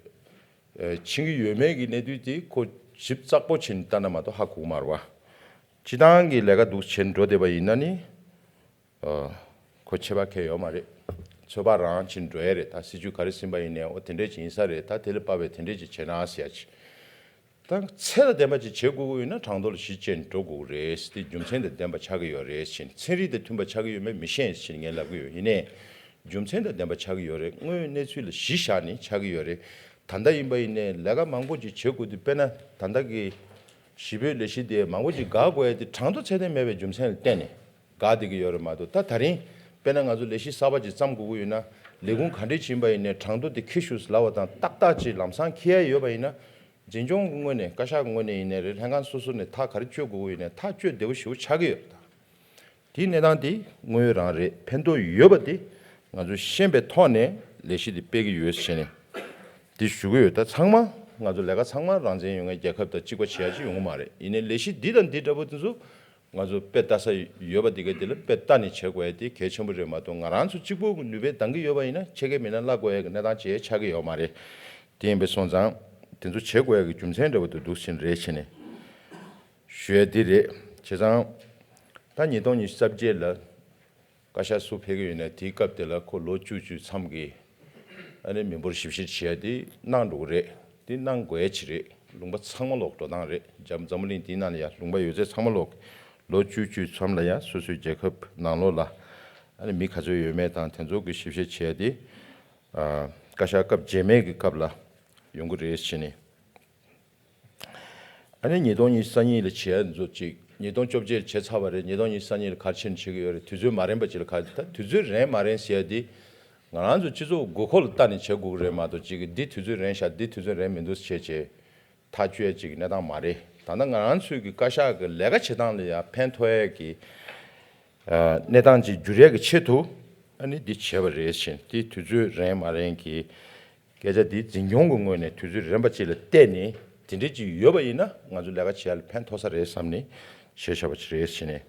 ཨ་ཕྱིན་གྱི་ཡོད་མེད་ཀྱི་གནས་ཚུལ་དེ་ཁོ་ཞིབ་ཚགས་པོ་བྱས་ནས་ལྟ་ན་མ་གཏོགས་ཧ་གོ་གི་མ་རེད་བ། སྤྱི་བཏང་གི་ལས་ཀ་འདུག་བྱས་ནས་འགྲོ་བསྡད་པ་ཡིན་ན་ནི། ཨ་ཁོ་ཆད་པ་གང་ཡང་ཡོད་མ་རེད། ཚོད་དཔག་རང་བྱས་ནས་འགྲོ་ཡ་རེད། ད་སྲིད་ཇུས་ག་རེ་ཟིན་པ་ཡིན་ནའི་འོ་དེ་འདྲས་ཅིག་ཡིན་ས་རེད། ད་དེ་ལ་དཔག་པའི་དེ་འདྲས་ཅིག་བྱས་ན་ཟེར་ཡ་ཅིག་ད་ཚད་དང་ལྡན་པ་ཅིག་བྱེད་དགོས་ཀྱི་ཡོད་ན་གྲངས་ཐོ་ལ་གཞི་བཅས་ནས་འགྲོ་དགོས་ཀྱི་རེད་ཟེར་ཏེ། རྒྱུ་མཚན་དང་ལྡན་པ་ཆགས་ཀྱི་ཡོད་རེད་ཟེར་ནས། ཚན་རིག་དང་མཐུན་པ་ཆགས་ཀྱི་ཡོད་མེད་མི་ཤེས་ཟེར་ནས་ངས་ལབ་ཀྱི་ཡོད། ཡིན་ནའི་རྒྱུ་མཚན་དང་ལྡན་པ་ཆགས་ཀྱི་ཡོད་རེད། དངོས་ཡོད་གནས་ཚུལ་ལ་གཞི་བཞག་ནས་ཆགས་ཀྱི་ཡོད་རེད། ད་ལྟ་ཡིན་པ་ཡིན་ནའི་ལས་ཀ་མང་པོ་ཅིག་བྱེད་དགོས་དུས། དཔེར་ན་ད་ལྟ་གི་གཞིས་སྤོའི་ལས་གཞི་དེ་མང་པོ་ཅིག་འགག་དགོས་ཡ་དེ་གྲངས་ཐོ་ཚད་ལྡན་མེད་པའི་རྒྱུ་མཚན་ལ་བརྟེན་ནས་འགག་བསྡད་ཀྱི་ཡོད་རེད་མ་གཏོགས། ད་ད་རིང་དཔེར་ན་ང་ཚོ་ལས་གཞི་གསར་པ་ཅིག་བརྩམ་དགོས་ཀྱི་ཡོད་ན་ལས་ཁུངས་ག་འདྲས་ཅིག་ཡིན་པ་ཡིན་ནའི་གྲངས་ཐོ་དེ་འཁྱེར་ཤོག་ཟེར་ལབ་པ་དང་ཏག་ཏག་ཅིག་ལམ་སང་འཁྱེར་ཡ་ཡོད་པ་ཡིན་ན། འཛིན་སྐྱོང་གི་ངོས་ནས་བཀའ་ཤག་གི་ངོས་ནས་ཡིན་ནའི་རེད། ལྷན་ཁང་སོ་སོ་ནས་ཐག་ག་རེ་གཅོད་དགོས་ཀྱི་ཡོད་ནའི་ཐག་གཅོད་བདེ་པོ་ཞེ་པོ་ཆགས་ཀྱི་ཡོད་རེད། ད། དེའི་གནས་སྟངས་དེ་དངོས་ཡོད་རང་རེད། ཕན་ཐོགས་ཡོད་པ་དེ་ང་ཚོས་ཤེས་པའི་ཐོག་ནས་ལས་གཞི་དེ་སྤེལ་གྱི་ཡོད་ཟེར་ནས་དེ་ཞུ་གི་ཡོད། ད་ཚང་མ་ང་ཚོ་ལས་ཀ་ཚང་མ་རང་བཙན་ཡོད་མཁན་རྒྱལ་ཁབ་དང་གཅིག་པ་བྱེད་ཡ་ཅིག་ཡོང་གི་མ་རེད། ཡིན་ནའི་ལས་གཞི་འདི་དང་འདི་འདྲ་པོ་དེ་ཚོ་ང་ཚོ་དཔེ་ལྟ་ས་ཡོད་པ་དེ་ག་དེ་ལ་དཔེ་ལྟ་ནས་བྱེད་དགོས་ཡ་དེ་གལ་ཆེན་པོ་རེད་མ་གཏོགས། ང་རང་ཚོ་གཅིག་པོ་གི་ནུས་པས་འདང་གི་ཡོད་པ་ཡིན་ན་ཕྱེད་ཀའི་མི་སྣ་བརླག་དགོས་ཡ་གི་གནས་སྟངས་ཅིག་ཆགས་ཀྱི་ཡོད་མ་རེད། དེ་ཡིན་པས་སོང་ཙང་དེ་ཚོ་བྱེད་དགོས་ཡ་གི་རྒྱུ་མཚན་འདྲ་པོ་དེ་འདུག་ཟེར་ནས་རེད་བྱས་ནས། ཞུ་ཡ་འདི་རེད། བྱས་ཙང་། ད་ཉིས་སྟོང་ཉི་ཤུ་རྩ་བརྒྱད་ལ་བཀའ་ཤག་སུ་ཕེབས་ཀྱི་ཡོད་ན་དེའི་སྐབས་དེ་ལ་ཁོ་ལོ་བཅུ་བཅུ་མཚམས་ཀྱི་ཨ་ནི་མི་འབོར་ཞིབ་བཤེར་བྱེད་ཡ་དེ་གནང་འགྲོ་གི་རེད། དེ་གནང་དགོས་ཡ་ཅིག་རེད། ལུང་པ་ཚང་མ་ལོག་འགྲོ་སྟངས་རེད། འཛམ་འཛམ་བུ་གླིང་འདིའི་ནང་ལ་ཡ་ལུང་པ་ཡོད་ཚད་ཚང་མ་ལོག་ལོ་བཅུ་བཅུ་མཚམས་ལ་ཡ་སོ་སོའི་རྒྱལ་ཁབ་ནང་ལོགས་ལ་ཨ་ནི་མི་ག་ཚོད་ཡོད་མེད་དང་དེ་ཚོ་གི་ཞིབ་བཤེར་བྱེད་ཡ་དེ་ཨ་བཀའ་ཤག་སྐབས་རྗེས་མའི་གི་སྐབས་ལ་ཡོང་གི་རེད་བྱས་ནས། ཨ་ནི་ཉིས་སྟོང་ཉི་ཤུ་རྩ་གཉིས་ལ་བྱས་ཚོ་ཅིག་ཉིས་སྟོང་བཅོ་བརྒྱད་ལ་བྱས་ཚར་བ་རེད། ཉིས་སྟོང་ཉི་ཤུ་རྩ་གཉིས་ལ་ག་རེ་བྱས་ནས་བྱེད་ཀྱི་ཡོད་རེད། དུས་ཚོད་མ་རན་པ་ཅིག་ལ་ག་རེ། ད་དུས་ཚོད་རན་མ་རན་ཟེར་ཡ་འདི་ང་རང་ཚོ་སྤྱི་ཚོགས་དགོས་མཁོ་ལ་ལྟ་ནས་བྱེད་དགོས་ཀྱི་རེད་མ་གཏོགས། ཅིག་གི་འདི་དུས་ཚོད་རན་ཤག་འདི་དུས་ཚོད་རན་མི་འདུག་བྱས་བྱས་ཐག་གཅོད་ཡ་ཅིག་གི་གནས་སྟངས་མ་རེད། ད་ལྟ་ང་རང་ཚོའི་གི་བཀའ་ཤག་གི་ལས་ཀ་བྱེད་སྟངས་ལ་ཡང་ཕན་ཐོགས་ཡ་གི་ཨ་གནས་སྟངས་ཅིག་འགྱུར་ཡ་གི་ཆེད་དུ་ཨ་ནི་འདི་བྱས་པ་རེད་ཟེར། དེ་དུས་ཚོད་རན་མ་རན་གྱི་སྐད་ཆ་འདི་འཛིན་སྐྱོང་གི་ངོས་ནས་དུས་ཚོད་རན་པ་ཅིག་ལ་བལྟས་ནས་དེ་འདྲས་ཅིག་ཡོད་པ་ཡིན་ན་ང་ཚོ་ལས་ཀ་བྱེད་ཡ་ལ་ཕན་ཐོགས་ས་རེད་བསམ་ནས་བྱས་བཞག་པ་ཅིག་རེད་ཟེར་ནས་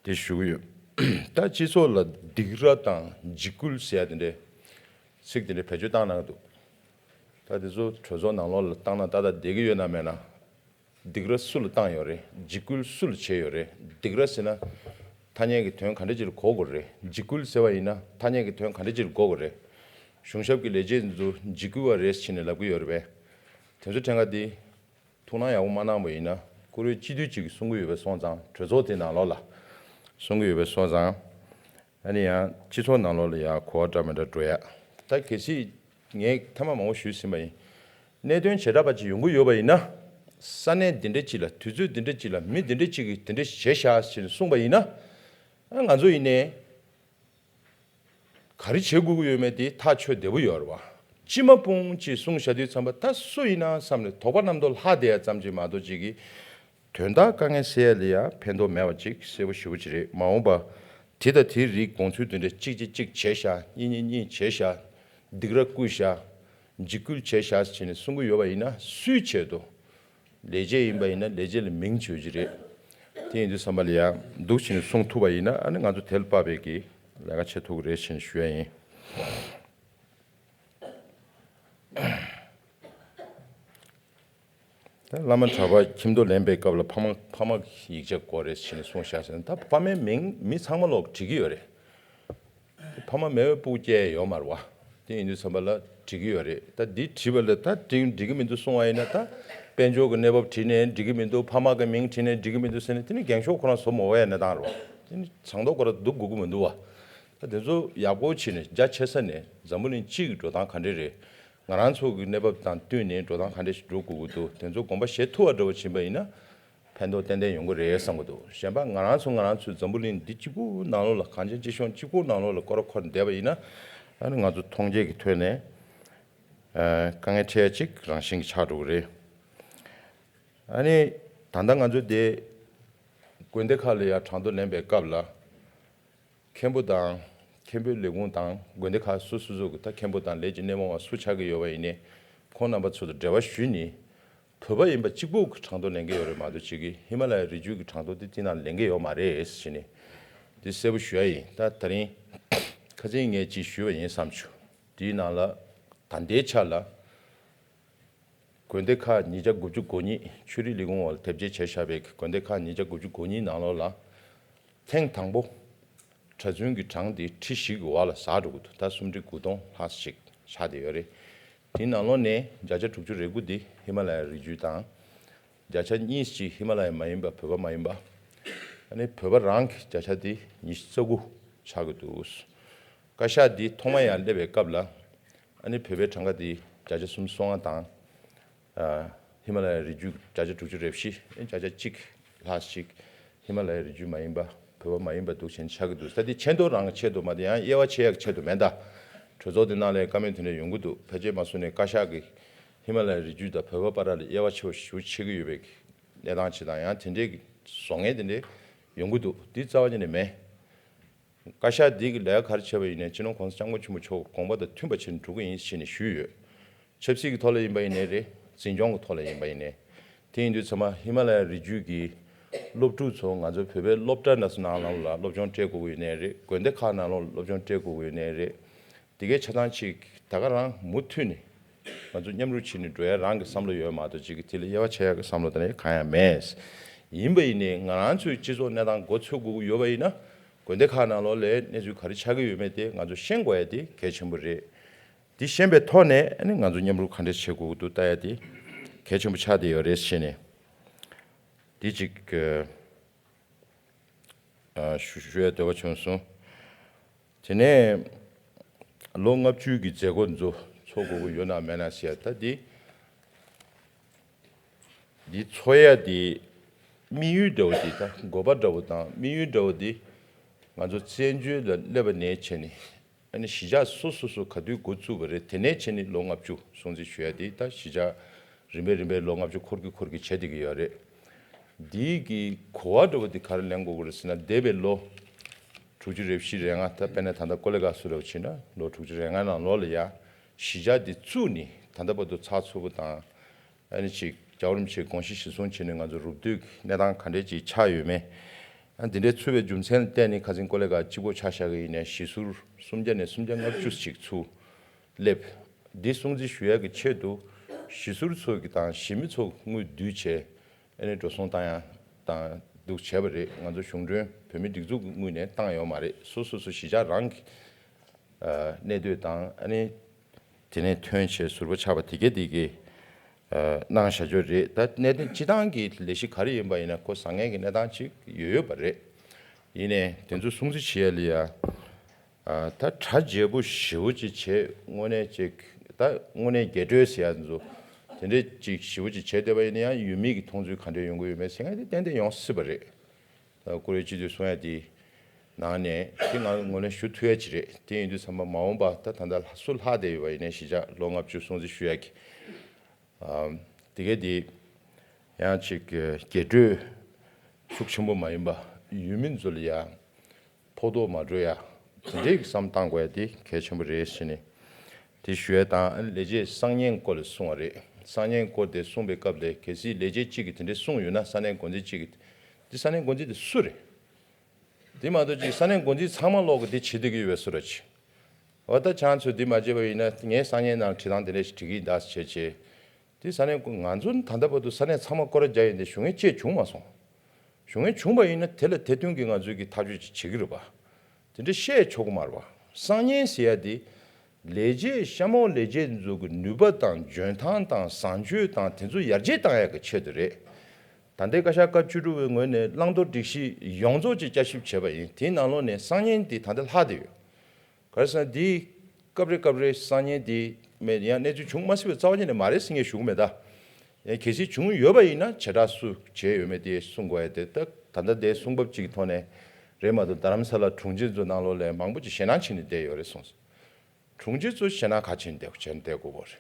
འདི་ཞུ་གི་ཡོད། ད་སྤྱི་ཚོགས་ལ་སྡིགས་ར་དང་འཇིགས་སྐུལ་ཟེར་ཡ་དེ་འདྲས་ཚིག་དེ་འདྲས་བེད་སྤྱོད་བཏང་གནང་གི་འདུག་ད་དེ་ཚོ་གྲོས་ཚོགས་ནང་ལོགས་ལ་བཏང་ན་ཏག་ཏག་བསྡད་ཀྱི་ཡོད་ན་མེད་ན། སྡིགས་ར་སུ་ལ་བཏང་ཡོད་རེད། འཇིགས་སྐུལ་སུ་ལ་བྱས་ཡོད་རེད། སྡིགས་ར་ཟེར་ན་ཐ་སྙད་ཀྱི་དོན་ག་འདྲ་ཅིག་ལ་གོ་དགོས་རེད། འཇིགས་སྐུལ་ཟེར་བ་ཡིན་ན་ཐ་སྙད་ཀྱི་དོན་ག་འདྲ་ཅིག་ལ་གོ་དགོས་རེད། གཞུང་ཞབས་ཀྱི་ལས་བྱེད་འདི་ཚོ་འཇིགས་སྐུལ་བ་རེད་ཟེར་ནས་ལབ་ཀྱི་ཡོད་རེད་པས། དེ་ཚོ་ཕྲན་ག་འདི་ཐུགས་སྣང་ཡག་པོ་མ་གནང་བ་ཡིན་ན། བཀུར་འོས་སྤྱི་འཐུས་གཅིག་གིས་གསུང་གི་ཡོད་པའི་སོང་ཙང་། གྲོས་ཚོགས་དེ་ནང་ལོགས་ལ་གསུང་གི་ཡོད་པའི་སོང་ཙང་། ཨ་ནི་ཡང་སྤྱི་ཚོགས་ནང་ལོགས་ལ་ཡང་གོ་བ་འདྲ་མི་འདྲ་འགྲོ་ཡ། ད་གལ་སྲིད་ངས་ཐེངས་མ་མང་པོ་ཞུས་ཟིན་པ་ཡིན། གནད་དོན་བྱེ་བྲག་པ་ཅིག་ཡོང་གི་ཡོད་པ་ཡིན་ན། ས་གནས་འདི་འདྲ་ཅིག་ལ། དུས་ཚོད་འདི་འདྲ་ཅིག་ལ་མི་འདི་འདྲ་ཅིག་གིས་འདི་འདྲ་བྱས་ཤག་ཟེར་ནས་གསུངས་པ་ཡིན་ན། ཨ་ང་ཚོ་ཡིན་ནའི་ག་རེ་བྱེད་དགོས་ཀྱི་ཡོད་མེད་དེ་ཐག་ཆོད་བདེ་པོ་ཡོད་རེད་བ། སྤྱི་མ་དཔུང་ཅིག་གསུངས་བཞག་དུས་ཙམ་པ་ད་སུ་ཡིན་ན་བསམ་ནས་དོགས་པ་རྣམ་རྟོག་ལྷག་བསྡད་ཡ་ཙམ་ཅིག་མ་གཏོགས་ཅིག་གིས། དོན་དག་དཀའ་ངལ་སེལ་ཡ་ལ་ཡ་ཕན་ཐོགས་མེད་པ་ཅིག་གསལ་པོ་ཞེ་པོ་ཅིག་རེད། མ་འོངས་པ་དེ་དང་དེའི་རིགས་དགོངས་ཚུལ་དེ་འདྲ་གཅིག་གཅིག་གཅིག་བྱས་ཤག་གཉིས་གཉིས་གཉིས་བྱས་ཤག་སྡིགས་ར་བསྐུལ་ཤག་འཇིགས་སྐུལ་བྱས་ཤག་ཟེར་ནས་གསུང་གི་ཡོད་པ་ཡིན་ན། སུའི་ཆེད་དུ། ལས་བྱེད་ཡིན་པ་ཡིན་ན་ལས་བྱེད་ལ་མིང་བརྗོད་ཀྱི་རེད། དེ་ཡིན་དུས་ཙམ་པ་ལ་ཡ་འདུག་བྱས་ནས་གསུང་ཐུབ་པ་ཡིན་ན། ཨ་ནི་ང་ཚོ་དེ་ལ་དཔག་པའི་གི་ལས་ཀ་བྱེད་ཐུབ་ཀྱི་རེད་ཟེར་ནས་ཞུ་ཡ་ཡིན། ད་བླ་མ་གྲྭ་པ་ཁྱིམ་ཐོག་ལེན་པའི་སྐབས་ལ་ཕ་མ་ཕ་མ་གི་ཡིག་ཆ་དགོས་རེད་ཟེར་ནས་གསུངས་བཞག་ཟེར་ན། ད་ཕ་མའི་མིང་མི་ཚང་མ་ལོག་བྲིས་ཀྱི་ཡོད་རེད། ཕ་མ་མེད་པའི་སྤུ་གུ་སྐྱེ་ཡ་ཡོད་མ་རེད་བ། དེ་ཡིན་དུས་ཙམ་པ་ལ་ བྲིས་ཀྱི་ཡོད་རེད། ད་འདི་བྲིས་པ་ལ་ད་འགྲིག་འགྲིག་གི་མི་འདུག་གསུང་བ་ཡིན་ན། ད་དཔལ་འབྱོར་གྱི་གནས་བབ་བྲིས་ནས་འགྲིག་གི་མི་འདུག་ཕ་མ་གི་མིང་བྲིས་ནས་འགྲིག་གི་མི་འདུག་ཟེར་ནས། དེ་ནི་རྒན་ཤོག་ཁོ་རང་བཟོ་མ་དགོས་ཡ་གནས་སྟངས་རེད་བ། དེ་ནི་ཚང་ཐོག་ཁོ་རང་འདུག་དགོས་ཀྱི་མི་འདུག་བ། ད་དེ་ཚོ་ཡག་པོ་བྱས་ནས་རྒྱ་ཆེ་ས་ནས་འཛམ་བུ་གླིང་སྤྱི་གི་འགྲོ་སྟངས་ག་འདྲས་རེད། ང་རང་ཚོ་གི་གནས་བབ་དང་བསྟུན་ནས་འགྲོ་སྟངས་ག་འདྲས་ཤིག་འགྲོ་དགོས་ཀྱི་འདུག་དེ་ཚོ་དགོངས་པ་བཞེས་ཐུབ་པ་འདྲ་བོ་བྱིན་པ་ཡིན་ན། ཕན་ཐོགས་ཏན་ཏན་ཡོང་གི་རེད་བསམ་གྱི་འདུག་གཞན་པ་ང་རང་ཚོ་ང་རང་ཚོའི་འཛམ་བུ་གླིང་འདི་གཅིག་པུ་ནང་ལོགས་ལ། གངས་ཅན་སྐྱིད་གཤོངས་གཅིག་པུ་ནང་ལོགས་ལ་སྐོར་ར་འཁོར་བསྡད་པ་ཡིན་ན། ཨ་ནི་ང་ཚོ་མཐོང་རྒྱ་གི་ཐོག་ནས་ཨ་དཀའ་ངལ་འཕྲད་ཡ་གཅིག་རང་བཞིན་གྱི་ཆགས་འགྲོ་གི་རེད། ཨ་ནི་ད་ལྟ་ང་ཚོ་དེ་དགོན་སྡེ་ཁག་ལ་ཡ་གྲངས་ཐོ་ལེན་པའི་སྐབས་ལ། མཁན་པོ་དང་། མཁན་པོའི་ལས་ཁུངས་དང་དགོན་སྡེ་ཁག་སོ་སོ་སོ་གི་ད་མཁན་པོ་དང་ལས་ཀྱི་སྣེ་མོ་བ་སུ་ཆགས་ཀྱི་ཡོད་པ་ཡིན་ནའི། ཁོང་རྣམ་པ་ཚོ་དང་འབྲེལ་བ་ཞུས་ནས། བོད་པ་ཡིན་པ་གཅིག་པུ་གི་གྲངས་ཐོ་ལེན་གྱི་ཡོད་རེད་མ་གཏོགས། གཅིག་གི་ཧི་མ་ལ་ཡའི་རི་རྒྱུད་ཀྱི་གྲངས་ཐོ་དེ་དེ་ནང་ལེན་གྱི་ཡོད་མ་རེད་ཟེར་ནས་འདི་གསལ་པོ་ཞུ་ཡ་ཡིན། ད་ད་རིང་ཁ་སང་ངས་ཅིག་ཞུས་པ་ཡིན་བསམ་བྱུང་། དེའི་ནང་ལ་ད་ལྟའི་ཆ་ལ། དགོན་སྡེ་ཁག་ཉིས་བརྒྱ་དགུ་བཅུ་གོ་གཉིས། ཆོས་རིག་ལས་ཁུངས་འོག་ལ་དེབ་སྐྱེལ་བྱས་བཞག་པའི་དགོན་སྡེ་ཁག་ཉིས་བརྒྱ་དགུ་བཅུ་གོ་གཉིས་ནང་ལོགས་ལ། ཐེངས་དང་པོ་གྲྭ་བཙུན་གྱི་གྲངས་དེ་ཁྲི་བཞི་གི་འོག་ལ་ཟག་འགྲོ་གི་འདུག་ད་སུམ་ཁྲི་དགུ་སྟོང་ལྷག་ཅིག་ཆགས་བསྡད་ཡོད་རེད། དེའི་ནང་ལོགས་ནས་བརྒྱ་ཆ་དྲུག་ཅུ་རེ་དགུ་དེ་ཧི་མ་ལ་ཡའི་རི་རྒྱུད་དང་། བརྒྱ་ཆ་གཉིས་ཅིག་ཧི་མ་ལ་ཡ་མ་ཡིན་པ། བོད་པ་མ་ཡིན་པ། ཨ་ནི་བོད་པ་རང་གི་བརྒྱ་ཆ་དེ་ཉི་ཤུ་རྩ་དགུ་ཆགས་ཀྱི་འདུག་བཀའ་ཤག་འདི་ཐོག་མ་ཡར་སླེབས་པའི་སྐབས་ལ། ཨ་ནི་བོད་པའི་གྲངས་ཀ་འདི་བརྒྱ་ཆ་སུམ་ཅུ་སོ་ལྔ་དང་། ཨ་ཧི་མ་ལ་ཡའི་རི་རྒྱུད་བརྒྱ་ཆ་དྲུག་ཅུ་རེ་བཞི། ཨ་ནི་བརྒྱ་ཆ་གཅིག་ལྷག་ཅིག་ཧི་མ་ལ་ཡའི་རི་རྒྱུད་མ་ཡིན་པ། བོད་པ་མ་ཡིན་པ་འདུག་བྱས་ནས་ཆགས་ཀྱི་འདུག་ད་འདི་ཆེ་མཐོ་རང་གི་ཆེད་དུ་མ་གཏོགས་ཡང་དབྱེ་བ་ཕྱེ་ཡག་གི་ཆེད་དུ་མེད་ད། གྲོས་ཚོགས་འདི་ནང་ལ་བཀའ་མོལ་དེ་འདྲ་ཡོང་གི་འདུག་ཕལ་ཆེར་མ་སོང་ནས་བཀའ་ཤག་གིས་ཧི་མ་ལ་ཡའི་རི་རྒྱུད་དང་བོད་པ་བར་ལ་དབྱེ་བ་ཕྱེ་བ་ཞེ་པོ་ཕྱེ་གི་ཡོད་པའི་གནས་སྟངས་ཅིག་དང་། ཡང་དེ་འདྲའི་བཟོ་མཁན་དེ་འདྲ་ཡོང་གི་འདུག་འདི་རྩ་བ་ཉིད་ནས་མེད། བཀའ་ཤག་འདི་གི་ལས་ཀ་ག་རེ་བྱས་པ་ཡིན་ནའི་སྤྱི་ནོར་༸གོང་ས་༸སྐྱབས་མགོན་ཆེན་པོ་མཆོག་གི་དགོངས་པ་དང་མཐུན་པ་བྱས་ནས་འགྲོ་གི་ཡིན་ཞེས་ནས་ཞུས་ཡོད། ཆབ་སྲིད་ཀྱི་ཐོག་ལ་ཡིན་པ་ཡིན་ནའི་རེད། འཛིན་སྐྱོང་གི་ཐོག་ལ་ཡིན་པ་ཡིན་ནའི། དེ་ཡིན་དུས་ཚང་མ་ཧི་མ་ལ་ཡའི་རི་རྒྱུད་ཀྱི་སློབ་ཕྲུག་ཚོ་ང་ཚོ་བོད་པའི་སློབ་གྲྭ་འདྲ་ཚོ་ནང་ལོགས་ལ་སློབ་སྦྱོང་སྤྲད་དགོས་ཀྱི་ཡོད་ནའི་རེད། དགོན་སྡེ་ཁག་ནང་ལོགས་ལ་སློབ་སྦྱོང་སྤྲད་དགོས་ཀྱི་ཡོད་ནའི་རེད། དེ་གའི་ཆ་ཚང་ཅིག་ད་ག་རང་མུ་མཐུད་ནས་ང་ཚོ་མཉམ་རུབ་བྱས་ནས་འགྲོ་ཡ་རང་གི་བསམ་བློ་ཡོད་མ་གཏོགས། ཅིག་གི་དེ་ལ་དབྱེ་བ་ཕྱེ་ཡག་གི་བསམ་བློ་དེ་འདྲ་གང་ཡང་མེད། ཡིན་པ་ཡིན་ནའི་ང་རང་ཚོའི་སྤྱི་ཚོགས་གནས་སྟངས་མགོ་འཚོས་དགོས་ཀྱི་ཡོད་པ་ཡིན་ན། དགོན་སྡེ་ཁག་ནང་ལོགས་ལ་གནས་ཚུལ་ག་རེ་ཆགས་ཀྱི་ཡོད་མེད་དེ་ང་ཚོ་ཤེས་དགོས་ཡ་དེ་གལ་ཆེན་པོ་རེད། དེ་ཤེས་པའི་ཐོག་ནས་ཨ་ནི་ང་ཚོ་མཉམ་རུབ་ག་འདྲས་བྱེད་དགོས་ཀྱི་འདུག་ལྟ་ཡ་དེ་གལ་ཆེན་པོ་ཆགས་བསྡད་ཡོད་རེད་ཟེར་ནས། དེ་གཅིག་ཨ་ཞུ་ཞུ་ཡ་འདོད་པ་བྱུང་སོང་། དེ་ནས་ལོ་ལྔ་བཅུའི་གི་མཛད་སྒོ་ཚོ་འཚོགས་དགོས་ཀྱི་ཡོད་ན་མེད་ན་ཟེར་ཡ། ད་འདི་འདི་འཚོགས་ཡ་འདི་དམིགས་ཡུལ་འདྲ་བོ་འདི། ད་དགོས་པ་འདྲ་བོ་དང་དམིགས་ཡུལ་འདྲ་བོ་འདི་ང་ཚོ་བཙན་བྱོལ་ལ་སླེབས་པ་ནས་བྱས་ནས། ཨ་ནི་གཞིས་ཆགས་སོ་སོ་སོ་ག་དུས་འགོ་བཙུགས་པ་རེད། དེ་ནས་བྱས་ནས་ལོ་ལྔ་བཅུ་སྲུང་བརྩི་ཞུ་ཡ་དེ། ད་གཞིས་ཆགས་རིམ་པས་རིམ་པས་ལོ་ལྔ་བཅུ་འཁོར་གི་འཁོར་གི་བྱེད་བསྡད་ཀྱི་ཡོད་རེད། འདིའི་གི་གོ་བ་འདྲ་བོ་དེ་ག་རེ་ལེན་དགོས་ཀྱི་རེད་ཟེར་ན། འདས་པའི་ལོ་དྲུག་ཅུ་རེ་བཞི་རེ་ལྔ། ད་དཔེར་ན་ད་ལྟ་ཀོ་ལི་གྷལ་སུ་འདྲ་བོ་བྱས་ན་ལོ་དྲུག་ཅུ་རེ་ལྔ་ནང་ལོགས་ལ་ཡ་གཞིས་ཆགས་འདི་བཙུགས་ནས་ད་ལྟ་བར་དུ་ཚགས་ཚུད་པོ་དང་། ཨ་ནི་ཅིག་རྒྱལ་བ་རིན་པོ་ཆེའི་དགོངས་གཞི་གཞིར་བཟུང་བྱས་ནས་ང་ཚོ་རུབ་སྟོད་ཀྱི་གནས་སྟངས་ག་འདྲས་ཅིག་ཆགས་ཡོད་མེད། ཨ་འདི་འདྲའི་ཚུད་པའི་རྒྱུ་མཚན་ལ་བརྟེན་ནས་ཁ་སང་ཀོ་ལི་གྷལ་གཅིག་པོ་ཆ་བཞག་གི་ཡིན་ནའི་གཞིས་ཟུར་སུམ་བརྒྱ་ནས་སུམ་བརྒྱ་ལྔ་བཅུ་ཅིག་ཚུར་སླེབས། འདི་སྲུང་བརྩི་ཞུ་ཡག་གི་ཆེད་དུ་གཞིས་ཟུར་ཚོ་གི་དང་གཞིས་མི་ཚོ་དངུལ་བསྡུས་བྱས། ཨ་ནི་འགྲོ་སོང་བཏང་ཡག་དང་འདུག་བྱས་པ་རེད། ང་ཚོ་གཞུང་གྲོན་བོད་མིའི་སྒྲིག་འཛུགས་ཀྱི་དངུལ་ནས་བཏང་ཡོད་མ་རེད། སོ་སོ་སོ་གཞིས་ཆགས་རང་གི་ཨ་གནས་སྡོད་དང་། ཨ་ནི་དེ་ནས་ཐོན་བྱས་ཟུར་པ་ཆགས་པ་དེ་གས་དེ་གས་ཨ་གནང་བཞག་རྒྱུ་རེད། ད་གནད་དོན་སྤྱི་བཏང་གི་ལས་གཞི་ག་རེ་ཡིན་པ་ཡིན་ན་ཁོ་བཟང་ངན་གྱི་གནས་སྟངས་ཅིག་ཡོད་ཡོད་པ་རེད། ཡིན་ནའི་དེ་ཚོ་སྲུང་བརྩི་བྱེད་ཡ་ལ་ཡ་ཨ་ད་གྲ་རྒྱས་པོ་ཞེ་པོ་ཅིག་བྱས་དངོས་གནས་ཅིག། ད་དངོས་གནས་རྒྱས་སྤྲོས་ཟེར་ཡ་ཚོ་དེ་འདྲས་ཅིག་ཞེ་པོ་ཅིག་བྱས་བསྡད་པ་ཡིན་ན་ཡང་ཡུལ་མི་གི་མཐོང་ཚུལ་ག་འདྲས་ཡོང་གི་ཡོད་མེད་ཟེར་མཁན་དེ་ཏན་ཏན་ཡོང་སྲིད་པ་རེད། ད་བཀུར་འོས་སྤྱི་འཐུས་གསུང་ཡ་དེའི་ནང་ནས་དེ་ང་ངོས་ལེན་ཞུ་ཐུབ་ཡ་ཅིག་རེད། དེ་ཡིན་དུས་ཚང་མ་མ་འོངས་པ་ད་ད་ལྟ་སུ་ལྷག་བསྡད་ཡོད་པ་ཡིན་ནའི་གཞིས་ཆགས་ལོ་ལྔ་བཅུ་སྲུང་བརྩི་ཞུ་ཡ་གི་ཨམ་དེ་གས་དེ་ཡང་ཅིག་རྒྱས་སྤྲོས་ཤུགས་ཆེན་པོ་མ་ཡིན་པ། ཡུལ་མི་ཚོ་ལ་ཡ་ཕོག་ཐུག་མ་འགྲོ་ཡ་དེ་འདྲའི་བསམ་བཏང་དགོས་ཡ་དེ་གལ་ཆེན་པོ་རེད་ཟེར་ནས་དེ་ཞུ་ཡ་དང་། ཨ་ནི་ལས་བྱེད་གསང་ཉན་སྐོར་ལ་གསུངས་པ་རེད། གསང་ཉན་སྐོར་དེ་གསུངས་པའི་སྐབས་ལ་གལ་སྲིད་ལས་བྱེད་གཅིག་གིས་དེ་འདྲའི་གསུངས་ཡོད་ན། ས་གནས་འགོ་འཛིན་གཅིག་གིས། འདི་ས་གནས་འགོ་འཛིན་དེ་སུ་རེད། དེ་མ་གཏོགས་ཅིག་ས་གནས་འགོ་འཛིན་ཚང་མ་ལོག་གི་འདི་བྱེད་བསྡད་ཀྱི་ཡོད་པའི་བཟོ་འདྲ་ཅིག། འོ་ད་ཁྱེད་ཚོས་འདི་མ་བྱས་པ་ཡིན་ན་ངས་གསང་ཉན་ནང་བྲིས་སྟངས་དེ་འདྲ་ཞིག་བྲིས་ཀྱི་ཡིན་ད་ཟེར་བྱས་བྱས། དེ་ས་གནས་ང་ཚོ་ད་ལྟ་བར་དུ་ས་གནས་ཚང་མ་སྐོར་ར་རྒྱག་ཡིན་ཏེ་ཞུ་མཁན་ཅིག་བྱུང་མ་སོང་། ཞུ་མཁན་བྱུང་བ་ཡིན་ན་དེ་ལ་དེ་མཐུན་གྱི་ང་ཚོས་ཀྱི་ཐག་གཅོད་ཅིག་བྱེད་ཀྱི་རེད་པ། དེ་འདྲ་བཤད་ཆོག་གི་མ་རེད་པ། གསང་ཉན་ཟེར་ཡ་དེ་ ལས་བྱེད་གཤམ་འོག་ལས་བྱེད་ཚོ་གི་ནུས་པ་དང་འཇོན་ཐང་དང་བཟང་སྤྱོད་དང་དེ་ཚོ་ཡར་རྒྱས་བཏང་ཡག་གི་ཆེད་དུ་རེད། ད་ལྟའི་བཀའ་ཤག་སྐབས་བཅུ་དྲུག་པའི་ངོས་ནས་བླང་དོར་སྒྲིག་གཞི་ཡོངས་རྫོགས་ཀྱི་བསྐྱར་ཞིབ་བྱས་པ་ཡིན། དེའི་ནང་ལོགས་ནས་གསར་རྙིང་དེ་ད་ལྟ་ལྷག་བསྡད་ཡོད། ག་རེ་ཟེར་ན་འདི་སྐབས་རེ་སྐབས་རེ་གསར་རྙིང་འདི་མེད་ཡང་གནས་ཚུལ་བྱུང་མ་སྲིད་པའི་རྩ་བ་ཉིད་ནས་མ་རེད་ཟེར་ངས་ཞུ་གི་མེད་ད། ཡང་གལ་སྲིད་བྱུང་ཡོད་པ་ཡིན་ན་བྱེ་བྲག་སུ་བྱས་ཡོད་མེད་དེ་གསུང་དགོས་ཡ་དེ་ད་ད་ལྟ་དེ་གསུང་བབ་ཅིག་གི་ཐོག་ནས་རེད་མ་གཏོགས་རྡ་རམ་ས་ལ་དྲུང་ཆེ་ཚོ་ནང་ལོགས་ལ་མང་པོ་ཅིག་ཞེད་སྣང་བྱས་ནས་བསྡད་ཡོད་རེད་གསུངས་སོང་། དྲུང་ཆེ་ཚོ་ཞེད་སྣང་ག་བྱས་ནས་བསྡད་བྱས་ནས་བསྡད་དགོས་པ་རེད།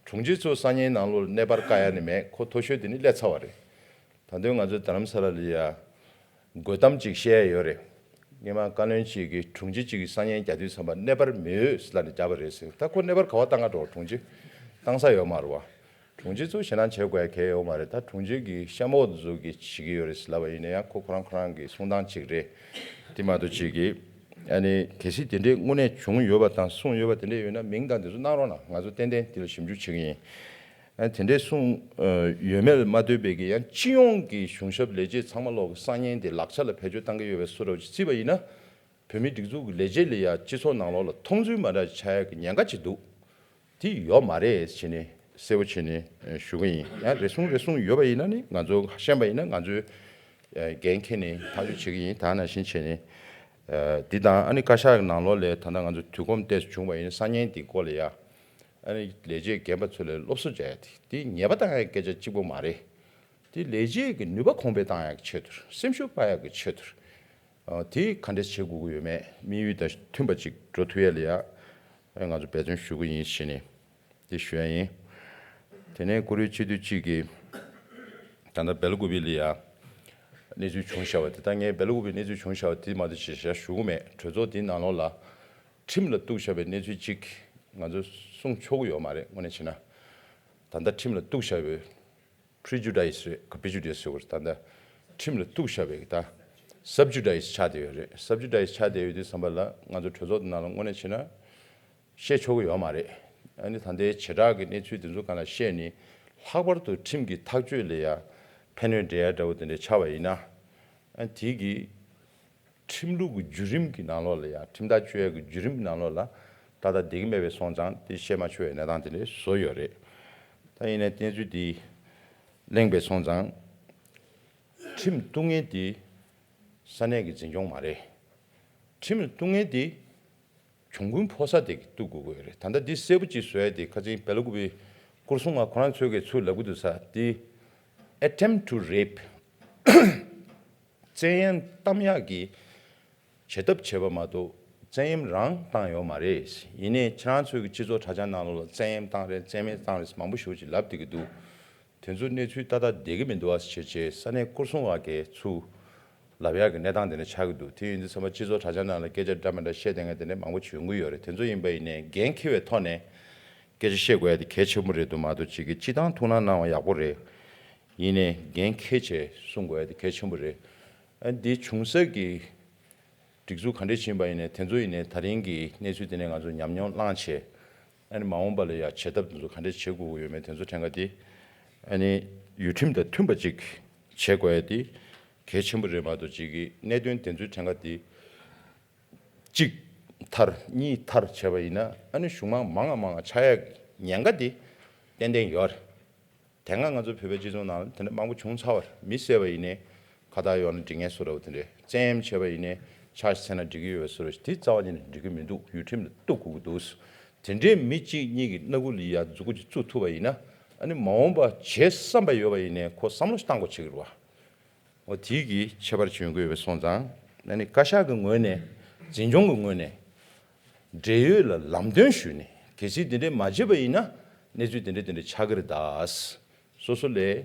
དྲུང་ཆེ་ཚོ་གསར་རྙིང་ནང་ལོགས་ལ་གནས་སྤར་བཀག་ཡ་ནི་མེད། ཁོ་མཐོ་ཤོས་དེ་ནི་སླེབས་ཚར་བ་རེད། ད་དུང་ང་ཚོའི་རྡ་རམ་ས་ལ་ལ་ཡ་དགོད་གཏམ་ཅིག་བཤད་ཡ་ཡོད་རེད། སྔོན་མ་བཀའ་བློན་ཅིག་གིས་དྲུང་ཆེ་ཅིག་གིས་གསར་རྙིང་རྒྱག་དུས་ཙམ་པ་གནས་སྤར་མི་འོས་ལབ་ནས་བརྒྱབ་པ་རེད་ཟེར། ད་ཁོ་གནས་སྤར་ག་པར་བཏང་ག་འགྲོ། དྲུང་ཆེ་བཏང་ས་ཡོད་མ་རེད་བ། དྲུང་ཆེ་ཚོ་ཞེད་སྣང་བྱེད་དགོས་ཡ་གལ་ཡོད་མ་རེད། ད་དྲུང་ཆེ་གིས་གཤམ་འོག་ཚོ་གིས་བྱེད་ཀྱི་ཡོད་རེད་ཟེར་ལབ་པ་ཡིན་ན་ཡང་ཁོ་ཁོ་རང་ཁོ་རང་གི་གསུང་སྟངས་ཅིག་རེད། དེ་མ་གཏོགས་ཅིག་གིས་ཨ་ནི་གལ་སྲིད་དེ་འདྲའི་དངོས་གནས་བྱུང་ཡོད་པ་དང་གསུངས་ཡོད་པ་དེ་འདྲ་ཡོད་ན་མིང་དང་དེ་ཚོ་གནང་རོགས་གནང་། ང་ཚོ་ཏན་ཏན་དེ་ལ་ཞིབ་འཇུག་བྱེད་ཀྱི་ཡིན། ཨ་དེ་འདྲའི་གསུངས་ཡོད་མེད་ལ་མ་ལྟོས་པའི་གི་ཡང་སྤྱི་ཡོངས་ཀྱི་གཞུང་ཞབས་ལས་བྱེད་ཚང་མ་ལོག་གི་གསར་རྙིང་དེ་ལག་ཆ་ལ་བེད་སྤྱོད་བཏང་གི་ཡོད་པའི་བཟོ་འདྲ་ཅིག་བརྩིས་པ་ཡིན་ན། བོད་མིའི་སྒྲིག་འཛུགས་ཀྱི་ལས་བྱེད་ལ་ཡང་སྤྱི་ཚོགས་ནང་ལོགས་ལ་མཐོང་ཚུལ་མ་འདྲ་ཆགས་ཡག་གི་ཉེན་ཁ་ཅིག་འདུག་དེ་ཡོད་མ་རེད་བྱས་ནས་གསལ་པོ་བྱས་ནས་ཞུ་གི་ཡིན། ཡང་རེ་ཟུང་རེ་ཟུང་ཡོད་པ་ཡིན་ན་ནི་ང་ཚོ་ཤེས་པ་ཡིན་ན་ང་ཚོས་འགན་འཁྱེར་ནས་ཐག་གཅོད་བྱེད་ཀྱི་ཡིན། ད་ནང་བཞིན་བྱས་ནས་འདི་དང་ཨ་ནི་བཀའ་ཤག་གི་ནང་ལོགས་ལ་ད་ལྟ་ང་ཚོ་དུས་ཁོམ་ཏོག་ཙམ་བྱུང་བ་ཡིན་ན་གསར་རྙིང་འདི་སྐོར་ལ་ཡ་ཨ་ནི་ལས་བྱེད་རྒན་པ་ཚོ་ལ་སློབ་གསོ་རྒྱག་ཡ་དེ་དེ་ཉེས་པ་བཏང་ཡ་སྐད་ཆ་གཅིག་པོ་མ་རེད། དེ་ལས་བྱེད་ཀྱི་ནུས་པ་གོང་འཕེལ་བཏང་ཡག་གི་ཆེད་དུ་སེམས་ཤུགས་སྤར་ཡག་གི་ཆེད་དུ་ཨ་དེ་ག་འདྲས་བྱེད་དགོས་ཀྱི་ཡོད་མེད་དམིགས་ཡུལ་དང་མཐུན་པ་ཅིག་འགྲོ་ཐུབ་ཡ་ལ་ཡ་ཨ་ང་ཚོ་འབད་བརྩོན་ཞུ་གི་ཡིན་ཞེས་ནས་དེ་ཞུ་ཡ་ཡིན། དེ་ནས་བཀུར་འོས་སྤྱི་འཐུས་གཅིག་གིས་ད་ལྟ་སྦེལ་ཀོབ་ལ་ཡ་གནས་ཚུལ་བྱུང་བཞག་པ་དེ། ད་ངས་སྦེལ་ཀོབ་གནས་ཚུལ་བྱུང་བཞག་པ་དེ་མ་གཏོགས་ཅིག་ཞེ་དྲག་ཞུ་གི་མེད། གྲོས་ཚོགས་དེའི་ནང་ལོགས་ལ་ཁྲིམས་ལ་གཏུགས་བཞག་པའི་གནས་ཚུལ་ཅིག་ང་ཚོས་གསུང་ཆོག་གི་ཡོད་མ་རེད། དངོས་གནས་བྱས་ན་ད་ལྟ་ཁྲིམས་ལ་གཏུགས་བཞག་པའི་prejudice རེད། prejudice ཟེར་བ་རེད། ད་ལྟ་ཁྲིམས་ལ་གཏུགས་བཞག་པའི་ད་subjudice ཆགས་བསྡད་ཡོད་རེད། subjudice ཆགས་བསྡད་ཡོད་དུས་ཙམ་པ་ལ་ང་ཚོ་གྲོས་ཚོགས་ནང་ལ་དངོས་གནས་བྱས་ན་བཤད་ཆོག་གི་ཡོད་མ་རེད། ཨ་ནི་ད་ལྟའི་བྱེ་བྲག་གི་གནས་ཚུལ་དེ་ཚོ་སྒང་ལ་བཤད་ནས་ལྷག་པར་དུ་ཁྲིམས་ཀྱི་ཐག་གཅོད་ལ་ཡ་ཕན་གནོད་འབྲེལ་ཡ་འདྲ་བོ་དེ་འདྲ་ཆགས་པ་ཡིན་ན་ཨ་དེ་གི་ཁྲིམས་ལུགས་ཀྱི་བརྒྱུད་རིམ་གྱི་ནང་ལོགས་ལ་ཡང་ཁྲིམས་ཐག་གཅོད་ཡག་གི་བརྒྱུད་རིམ་གྱི་ནང་ལོགས་ལ་ཏག་ཏག་བསྡད་ཀྱི་མེད་པའི་སོང་ཙང་དེ་བཤད་མ་ཆོག་པའི་གནས་སྟངས་དེ་འདྲ་བཟོ་ཡོད་རེད། ད་ཡིན་ནའི་གནས་ཚུལ་དེ་གླེང་པའི་སོང་ཙང་ཁྲིམས་གཏུག་མཁན་དེ་ས་གནས་ཀྱི་འཛིན་སྐྱོང་མ་རེད། ཁྲིམས་གཏུག་མཁན་དེ་གྱོང་གུན་ཕོག་ས་དེ་གཏུག་དགོས་ཀྱི་ཡོད་རེད། ད་ལྟ་འདི་གསལ་པོ་ཅིག་བཟོ་ཡ་དེ་ཁ་སང་སྦེལ་ཀོབ་སྐོར་སྲུང་བ་ཁོ་རང་ཚོས་ཀྱི་ཚུར་ལབ་ཀྱི་འདུག་ས་དེ་attempt to rape བཙན་གཡེམ་གཏང་ཡག་གི་བྱེད་ཐབས་བྱས་པ་མ་གཏོགས་བཙན་གཡེམ་རང་བཏང་ཡོད་མ་རེད། ཡིན་ནའི་ཁྱེད་རང་ཚོའི་གི་སྤྱི་ཚོགས་དྲ་རྒྱ་ནང་ལོགས་ལ་བཙན་གཡེམ་བཏང་རེད་བཙན་མེད་བཏང་རེད་མང་པོ་ཞེ་པོ་ཅིག་ལབ་བསྡད་ཀྱི་འདུག་དེ་ཚོ་གནས་ཚུལ་ཏག་ཏག་བསྡད་ཀྱི་མི་འདུག་ཨ་བྱས་བྱས་ས་གནས་སྐོར་སྲུང་བ་གིས་ཚུར་ལབ་ཡག་གི་གནས་སྟངས་དེ་འདྲ་ཆགས་ཀྱི་འདུག་དེ་ཡིན་དུས་ཙམ་པ་སྤྱི་ཚོགས་དྲ་རྒྱ་ནང་ལ་སྐད་ཆ་འདྲ་མི་འདྲ་བཤད་བསྡད་མཁན་དེ་འདྲ་མང་པོ་ཅིག་ཡོང་གི་ཡོད་རེད། དེ་ཚོ་ཡིན་པ་ཡིན་ནའི་འགན་འཁྱེར་བའི་ཐོག་ནས་སྐད་ཆ་བཤད་དགོས་ཡ་དེ་གལ་ཆེན་པོ་རེད་འདུག་མ་གཏོགས་ཅིག་གི་སྤྱི་བཏང་ཐུགས་སྣང་གནང་བ་ཡག་པོ་རེད། ཡིན་ནའི་འགན་འཁྱེར་བྱས་གསུང་དགོས་ཡ་དེ་གལ་ཆེན་པོ་རེད། ཨ་འདི་བྱུང་ས་གི་སྒྲིག་འཛུགས་ག་འདྲས་ཕྱིན་པ་ཡིན་ནའི་དེ་ཚོ་ཡིན་ནའི་ད་རིང་གི་གནས་ཚུལ་དེ་ནས་ང་ཚོ་ཉམས་མྱོང་བླངས་བྱས་ཨ་ནི་མ་འོངས་པ་ལ་ཡ་བྱེད་ཐབས་དེ་ཚོ་ག་འདྲས་བྱེད་དགོས་ཀྱི་ཡོད་མེད་དེ་ཚོ་ཕྲན་ཁ་དེ་ཨ་ནི་ཡུལ་ཁྲིམས་དང་མཐུན་པ་ཅིག་བྱེད་དགོས་ཡ་དེ་གལ་ཆེན་པོ་རེད་མ་གཏོགས་ཅིག་གི་གནད་དོན་དེ་ཚོའི་ཕྲན་ཁ་དེ་གཅིག་མཐར་གཉིས་མཐར་བྱས་པ་ཡིན་ན་ཨ་ནི་གཞུང་མང་མང་ང་མང་ང་ཆགས་ཡ་གི་ཉེན་ཁ་དེ་ཏན་ཏན་ཡོད་རེད། དེ་སྔ་ང་ཚོ་བོད་པའི་སྤྱི་ཚོགས་ནང་ལ་དེ་འདྲ་མང་པོ་བྱུང་ཚར་བ་རེད། མི་བསད་པ་ཡིན་ནའི་ཁ་བཏགས་གཡོགས་ན་འགྲིག་མཁན་བཟོ་འདྲ་བོ་དེ་འདྲས། བཙན་གཡེམ་བྱས་པ་ཡིན་ནའི་ཕྱག་ཕྱི་འཚལ་ན་འགྲིག་གི་ཡོད་བཟོ་འདྲ་བོ་དེ་རྩ་བ་ཉིད་ནས་འགྲིག་གི་མི་འདུག་ཡུལ་ཁྲིམས་ལ་གཏུག་དགོས་ཀྱི་འདུག་དེ་འདྲའི་མི་གཅིག་གཉིས་ཀྱི་སྣ་ཁུག་ལ་ཡ་མཛུ་གུ་ཅིག་བཙུགས་ཐུབ་པ་ཡིན་ན་ཨ་ནི་མ་འོངས་པ་བྱེད་བསམ་པ་ཡོད་པ་ཡིན་ནའི་ཁོ་བསམ་བློ་ཞིག་བཏང་དགོས་བྱེད་ཀྱི་རེད་བ། འོ་དེའི་གི་ཁྱད་པར་ཅིག་ཡོང་གི་ཡོད་པའི་སོང་ཙང་ཨ་ནི་བཀའ་ཤག་གི་ངོས་ནས་འཛིན་སྐྱོང་གི་ངོས་ནས་འབྲེལ་ཡོད་ལ་ལམ་སྟོན་ཞུས་ནས་གལ་སྲིད་དེ་འདྲས་མ་བྱས་པ་ཡིན་ན་གནས་ཚུལ་དེ་འདྲས་དེ་འདྲས་ཆགས་ཀྱི་རེད་ད། སོ་སོ་ལས་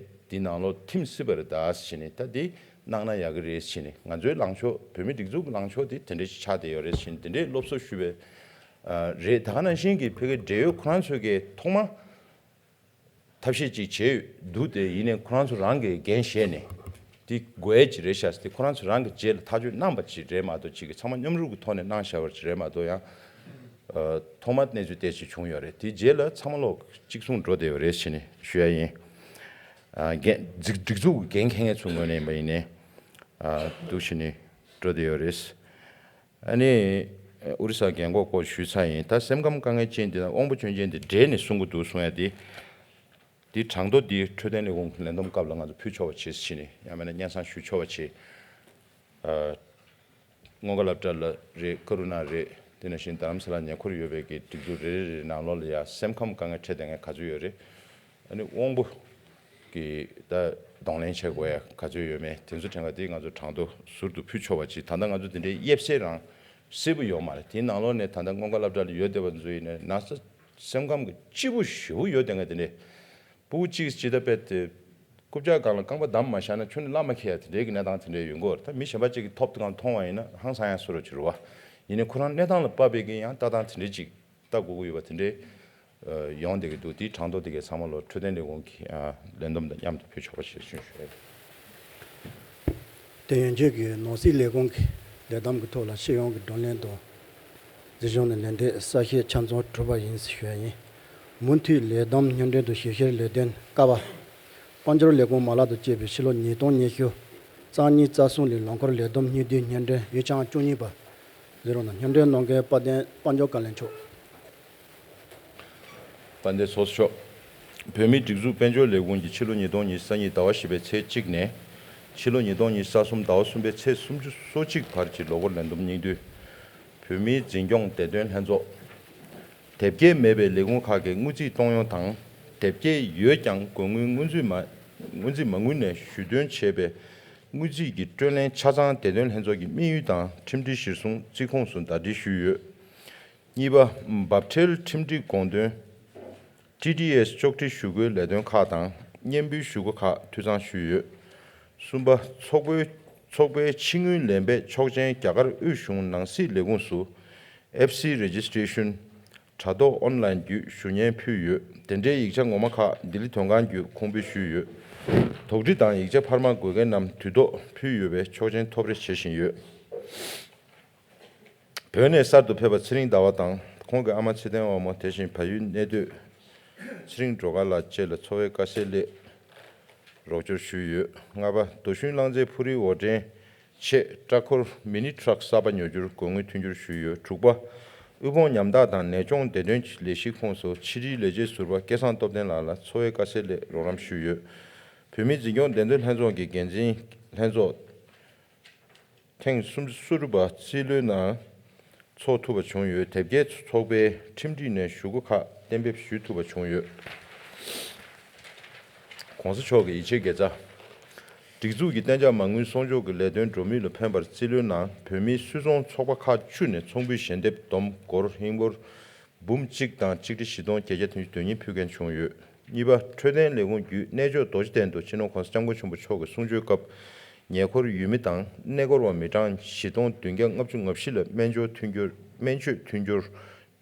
འདི་ནང་ལོགས་ཐིམ་སྲིད་པ་རེད་ད་ཟེར་ནས་ད་འདི་གནང་ན་ཡག་གི་རེད་ཟེར་ནས་ང་ཚོའི་ལངས་ཕྱོགས་བོད་མི་སྒྲིག་འཛུགས་ཀྱི་ལངས་ཕྱོགས་དེ་དེ་འདྲས་ཞིག་ཆགས་བསྡད་ཡོད་རེད་ཟེར་ནས་དེ་འདྲས་སློབ་གསོ་ཞུས་པའི་ཨ་རེད། ད་ག་ནང་བཞིན་གྱི་ཕ་གིའི་འབྲེལ་ཡོད་ཁོ་རང་ཚོས་ཀྱི་ཐོག་མ་ཐབས་ཤེས་ཅིག་བྱས་ཡོད་འདུག་དེ་ཡིན་ནའི་ཁོ་རང་ཚོ་རང་གི་འགན་བཞེས་ནས་འདི་དགོས་ཡས་ཅིག་རེད་ཤག་ཟེར་ཏེ་ཁོ་རང་ཚོ་རང་གི་རྗེས་ལ་ཐག་གཅོད་གནང་པ་ཅིག་རེད་མ་གཏོགས་ཅིག་གི་ཚང་མ་མཉམ་རུབ་ཀྱི་ཐོག་ནས་གནང་བཞག་པ་ཅིག་རེད་མ་གཏོགས་ཡང་། ཨ་ཐོག་མ་གནས་ཚུལ་དེ་ཅིག་བྱུང་ཡོད་རེད། དེའི་རྗེས་ལ་ཚང་མ་ལོག་གཅིག་མཚུངས་འགྲོ་བསྡད་ཡོད་རེད་ཟེར་ནས་ཞུ་ཡ་ཡིན། ཨ་འགན་སྒྲིག་སྒྲིག་འཛུགས་ཀྱི་འགན་འཁྱེར་མཁན་ཚོའི་ངོས་ནས་ཡིན་པ་ཡིན་ནའི་ཨ་འདུག་བྱས་ནས་འགྲོ་བསྡད་ཡོད་རེད། ཨ་ནི་ ཨུ་རི་ས་རྒན་གོག་སྐོར་ཞུས་ཚར་ཡིན། ད་སེམས་ཁམས་དཀའ་ངལ་ཅན་འདི་དང་དབང་པོ་སྐྱོན་ཅན་འདི་འབྲེལ་ནས་གསུང་གི་འདུག་གསུང་ཡ་འདི། འདི་གྲངས་ཐོ་འདི་འཕྲོད་བསྟེན་ལས་ཁུངས་ལས་བསྡོམས་སྐབས་ལ་ང་ཚོ་ཕུལ་ཆོག་པ་བྱེད་ཟེར་ནས། ཡང་མིན་ན་སྙན་སེང་ཞུ་ཆོག་པ་བྱེད། ཨ། སྔོན་དགའ་སློབ་གྲྭ་ལ་རེད། ཀ་རུ་ན་རེད། དེ་ནང་བཞིན་རྡ་རམ་ས་ལ་ཉེ་འཁོར་ཡོད་པའི་གི་སྒྲིག་འཛུགས་རེ་རེ་རེ་ནང་ལོགས་ལ་ཡ་སེམས་ཁམས་དཀའ་ངལ་འཕྲད་བསྡད་མཁན་ག་ཚོད་ཡོད་རེད། ཨ་ནི་དབང་པོ་གི་ད་གདོང་ལེན་བྱེད་དགོས་ཡ་ག་ཚོད་ཡོད་མེད་དེ་ཚོ་དྲན་ག་དེ་ང་ཚོ་གྲངས་ཐོ་ཟུར་དུ་ཕུལ་ཆོག་པ་ཅིག་ད་ལྟ་ང་ཚོ་དེ་འདྲའི་དབྱེ་གསལ་རང་གསལ་པོ་ཡོད་མ་རེད། དེའི་ནང་ལོགས་ནས་ད་ལྟ་སྔོན་དགའ་སློབ་གྲྭ་ལ་ཡོད་བསྡད་པ་ཚོ་ཡིན་ན་ན་ཚ་སེམས་ཁམས་ཀྱི་སྐྱིད་པོ་ཞེ་པོ་ཡོད་བསྡད་མཁན་དེ་འདྲས། སྤུ་གུ་གཅིག་ཇི་ལྟར་དཔེ་དེ་རྐུབ་བཀྱག་སྒང་ལ་རྐང་པ་བསྡམས་མ་བཞག་ན་ཁྱོན་ནས་བརླག་མ་ཁེལ་ཡ་དེ་འདྲའི་གི་གནས་སྟངས་དེ་འདྲའི་ཡོང་གི་ཡོད་རེད། ད་མི་གཞན་པ་གཅིག་གིས་ཐོབ་དུས་སྒང་མཐོང་བ་ཡིན་ན་ཧང་སང་ཡ་བཟོ་འདྲ་ཅིག་རེད་བ། ཡིན་ནའི་ཁོ་རང་གནས་སྟངས་ལ་དཔག་པའི་གི་ཡང་ལྟ་སྟངས་དེ་འདྲའི་ཅིག་ལྟ་དགོས་ཀྱི་ཡོད་པ་དེ་འདྲའི་ཡོང་བསྡད་ཀྱི་འདུག་དེའི་གྲངས་ཐོ་དེ་གའི་ཚང་མ་ལོ་འཕྲོད་བསྟེན་ལས་ཁུངས་ཀྱི་ལས་བསྡོམས་དང་མཉམ་དུ་ཕུལ་ཆོག་པ་ཞེས་གསུངས་ཞུ། དེ་ཡན་ཆད་ཀྱི་ནང་སྲིད་ལས་ཁུངས་ཀྱི་ལས་བསྡོམས་ཀྱི་ཐོག་ལ་སྤྱི་ཡོངས་ཀྱི་བགྲོ་གླེང་དང་། འཛིན་སྐྱོང་ནས་ལན་འདེབས་གསལ་བཤད་ཆ་ཚང་གྲུབ་པ་ཡིན་ཞུ་ཡ་ཡིན། མུ་མཐུད་ལས་བསྡོམས་སྙན་སྒྲོན་དང་ཞིབ་བཤེར་ལས་དོན་ཀ་བ། དཔལ་འབྱོར་ལས་ཁུངས་མ་ལག་ཏུ་སྤྱད་པའི་ཕྱི་ལོ་ཉིས་སྟོང་ཉི་ཤུ་རྩ་གཉིས་རྩ་གསུམ་ལོའི་ལོ་འཁོར་ལས་བསྡོམས་སྙིང་བསྡུས་སྙན་སྒྲོན་ཡུལ་ཆང་བཅུ་གཉིས་པ། ཟེར་རོགས་གནང་། སྙན་སྒྲོན་གནང་མཁན་དཔལ་ལྡན་དཔལ་འབྱོར་བཀའ་བློན་མཆོག་དཔལ་ལྡན་ཚོགས་གཙོ་མཆོག་བོད་མིའི་སྒྲིག་འཛུགས་དཔལ་འབྱོར་ལས་ཁུངས་ཀྱིས་ཕྱི་ལོ་ཉིས་སྟོང་ཉི་ཤུ་རྩ་གཉིས་ཟླ་བ་བཞི་པའི་ཚེས་གཅིག་ནས་ཕྱི་ལོ་ཉིས་སྟོང་ཉི་ཤུ་རྩ་གསུམ་ཟླ་བ་གསུམ་པའི་ཚེས་སོ་གཅིག་བར་གྱི་ལོ་འཁོར་ལས་བསྡོམས་སྙིང་བསྡུས། བོད་མིའི་འཛིན་སྐྱོང་བདེ་དོན་ལྷན་ཚོགས། དེབ་སྐྱེལ་མེད་པའི་ལས་ཁུངས་ཁག་གི་དངུལ་རྩིས་གཏོང་ཡོང་དང་། དེབ་སྐྱེལ་ཡོད་ཀྱང་དགོས་དངུལ་སྔོན་རྩིས་མ་སྔོན་རྩིས་མ་དངུལ་ནས་ཞུ་དོན་བྱས་པའི་དངུལ་རྩིས་ཀྱི་སྤྲོད་ལེན་ཆ་ཚང་བདེ་དོན་ལྷན་ཚོགས་ཀྱི་དམིགས་ཡུལ་དང་ཁྲིམས་སྒྲིག་གཞིར་བཟུང་རྩིས་ཁོངས་སུ་ཟླ་སྒྲིལ་ཞུས་ཡོད། གཉིས་པ། འབབ་ཁྲལ་ཁྲིམས་སྒྲིག་དགོངས་དོན། ཊི་ཌི་ཨེསི་གཅོག་འཕྲི་ཞུ་སྒོའི་ལས་དོན་ཁག་དང་སྙན་འབུལ་ཞུ་སྒོ་ཁག་འཐུས་ཚང་ཞུས་ཡོད། གསུམ་པ། ཚོགས་པའི་ཚོགས་པའི་ཕྱི་དངུལ་ལེན་པའི་ཆོག་མཆན་རྒྱ་གར་དབུས་གཞུང་ནང་སྲིད་ལས་ཁུངས་སུ་ཨེཕ་སི་རེ་ཇི་སི་ཊི་རེ་ཤན་དྲ་ཐོག་ཨོན་ལན་བརྒྱུད་ཞུ་སྙན་ཕུལ་ཡོད། དེ་འབྲེལ་ཡིག་ཆ་ངོ་མ་ཁག་ལྡི་ལི་དོན་ཁང་བརྒྱུད་ཁུངས་འབུལ་ཞུས་ཡོད། དོགས་འདྲི་དང་ཡིག་ཆ་འཕར་མ་དགོས་མཁན་རྣམས་དུས་ཐོག་ཕུལ་ཡོད་པས་ཆོག་མཆན་ཐོབ་རེ་བྱེད་བཞིན་ཡོད། བོད་ནས་གསར་དུ་ཕེབས་པ་ཚེ་རིང་ཟླ་བ་དང་ཁོང་གི་ཨ་མ་ཚེ་བརྟན་དབང་མོ། དེ་བཞིན་བལ་ཡུལ་གནས་སྡོད་ཚེ་རིང་སྒྲོལ་དཀར་ལགས་བཅས་ལ་འཚོ་བའི་དཀའ་སེལ་སླད་རོགས་སྐྱོར་ཞུས་ཡོད། ལྔ་པ། རྡོ་ཤུན་རླངས་རྫས་འཕུར་རིས་འོར་འདྲེན་ཆེད་ཊ་ཀོར་མི་ནི་ཊ་རག་གསར་པ་ཉོ་རྒྱུར་དགོས་དངུལ་མཐུན་འགྱུར་ཞུས་ཡོད། དྲུག་པ། དབུལ་ཕོངས་ཉམ་ཐག་དང་ནད་སྐྱོང་བདེ་དོན་ལས་གཞིའི་ཁོངས་སུ་ཕྱི་དྲིལ་ལས་བྱེད་ཟུར་པ་སྐལ་བཟང་སྟོབས་ལྡན་ལགས་ལ་འཚོ་བའི་དཀའ་སེལ་སླད་རོགས་རམ་ཞུས་ཡོད། བོད་མིའི་འཛིན་སྐྱོང་བདེ་དོན་ལྷན་ཚོགས་ཀྱི་འགན་འཛིན་ལྷན་ཚོགས་ཐེངས་སུམ་ཅུ་སོ་དྲུག་པ་རྩིས་ལོའི་ནང་འཚོགས་ཐུབ་པ་བྱུང་ཡོད། དེབ་སྐྱེལ་ཚོགས་པའི་ཁྲིམས་སྒྲིག་ནས་ཞུ་སྒོ་ཁག་གཏན་འབེབས་ཞུ་ཐུབ་པ་བྱུང་ཡོད། ༸གོང་ས་མཆོག་གི་ཡིད་ཆེས་དགེ་རྩ། སྒྲིག་འཛུགས་ཀྱི་གཏན་འཇགས་མ་དངུལ་གསོག་འཇོག་གི་ལས་དོན་འགྲོ་མུས་ལ་ཕན་པར་རྩིས་ལོའི་ནང་བོད་མིའི་སུད་ཚོང་ཚོགས་པ་ཁག་བཅུ་ནས་ཚོང་འབུལ་ཞལ་འདེབས་བསྡོམས་སྒོར་ཧིན་སྒོར་འབུམ་གཅིག་དང་ཆིག་ཁྲི་བཞི་སྟོང་བརྒྱད་བརྒྱ་བདུན་ཅུ་དོན་གཉིས་ཕུལ་མཁན་བྱུང་ཡོད། གཉིས་པ། འཕྲོད་བསྟེན་ལས་ཁུངས་བརྒྱུད་གནས་མཆོག་རྡོ་རྗེ་གདན་དུ་སྤྱི་ནོར་༸གོང་ས་༸སྐྱབས་མགོན་ཆེན་པོ་མཆོག་གི་གསུང་ཆོས་སྐབས་ཉེ་འཁོར་ཡུལ་མི་དང་གནས་སྐོར་བ་མི་གྲངས་བཞི་སྟོང་བདུན་བརྒྱ་ལྔ་བཅུ་ང་བཞི་ལ་སྨན་སྦྱོར་མཐུན་འགྱུར་སྨན་བཅོས་མཐུན་འགྱུར་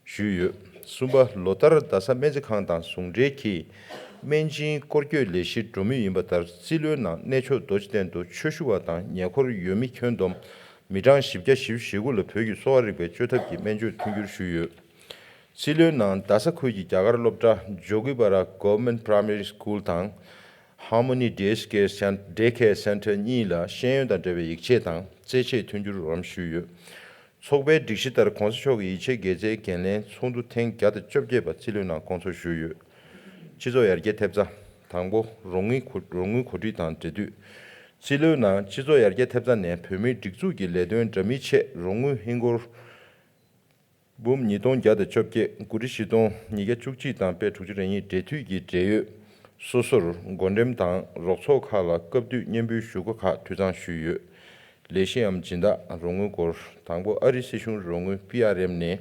ཞུས་ཡོད། གསུམ་པ། ལོ་ལྟར་རྡ་ས་སྨན་རྩིས་ཁང་དང་ཟུང་འབྲེལ་གྱིས་སྨན་སྦྱིན་སྐོར་སྐྱོད་ལས་གཞི་འགྲོ་མུས་ཡིན་པ་ལྟར་རྩིས་ལོའི་ནང་གནས་མཆོག་རྡོ་རྗེ་གདན་དུ་ཆོས་ཞུ་བ་དང་ཉེ་འཁོར་ཡུལ་མི་ཁྱོན་བསྡོམས་མི་གྲངས་བཞི་བརྒྱ་བཞི་བཅུ་ཞེ་དགུ་ལ་བོད་ཀྱི་གསོ་བ་རིག་པའི་བཅོས་ཐབས་ཀྱི་སྨན་བཅོས་མཐུན་འགྱུར་ཞུས་ཡོད། རྩིས་ལོའི་ནང་རྡ་ས་ཁུལ་གྱི་རྒྱ་གར་སློབ་གྲྭ་ཇོ་གི་པ་ར་Government Primary School དང་Harmony Day Care Cent- Day Care Center གཉིས་ལ་ཤེས་ཡོན་དང་འབྲེལ་བའི་ཡིག་ཆས་དང་རྩེད་ཆས་མཐུན་འགྱུར་རོགས་རམ་ཞུས་ཡོད། ཚོགས་པའི་སྒྲིག་གཞི་ལྟར་༸གོང་ས་མཆོག་གི་ཡིད་ཆེས་དགེ་རྩའི་འགན་ལེན་ཚོགས་འདུ་ཐེངས་བརྒྱ་དང་བཅོ་བརྒྱད་པ་རྩིས་ལོའི་ནང་སྐོང་ཚོགས་ཞུས་ཡོད། སྤྱི་ཚོགས་ཡར་རྒྱས་ཐེབས་རྩ། དང་པོ། རོགས་དངུལ་གོ- རོགས་དངུལ་གོ་སྒྲིག་དང་འབྲེལ་མཐུད། རྩིས་ལོའི་ནང་སྤྱི་ཚོགས་ཡར་རྒྱས་ཐེབས་རྩ་ནས་བོད་མིའི་སྒྲིག་འཛུགས་ཀྱི་ལས་དོན་འདྲ་མིན་ཆེད་རོགས་དངུལ་ཧིན་སྒོར་འབུམ་ཉིས་སྟོང་བརྒྱ་དང་བཅོ་བརྒྱད། དགུ་ཁྲི་བཞི་སྟོང་ཉིས་བརྒྱ་བཅུ་གཅིག་དང་པད་དྲུག་ཅུ་རེ་གཉིས་འབྲེལ་མཐུད་ཀྱི་འབྲེལ་ཡོད་སོ་སོར་བགོ་འགྲེམས་དང་རོགས་ཚོགས་ཁག་ལ་སྐབས་དུས་སྙན་འབུལ་ཞུ་སྒོ་ཁག་འཐུས་ཚང་ཞུས་ཡོད། ལས་གཞིའམ་སྦྱིན་བདག་རོགས་དངུལ་སྒོར། དང་པོ། ཨ་རིའི་སྲིད་གཞུང་རོགས་དངུལ་པི་ཨར་ཨེམ་ནས་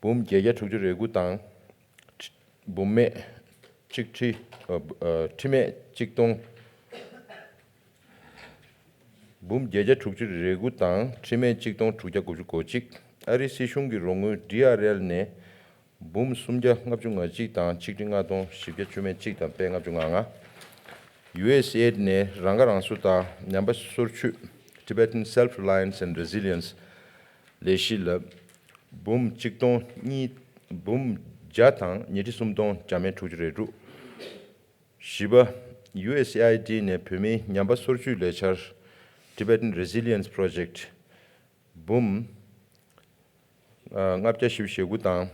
འབུམ་བརྒྱད་བརྒྱ་དྲུག་ཅུ་རེ་དགུ་དང་། འབུམ་མེད་གཅིག་ཁྲི། ཨ། ཨ། ཁྲི་མེད་གཅིག་སྟོང་། འབུམ་བརྒྱད་བརྒྱ་དྲུག་ཅུ་རེ་དགུ་དང་ཁྲི་མེད་གཅིག་སྟོང་དྲུག་བརྒྱ་དགུ་བཅུ་གོ་གཅིག་ཨ་རིའི་སྲིད་གཞུང་གི་རོགས་དངུལ་ཌི་ཨར་ཨེལ་ནས་འབུམ་སུམ་བརྒྱ་ལྔ་བཅུ་ང་གཅིག་དང་ཆིག་ཁྲི་ལྔ་སྟོང་བཞི་བརྒྱ་བཅུ་མེད་གཅིག་དང་པད་ལྔ་བཅུ་ང་ལྔ། ཡུ་ཨེས་ཨེ་ཌི་ནས་རང་ཁ་རང་གསོ་དང་ཉམས་པ་སོར་ཆུད། Tibetan Self Reliance and Resilience ལས་གཞི་ལ་འབུམ་གཅིག་སྟོང་གཉིས། འབུམ་བརྒྱ་དང་ཉི་ཁྲི་སུམ་སྟོང་བརྒྱ་མེད་དྲུག་ཅུ་རེ་དྲུག་བཞི་པ། ཡུ་ཨེས་ཨེ་ཨའི་ཌི་ནས་བོད་མིའི་ཉམས་པ་སོར་ཆུད་ལས་འཆར་Tibetan Resilience Project འབུམ་ ལྔ་བརྒྱ་བཞི་བཅུ་ཞེ་དགུ་དང་།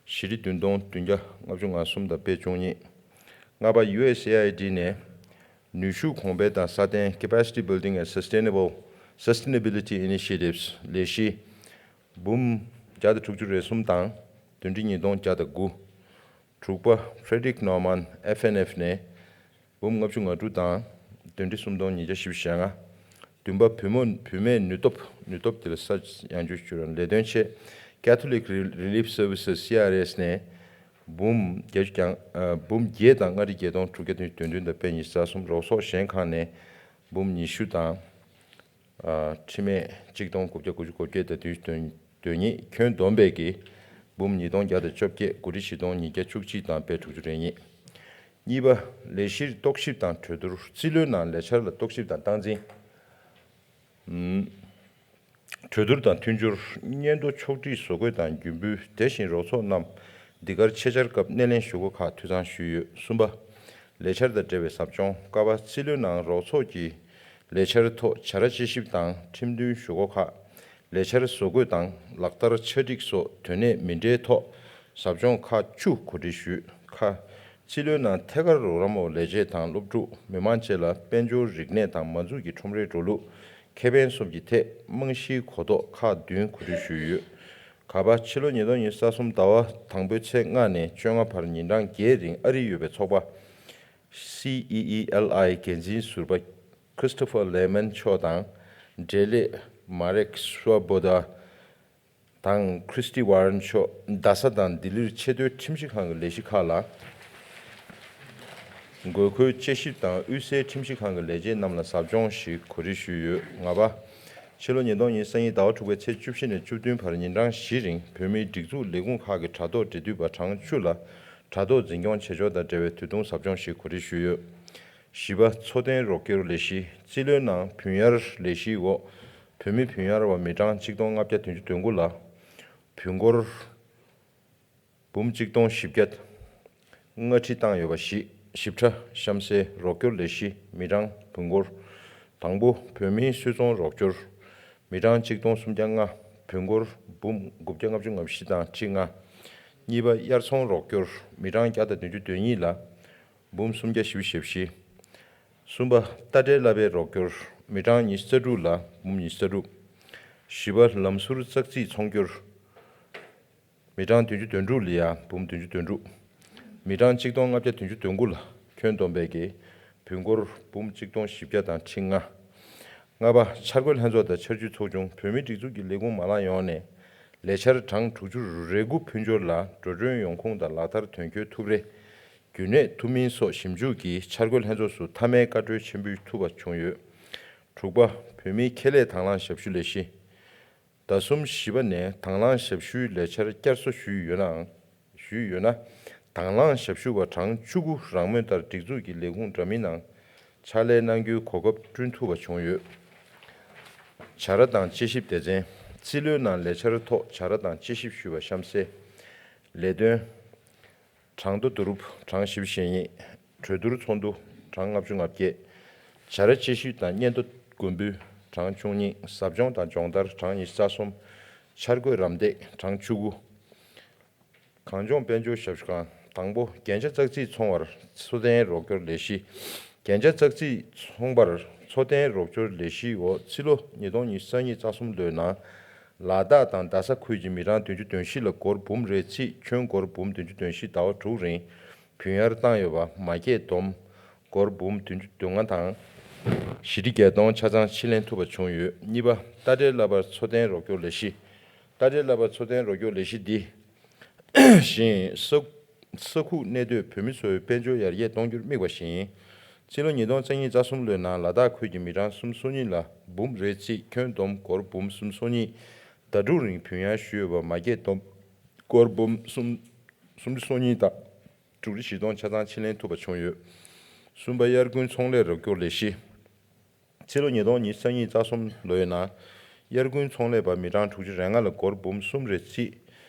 བཞི་ཁྲི་བདུན་སྟོང་བདུན་བརྒྱ་ལྔ་བཅུ་ང་གསུམ་དང་པད་བཅུ་གཉིས། ལྔ་པ་ཡུ་ཨེས་ཨེ་ཨའི་ཌི་ནས་ནུས་ཤུགས་གོང་འཕེལ་དང་སྲ་བརྟན། Capacity Building and Sustainable Sustainability Initiatives ལས་གཞི་འབུམ་བརྒྱ་དང་དྲུག་ཅུ་རེ་གསུམ་དང་བདུན་ཁྲི་ཉིས་སྟོང་བརྒྱ་དང་དགུ། དྲུག་པ་Frederick Norman F N F ནས་འབུམ་ལྔ་བཅུ་ང་དྲུག་དང་བདུན་ཁྲི་སུམ་སྟོང་ཉིས་བརྒྱ་བཞི་བཅུ་ཞེ་ལྔ། བདུན་པ་བུ་མོ་བུད་མེད་ནུས་སྟོབས། ནུས་སྟོབས་དེ་ལ་ས་ཡང་བསྐྱར་ཞུ་རན་ལས་དོན་ཆེད། Catholic Relief Services C R S ནས་འབུམ་བརྒྱད་ཅུ་གྱ་ཨ་འབུམ་བརྒྱད་དང་ལྔ་ཁྲི་བརྒྱད་སྟོང་དྲུག་བརྒྱ་བདུན་ཅུ་དོན་བདུན་དང་པད་ཉི་ཤུ་རྩ་གསུམ། རོགས་ཚོགས་གཞན་ཁག་ནས་འབུམ་ཉི་ཤུ་དང་། ཨ་ཁྲི་མེད་གཅིག་སྟོང་དགུ་བརྒྱ་དགུ་བཅུ་གོ་བརྒྱད་དང་བདུན་ཅུ་དོན་གཉིས། ཁྱོན་བསྡོམས་པས་ཀྱི་འབུམ་ཉིས་སྟོང་བརྒྱ་དང་བཅོ་བརྒྱད། དགུ་ཁྲི་བཞི་སྟོང་ཉིས་བརྒྱ་བཅུ་གཅིག་དང་པད་དྲུག་ཅུ་རེ་གཉིས། གཉིས་པ་ལས་གཞིར་རྟོག་ཞིབ་དང་གྲོས་བསྡུར། རྩིས་ལོའི་ནང་ལས་འཆར་ལ་རྟོག་ཞིབ་དང་སྟངས་འཛིན། གྲོས་བསྡུར་དང་མཐུན་སྦྱོར། སྙན་ཐོ་ཕྱོགས་སྒྲིག་བཟོ་འགོད་དང་རྒྱུ་འབུལ། དེ་བཞིན་རོགས་ཚོགས་རྣམས་འདི་གར་ཆེད་བཅར་སྐབས་སྣེ་ལེན་ཞུ་སྒོ་ཁག་འཐུས་ཚང་ཞུས་ཡོད། གསུམ་པ། ལས་འཆར་དང་འབྲེལ་བའི་ཟབ་སྦྱོང་། ཀ་པ་རྩིས་ལོའི་ནང་རོགས་ཚོགས་ཀྱི་ལས་འཆར་ཐོག་བྱ་ར་དཔྱད་ཞིབ་དང་ཁྲིམས་མཐུན་ཞུ་སྒོ་ཁག་ལས་འཆར་བཟོ་འགོད་དང་ལག་བསྟར་ཆ་སྒྲིག་སོགས་དོན་གནད་མི་འདྲའི་ཐོག་ཟབ་སྦྱོང་ཁག་བཅུ་གོ་སྒྲིག་ཞུས། ཁ། རྩིས་ལོའི་ནང་ཐད་ཀར་རོགས་རམ་འོག་ལས་བྱེད་དང་སློབ་ཕྲུག་མི་མང་བཅས་ལ་དཔལ་འབྱོར་རིག་གནས་དང་མ་འཛུགས་ཀྱི་ཁྲོམ་རའི་འགྲོ་ལུགས་ཁེ་ཕན་སོགས་ཀྱི་ཐད་རྨང་གཞིའི་གོ་རྟོགས་ཁག་བདུན་གོ་སྒྲིག་ཞུས་ཡོད། ག་པ་ཕྱི་ལོ་ཉིས་སྟོང་ཉི་ཤུ་རྩ་གསུམ་ཟླ་བ་དང་པོའི་ཚེས་ལྔ་ནས་བཅོ་ལྔ་བར་ཉིན་གྲངས་བརྒྱད་རིང་ཨ་རིར་ཡོད་པའི་ཚོགས་པ། C E E L I འགན་འཛིན་ཟུར་པ་Christopher Lemon མཆོག་དང་། འབྲེལ་ལས་Marek Swoboda དང་Christy Warren མཆོག་རྡ་ས་དང་ལྡི་ལིར་ཆེས་མཐོའི་ཁྲིམས་ཞིབ་ཁང་གི་ལས་གཞི་ཁག་ལ་དགོས་མཁོའི་དཔྱད་ཞིབ་དང་། དབུས་སའི་ཁྲིམས་ཞིབ་ཁང་གི་ལས་བྱེད་རྣམས་ལ་ཟབ་སྦྱོང་ཞིག་གོ་སྒྲིག་ཞུས་ཡོད། ལྔ་པ། ཕྱི་ལོ་ཉིས་སྟོང་ཉི་ཤུ་རྩ་གཉིས་ཟླ་བ་དྲུག་པའི་ཚེས་བཅུ་བཞི་ནས་བཅུ་བདུན་བར་ཉིན་གྲངས་བཞི་རིང་བོད་མིའི་སྒྲིག་འཛུགས་ལས་ཁུངས་ཁག་གི་དྲ་ཐོག་འབྲེལ་མཐུད་པ་གྲངས་བཅུ་ལ་དྲ་ཐོག་འཛིན་སྐྱོང་བྱེད་ཕྱོགས་དང་འབྲེལ་བའི་དུས་ཐུང་ཟབ་སྦྱོང་ཞིག་གོ་སྒྲིག་ཞུས་ཡོད། བཞི་པ། འཚོ་རྟེན་རོགས་སྐྱོར་ལས་གཞི། རྩིས་ལོའི་ནང་བུན་གཡར་ལས་གཞིའི་འོག་བོད་མི་བུན་གཡར་བ་མི་གྲངས་གཅིག་སྟོང་ལྔ་བརྒྱ་བདུན་ཅུ་དོན་དགུ་ལ་བུན་སྒོར་འབུམ་གཅིག་སྟོང་བཞི་བརྒྱ་ལྔ་ཁྲི་བཏང་ཡོད་པ་བཞི། ཞིབ་ཕྲ། གཤམ་གསལ། རོགས་སྐྱོར་ལས་གཞི། མི་གྲངས། བུན་སྒོར། དང་པོ། བོད་མིའི་སུད་ཚོང་རོགས་སྐྱོར། མི་གྲངས་གཅིག་སྟོང་སུམ་བརྒྱ་ལྔ། བུན་སྒོར་འབུམ་དགུ་བརྒྱ་ལྔ་བཅུ་ང་བཞི་དང་ཁྲི་ལྔ། གཉིས་པ། དབྱར་ཚོང་རོགས་སྐྱོར། མི་གྲངས་བརྒྱ་དང་བདུན་ཅུ་དོན་གཉིས་ལ་འབུམ་སུམ་བརྒྱ་བཞི་བཅུ་ཞེ་བཞི། གསུམ་པ། རྟ་དྲེལ་གླ་པའི་རོགས་སྐྱོར། མི་གྲངས་ཉི་ཤུ་རྩ་དྲུག་ལ་འབུམ་ཉི་ཤུ་རྩ་དྲུག། བཞི་པ། ལམ་ཟུར་ཙག་ཙིག་ཚོང་སྒྱུར། མི་གྲངས་བདུན་ཅུ་དོན་དྲུག་ལ་ཡ་འབུམ་བདུན་ཅུ་དོན་དྲུག། མི་གྲངས་གཅིག་སྟོང་ལྔ་བརྒྱ་བདུན་ཅུ་དོན་དགུ་ལ་ཁྱོན་བསྡོམས་པས་ཀྱི་བུན་སྒོར་འབུམ་གཅིག་སྟོང་བཞི་བརྒྱ་དང་ཁྲི་ལྔ། ལྔ་པ། འཆར་འགོད་ལྷན་ཚོགས་དང་འཆར་ཇུས་ཚོགས་ཆུང་། བོད་མིའི་སྒྲིག་འཛུགས་ཀྱི་ལས་ཁུངས་མ་ལག་ཡོངས་ནས་ལས་འཆར་གྲངས་དྲུག་ཅུ་རེ་དགུ་ཕུལ་འབྱོར་ལ་འགྲོ་གྲོན་ཡོང་ཁུངས་དང་ལག་བསྟར་དོན་འཁྱོལ་ཐུབ་རེ་རྒྱུན་གནས་ཐུབ་མིན་སོགས་ཞིབ་འཇུག་གིས་འཆར་འགོད་ལྷན་ཚོགས་སུ་མཐའ་མའི་བཀའ་འཁྲོལ་ཆེན་པོའི་ཐུབ་པ་བྱུང་ཡོད། དྲུག་པ། བོད་མིའི་ཁེ་ལས་དང་བླངས་ཞབས་ཞུ་ལས་གཞི། ཟླ་གསུམ་བཞི་པ་ནས་དང་བླངས་ཞབས་ཞུའི་ལས་འཆར་བསྐྱར་གསོ་ཞུས་ཡོད་ནའང་། ཞུས་ཡོད་ན། དང་བླངས་ཞབས་ཞུ་བ་གྲངས་བཅུ་དགུ་རང་མོས་ལྟར་སྒྲིག་འཛུགས་ཀྱི་ལས་ཁུངས་འདྲ་མིན་ནང་ཕྱག་ལས་གནང་རྒྱུའི་གོ་སྐབས་བསྐྲུན་ཐུབ་པ་བྱུང་ཡོད། བྱ་ར་དང་དཔྱད་ཞིབ་སྡེ་ཚན། རྩིས་ལོའི་ནང་ལས་འཆར་ཐོག་བྱ་ར་དང་དཔྱད་ཞིབ་ཞུས་པ་གཤམ་གསལ། ལས་དོན། གྲངས་ཐོ་བསྡུ་རུབ་གྲངས་བཞི་བཅུ་ཞེ་གཉིས། གྲོས་བསྡུར་ཚོགས་འདུ་གྲངས་ལྔ་བཅུ་ང་བརྒྱད། བྱ་ར་དཔྱད་ཞིབ་དང་སྙན་ཐོ་དགོངས་འབུལ་གྲངས་བཅུ་གཉིས། ཟབ་སྦྱོང་དང་སྦྱོང་བརྡར་གྲངས་ཉི་ཤུ་རྩ་གསུམ། འཆར་འགོད་རམ་འདེགས་གྲངས་བཅུ་དགུ། གངས་ལྗོངས་དཔལ་འབྱོར་ཞབས་ཞུ་ཁང་། དང་པོ། རྒྱན་ཆ་ཙག་ཙིག་ཚོང་བར་འཚོ་རྟེན་རོགས་སྐྱོར་ལས་གཞི། རྒྱན་ཆ་ཙག་ཙིག་ཚོང་པར་འཚོ་རྟེན་རོགས་སྐྱོར་ལས་གཞིའི་འོག་རྩིས་ལོ་ཉིས་སྟོང་ཉི་ཤུ་རྩ་གཉིས་རྩ་གསུམ་ལོའི་ནང་ལ་དྭགས་དང་རྡ་ས་ཁུལ་གྱི་མི་གྲངས་བདུན་ཅུ་དོན་བཞི་ལ་སྒོར་འབུམ་རེ་རྩིས་ཁྱོན་སྒོར་འབུམ་བདུན་ཅུ་དོན་བཞི་ཟླ་བ་དྲུག་རིང་བུན་གཡར་བཏང་ཡོད་པ་མ་སྐྱེས་བསྡོམས་སྒོར་འབུམ་བདུན་ཅུ་དོན་ལྔ་དང་། བཞི་ཁྲི་བརྒྱད་སྟོང་ཆ་ཚང་ཕྱིར་ལེན་ཐུབ་པ་བྱུང་ཡོད། གཉིས་པ། རྟ་དྲེལ་གླ་པར་འཚོ་རྟེན་རོགས་སྐྱོར་ལས་གཞི། རྟ་དྲེལ་གླ་པར་འཚོ་རྟེན་རོགས་སྐྱོར་ལས་གཞི་འདི་བཞིན་ས་ས་ཁུག་གནས་སྡོད་བོད་མི་ཚོའི་དཔལ་འབྱོར་ཡར་རྒྱས་གཏོང་རྒྱུར་དམིགས་པ་ཞིག་ཡིན། སྤྱི་ལོ་ཉིས་སྟོང་རྩ་གཉིས་རྩ་གསུམ་ལོའི་ནང་ལ་དྭགས་ཁུལ་གྱི་མི་གྲངས་སུམ་ཅུ་སོ་གཉིས་ལ་འབུམ་རེ་རྩིས་ཁྱོན་བསྡོམས་སྒོར་འབུམ་སུམ་ཅུ་སོ་གཉིས་ཟླ་དྲུག་རིང་བུན་གཡར་ཞུས་ཡོད་པ་མ་སྐྱེས་བསྡོམས་སྒོར་འབུམ་སུམ་སུམ་ཅུ་སོ་གཉིས་དང་དྲུག་ཁྲི་བཞི་སྟོང་ཆ་ཚང་ཕྱིར་ལེན་ཐུབ་པ་བྱུང་ཡོད། གསུམ་པ། དབྱར་དགུན་ཚོང་ལས་རོགས་སྐྱོར་ལས་གཞི། ཕྱི་ལོ་ཉིས་སྟོང་ཉི་ཤུ་རྩ་གཉིས་རྩ་གསུམ་ལོའི་ནང་། དབྱར་དགུན་ཚོང་ལས་པ་མི་གྲངས་དྲུག་ཅུ་རེ་ལྔ་ལ་སྒོར་འབུམ་གསུམ་རེ་རྩིས།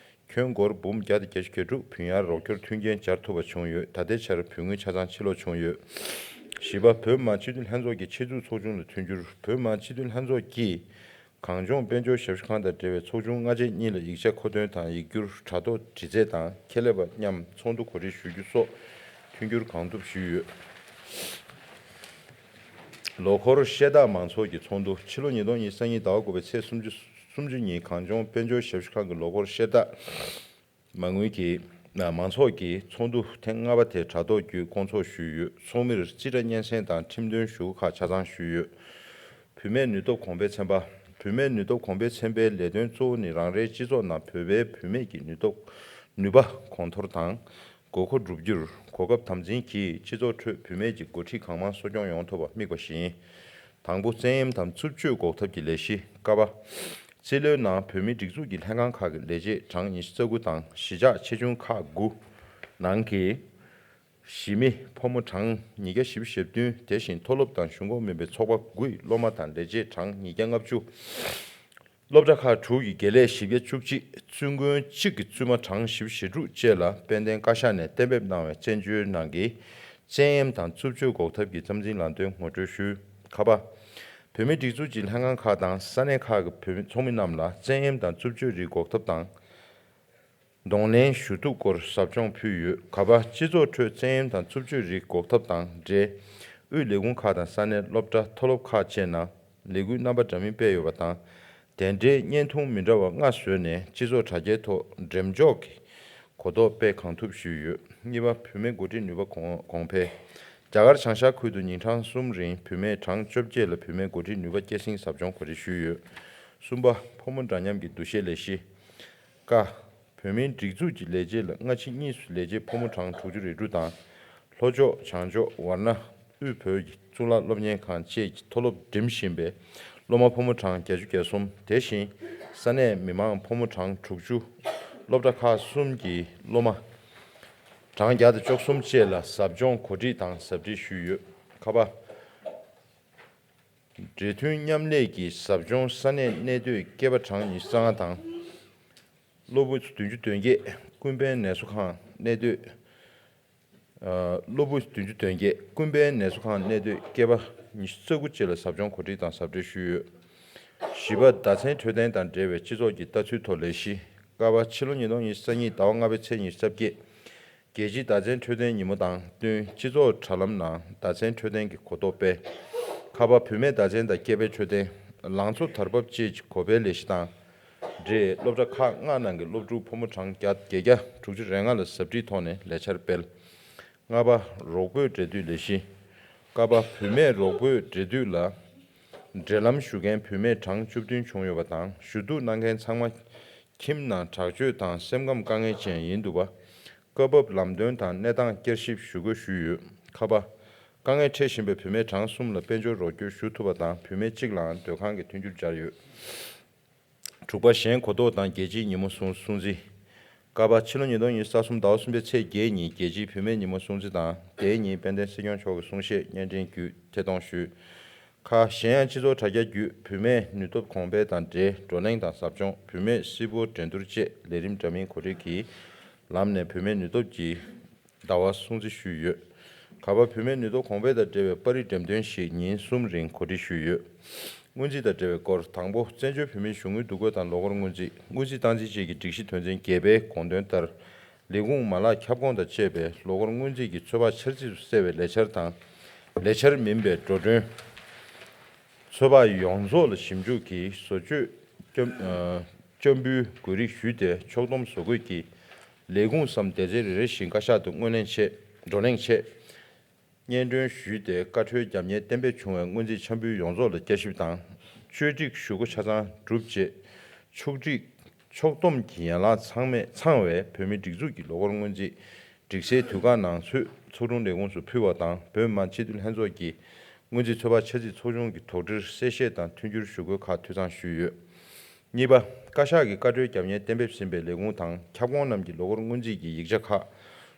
ཁྱོན་སྒོར་འབུམ་བརྒྱ་དང་བརྒྱད་ཅུ་གྱ་དྲུག་བུན་གཡར་རོགས་སྐྱོར་མཐུན་རྐྱེན་སྦྱར་ཐུབ་པ་བྱུང་ཡོད། ད་ལྟའི་ཆར་བུན་དངུལ་ཆ་ཚང་ཕྱིར་སློག་བྱུང་ཡོད། བཞི་པ། བོད་མི་མང་སྤྱི་འཐུས་ལྷན་ཚོགས་ཀྱི་ཆེད་འཛུགས་ཚོགས་ཆུང་ལ་མཐུན་འགྱུར། བོད་མི་མང་སྤྱི་འཐུས་ལྷན་ཚོགས་ཀྱིས་ གངས་ལྗོངས་དཔལ་འབྱོར་ཞབས་ཞུ་ཁང་དང་འབྲེལ་བའི་ཚོགས་ཆུང་སྔ་རྗེས་གཉིས་ལ་ཡིག་ཆ་མཁོ་འདོན་དང་ཡིག་སྒྱུར་དྲ་ཐོག་འདྲི་རྩད་དང་ཁྱད་ལས་པ་མཉམ་ཚོགས་འདུ་གོ་སྒྲིག་ཞུ་རྒྱུ་སོགས་མཐུན་འགྱུར་གང་ཐུབ་ཞུས་ཡོད། ལོ་འཁོར་བཤད་སྟངས་མང་ཚོགས་ཀྱི་ཚོགས་འདུ་ཕྱི་ལོ་ཉིས་སྟོང་ཉི་ཤུ་རྩ་གཉིས་ཟླ་བ་དགུ་པའི་ཚེས་སུམ་ཅུ་སུམ་ཅུ་ཉིན་གངས་ལྗོངས་དཔལ་འབྱོར་ཞབས་ཞུ་ཁང་གི་ལོ་འཁོར་བཤད་སྟངས་མ་དངུལ་གྱི་མང་ཚོགས་ཀྱི་ཚོགས་འདུ་ཐེངས་ལྔ་པ་དེ་དྲ་ཐོག་བརྒྱུད་བསྐོང་ཚོགས་ཞུས་ཡོད། ཚོགས་མིར་རྩིས་ཁྲ་སྙན་སེང་དང་ཁྲིམས་དོན་ཞུ་སྒོ་ཁག་ཆ་ཚང་ཞུས་ཡོད། བུད་མེད་ནུས་སྟོབས་གོང་འཕེལ་ཚན་པ། བུད་མེད་ནུས་སྟོབས་གོང་འཕེལ་ཚན་པའི་ལས་དོན་གཙོ་བོ་ནི་རང་རེའི་སྤྱི་ཚོགས་ནང་བོད་པའི་བུད་མེད་ཀྱི་ནུས་སྟོབས་ནུས་པ་གོང་མཐོར་དང་དགོས་མཁོ་བསྒྲུབ་རྒྱུར་གོ་སྐབས་དམ་འཛིན་གྱིས་སྤྱི་ཚོགས་ཁྲོད་བུད་མེད་ཀྱི་འགོ་ཁྲིད་གང་མང་གསོ་སྐྱོང་ཡོང་ཐུབ་པ་དམིགས་པ་བཞིན། དང་པོ་བཙན་གཡེམ་དང་རྩུབ་སྤྱོད་འགོག་ཐབས་ཀྱི་ལས་གཞི་ཀ་པ། རྩིས་ལོའི་ནང་བོད་མིའི་སྒྲིག་འཛུགས་ཀྱི་ལྷན་ཁང་ཁག་གི་ལས་བྱེད་གྲངས་ཉི་ཤུ་རྩ་དགུ་དང་གཞིས་ཆགས་ཆེ་ཆུང་ཁག་དགུ་ནང་གི་གཞིས་མི་ཕོ་མོ་གྲངས་ཉིས་བརྒྱ་བཞི་བཅུ་ཞེ་བདུན། དེ་བཞིན་མཐོ་སློབ་དང་གཞུང་ཁོངས་མིན་པའི་ཚོགས་པ་དགུ་ཡི་སློབ་མ་དང་ལས་བྱེད་གྲངས་ཉིས་བརྒྱ་ལྔ་བཅུ། སློབ་གྲྭ་ཁག་དྲུག་གི་དགེ་ལས་བཞི་བརྒྱ་བཅུ་གཅིག་བཙུན་དགོན་གཅིག་གི་བཙུན་མ་གྲངས་བཞི་བཅུ་ཞེ་དྲུག་བཅས་ལ་དཔལ་ལྡན་བཀའ་ཤག་ནས་གཏན་འབེབས་གནང་བའི་བཙན་བྱོལ་ནང་གི་བཙན་གཡེམ་དང་རྩུབ་སྤྱོད་འགོག་ཐབས་ཀྱི་རྩ་འཛིན་ལམ་སྟོན་ངོ་སྤྲོད་ཞུས། ཁ་པ། བོད་མིའི་སྒྲིག་འཛུགས་ཀྱི་ལྷན་ཁང་ཁག་དང་ས་གནས་ཁག་གི་བོད་མི་ཚོགས་མི་རྣམས་ལ་བཙན་གཡེམ་དང་རྩུབ་སྤྱོད་རིགས་འགོག་ཐབས་དང་། གདོང་ལེན་ཞུ་གཏུག་སྐོར་ཟབ་སྦྱོང་ཕུལ་ཡོད། ག་པ། སྤྱི་ཚོགས་ཁྲོད་བཙན་གཡེམ་དང་རྩུབ་སྤྱོད་རིགས་འགོག་ཐབས་དང་འབྲེལ། དབུས་ལས་ཁུངས་ཁག་དང་ས་གནས་སློབ་གྲྭ་མཐོ་སློབ་ཁག་བཅས་ནང་ལས་འགུལ་རྣམ་པ་འདྲ་མིན་སྤེལ་ཡོད་པ་དང་། དེ་འབྲེལ་བརྙན་ཐུང་མི་འདྲ་བ་ལྔ་བཟོས་ནས་སྤྱི་ཚོགས་དྲ་རྒྱའི་ཐོག་འགྲེམས་འཇོག་གི་གོ་རྟོགས་སྤེལ་གང་ཐུབ་ཞུས་ཡོད། གཉིས་པ། བུད་མེད་འགོ་ཁྲིད་ནུས་པ་གོང་གོང་འཕེལ། རྒྱ་གར་བྱང་ཤར་ཁུལ་དུ་ཉིན་གྲངས་གསུམ་རིང་བུད་མེད་གྲངས་བཅོ་བརྒྱད་ལ་བུད་མེད་འགོ་ཁྲིད་ནུས་པ་སྐྱེད་སྲིང་ཟབ་སྦྱོང་གོ་སྒྲིག་ཞུས་ཡོད། གསུམ་པ། ཕོ་མོ་འདྲ་མཉམ་གྱི་འདུ་ཤེས་ལས་གཞི། ཀ། བོད་མིའི་སྒྲིག་འཛུགས་ཀྱི་ལས་བྱེད་ལ་སྔ་ཕྱི་གཉིས་སུ་ལས་བྱེད་ཕོ་མོ་གྲངས་དྲུག་ཅུ་རེ་དྲུག་དང་། ལྷོ་ཕྱོགས་བྱང་ཕྱོགས་ཝར་ན་དབུས་བོད་ཀྱི་གཙུག་ལག་སློབ་གཉེར་ཁང་བཅས་ཀྱི་མཐོ་སློབ་འགྲིམ་བཞིན་པའི་སློབ་མ་ཕོ་མོ་གྲངས་བརྒྱད་ཅུ་གྱ་གསུམ། དེ་བཞིན་ས་གནས་མི་མང་ཕོ་མོ་གྲངས་དྲུག་ཅུ། སློབ་གྲྭ་ཁག་གསུམ་གྱི་སློབ་མ་གྲངས་བརྒྱ་དང་བཅུ་གསུམ་བཅས་ལ་ཟབ་སྦྱོང་གོ་སྒྲིག་དང་ཟབ་ཁྲིད་ཞུས་ཡོད། ཁ་པ། འབྲེལ་མཐུན་མཉམ་ལས་ཀྱི་ཟབ་སྦྱོང་ས་གནས་གནས་སྡོད་སྐྱེས་པ་གྲངས་ཉི་ཤུ་རྩ་ལྔ་དང་། སློབ་བུ་བདུན་ཅུ་དོན་བརྒྱད། ཀུན་ཕན་ནད་གསོ་ཁང་གནས་སྡོད། ཨ། སློབ་བུ་བདུན་ཅུ་དོན་བརྒྱད། ཀུན་ཕན་ནད་གསོ་ཁང་གནས་སྡོད་སྐྱེས་པ་ཉི་ཤུ་རྩ་དགུ་བཅས་ལ་ཟབ་སྦྱོང་གོ་སྒྲིག་དང་ཟབ་ཁྲིད་ཞུས་ཡོད། བཞི་པ། ཟླ་མཚན་འཕྲོད་བསྟེན་དང་འབྲེལ་བའི་སྤྱི་ཚོགས་ཀྱི་ལྟ་ཚུལ་ཐོག་ལས་གཞི། ཀ་པ། ཕྱི་ལོ་ཉིས་སྟོང་ཉི་ཤུ་རྩ་གཉིས་ཟླ་བ་ལྔ་པའི་ཚེས་ཉི་ཤུ་རྩ་བརྒྱད། རྒྱལ་སྤྱིའི་ཟླ་མཚན་འཕྲོད་བསྟེན་ཉིན་མོ་དང་བསྟུན་སྤྱི་ཚོགས་དྲ་ལམ་ནང་ཟླ་མཚན་འཕྲོད་བསྟེན་གྱི་གོ་རྟོགས་སྤེལ། ཁ་པ། བུད་མེད་ཟླ་མཚན་དང་སྐྱེས་པའི་འཕྲོད་བསྟེན། ལང་ཚོ་དར་བབ་བཅས་ཀྱི་གོ་སྤེལ་ལས་གཞི་དང་འབྲེལ། སློབ་གྲྭ་ཁག་ལྔ་ནང་གི་སློབ་ཕྲུག་ཕོ་མོ་གྲངས་བརྒྱ་བརྒྱད་བརྒྱ་དྲུག་ཅུ་རེ་ལྔ་ལ་ཟབ་ཁྲིད་ཐོག་ནས་ལས་འཆར་སྤེལ། ལྔ་པ། རོགས་པོས་འབྲེལ་མཐུད་ལས་གཞི། ཀ་པ། བུད་མེད་རོགས་པོས་འབྲེལ་མཐུད་ལ་འབྲེལ་ལམ་ཞུ་མཁན་བུད་མེད་གྲངས་བཅུ་བདུན་བྱུང་ཡོད་པ་དང་ཞུ་གཏུག་གནང་མཁན་ཚང་མ་ཁྱིམ་ནང་དྲག་སྤྱོད་དང་སེམས་ཁམས་དཀའ་ངལ་ཅན་ཡིན་འདུག་པ། སྐབས་བབ་ལམ་སྟོན་དང་གནས་སྟངས་བསྐྱར་ཞིབ་ཞུ་དགོས་ཞུས་ཡོད། ཁ་པ། དཀའ་ངལ་འཕྲད་བཞིན་པའི་བུད་མེད་གྲངས་གསུམ་ལ་དཔལ་འབྱོར་རོགས་སྐྱོར་ཞུ་ཐུབ་པ་དང་བུད་མེད་གཅིག་ལའང་སྡོད་ཁང་གི་མཐུན་འགྱུར་སྦྱར་ཡོད། དྲུག་པ། གཞན་གོ་རྟོགས་དང་རྒྱལ་སྤྱིའི་ཉིན་མོ་སྲུང་སྲུང་བརྩི། ཀ་པ། ཕྱི་ལོ་ཉིས་སྟོང་ཉི་ཤུ་རྩ་གསུམ་ཟླ་བ་གསུམ་པའི་ཚེས་བརྒྱད་ཉིན་རྒྱལ་སྤྱིའི་བུད་མེད་ཉིན་མོ་སྲུང་བརྩི་དང་དེའི་ཉིན་དཔལ་ལྡན་སྲིད་སྐྱོང་མཆོག་གི་གསུང་བཤད་སྙན་སྒྲོན་བརྒྱུད་ཐད་གཏོང་ཞུས། ཁ། གཞན་ཡང་སྤྱི་ཚོགས་དྲ་རྒྱ་བརྒྱུད་བུད་མེད་ནུས་སྟོབས་གོང་འཕེལ་དང་འབྲེལ་བགྲོ་གླེང་དང་ཟབ་སྦྱོང་བུད་མེད་སིལ་སྤོལ་འགྲན་བསྡུར་བཅས་ལས་རིམ་འདྲ་མིན་གོ་སྒྲིག་གི་ལམ་ནས་བུད་མེད་ནུས་སྟོབས་ཀྱི་ཟླ་བ་སྲུང་བརྩི་ཞུས་ཡོད། ག་པ། བུད་མེད་ནུས་སྟོབས་གོང་འཕེལ་དང་འབྲེལ་བའི་པར་རིས་འགྲེམས་སྟོན་ཞིག་ཉིན་གསུམ་རིང་གོ་སྒྲིག་ཞུས་ཡོད། སྔོན་རྩིས་དང་འབྲེལ་བའི་སྐོར། དང་པོ། བཙན་བྱོལ་བོད་མིའི་གཞུང་དངུལ་འདུ་འགོད་དང་ལོ་འཁོར་སྔོན་རྩིས། སྔོན་རྩིས་སྟངས་འཛིན་བཅས་ཀྱི་སྒྲིག་གཞི་དོན་ཚན་བརྒྱད་པའི་དགོངས་དོན་ལྟར། ལས་ཁུངས་མ་ལག་ཁྱབ་ཁོངས་དང་བཅས་པའི་ལོ་འཁོར་སྔོན་རྩིས་ཀྱི་ཚོད་དཔག་འཆར་རྩིས་སུ་གསལ་བའི་ལས་འཆར་དང་། ལས་འཆར་མིན་པའི་འགྲོ་གྲོན། ཚོད་དཔག་ཡོངས་རྫོགས་ལ་ཞིབ་འཇུག་གིས་བཟོ་བཅོས་སྐྱོན་ཨ་སྐྱོན་འབུལ་དགོས་རིགས་ཞུས་ཏེ་ཕྱོགས་བསྡོམས་བཟོ་འགོད་ཀྱིས་ལས་ཁུངས་སམ་སྡེ་ཚན་རེ་རེ་བཞིན་བཀའ་ཤག་ཏུ་སྔོན་གླེང་ཆེད་བགྲོ་གླེང་ཆེད་སྙན་སྒྲོན་ཞུས་ཏེ་བཀའ་འཁྲོལ་རྒྱབ་གཉེར་གཏན་འབེབས་བྱུང་བའི་སྔོན་རྩིས་འཆར་འབུལ་ཡོངས་རྫོགས་ལ་བསྐྱར་ཞིབ་དང་། བཅོས་སྒྲིག་ཞུ་སྒོ་ཆ་ཚང་གྲུབ་རྗེས་ཕྱོགས་སྒྲིག་ཕྱོགས་བསྡོམས་ཀྱི་ཡན་ལག་ཚང་མས་ཚང་བའི་བོད་མིའི་སྒྲིག་འཛུགས་ཀྱི་ལོ་འཁོར་སྔོན་རྩིས་སྒྲིག་གསལ་དུས་བཀག་ནང་ཚུད་ཚོགས་དྲུང་ལས་ཁུངས་སུ་ཕུལ་བ་དང་བོད་མི་མང་སྤྱི་འཐུས་ལྷན་ཚོགས་ཀྱི་སྔོན་རྩིས་ཚོད་དཔག་འཆར་རྩིས་ཚོགས་ཆུང་གི་དོགས་འདྲིར་གསལ་བཤད་དང་མཐུན་འགྱུར་ཞུ་སྒོ་ཁག་འཐུས་ཚང་ཞུས་ཡོད། གཉིས་པ། བཀའ་ཤག་གི་བཀའ་འཁྲོལ་རྒྱབ་གཉེར་གཏན་འབེབས་ཟིན་པའི་ལས་ཁུངས་དང་ཁྱབ་ཁོངས་རྣམས་ཀྱི་ལོ་འཁོར་སྔོན་རྩིས་ཀྱི་ཡིག་ཆ་ཁག་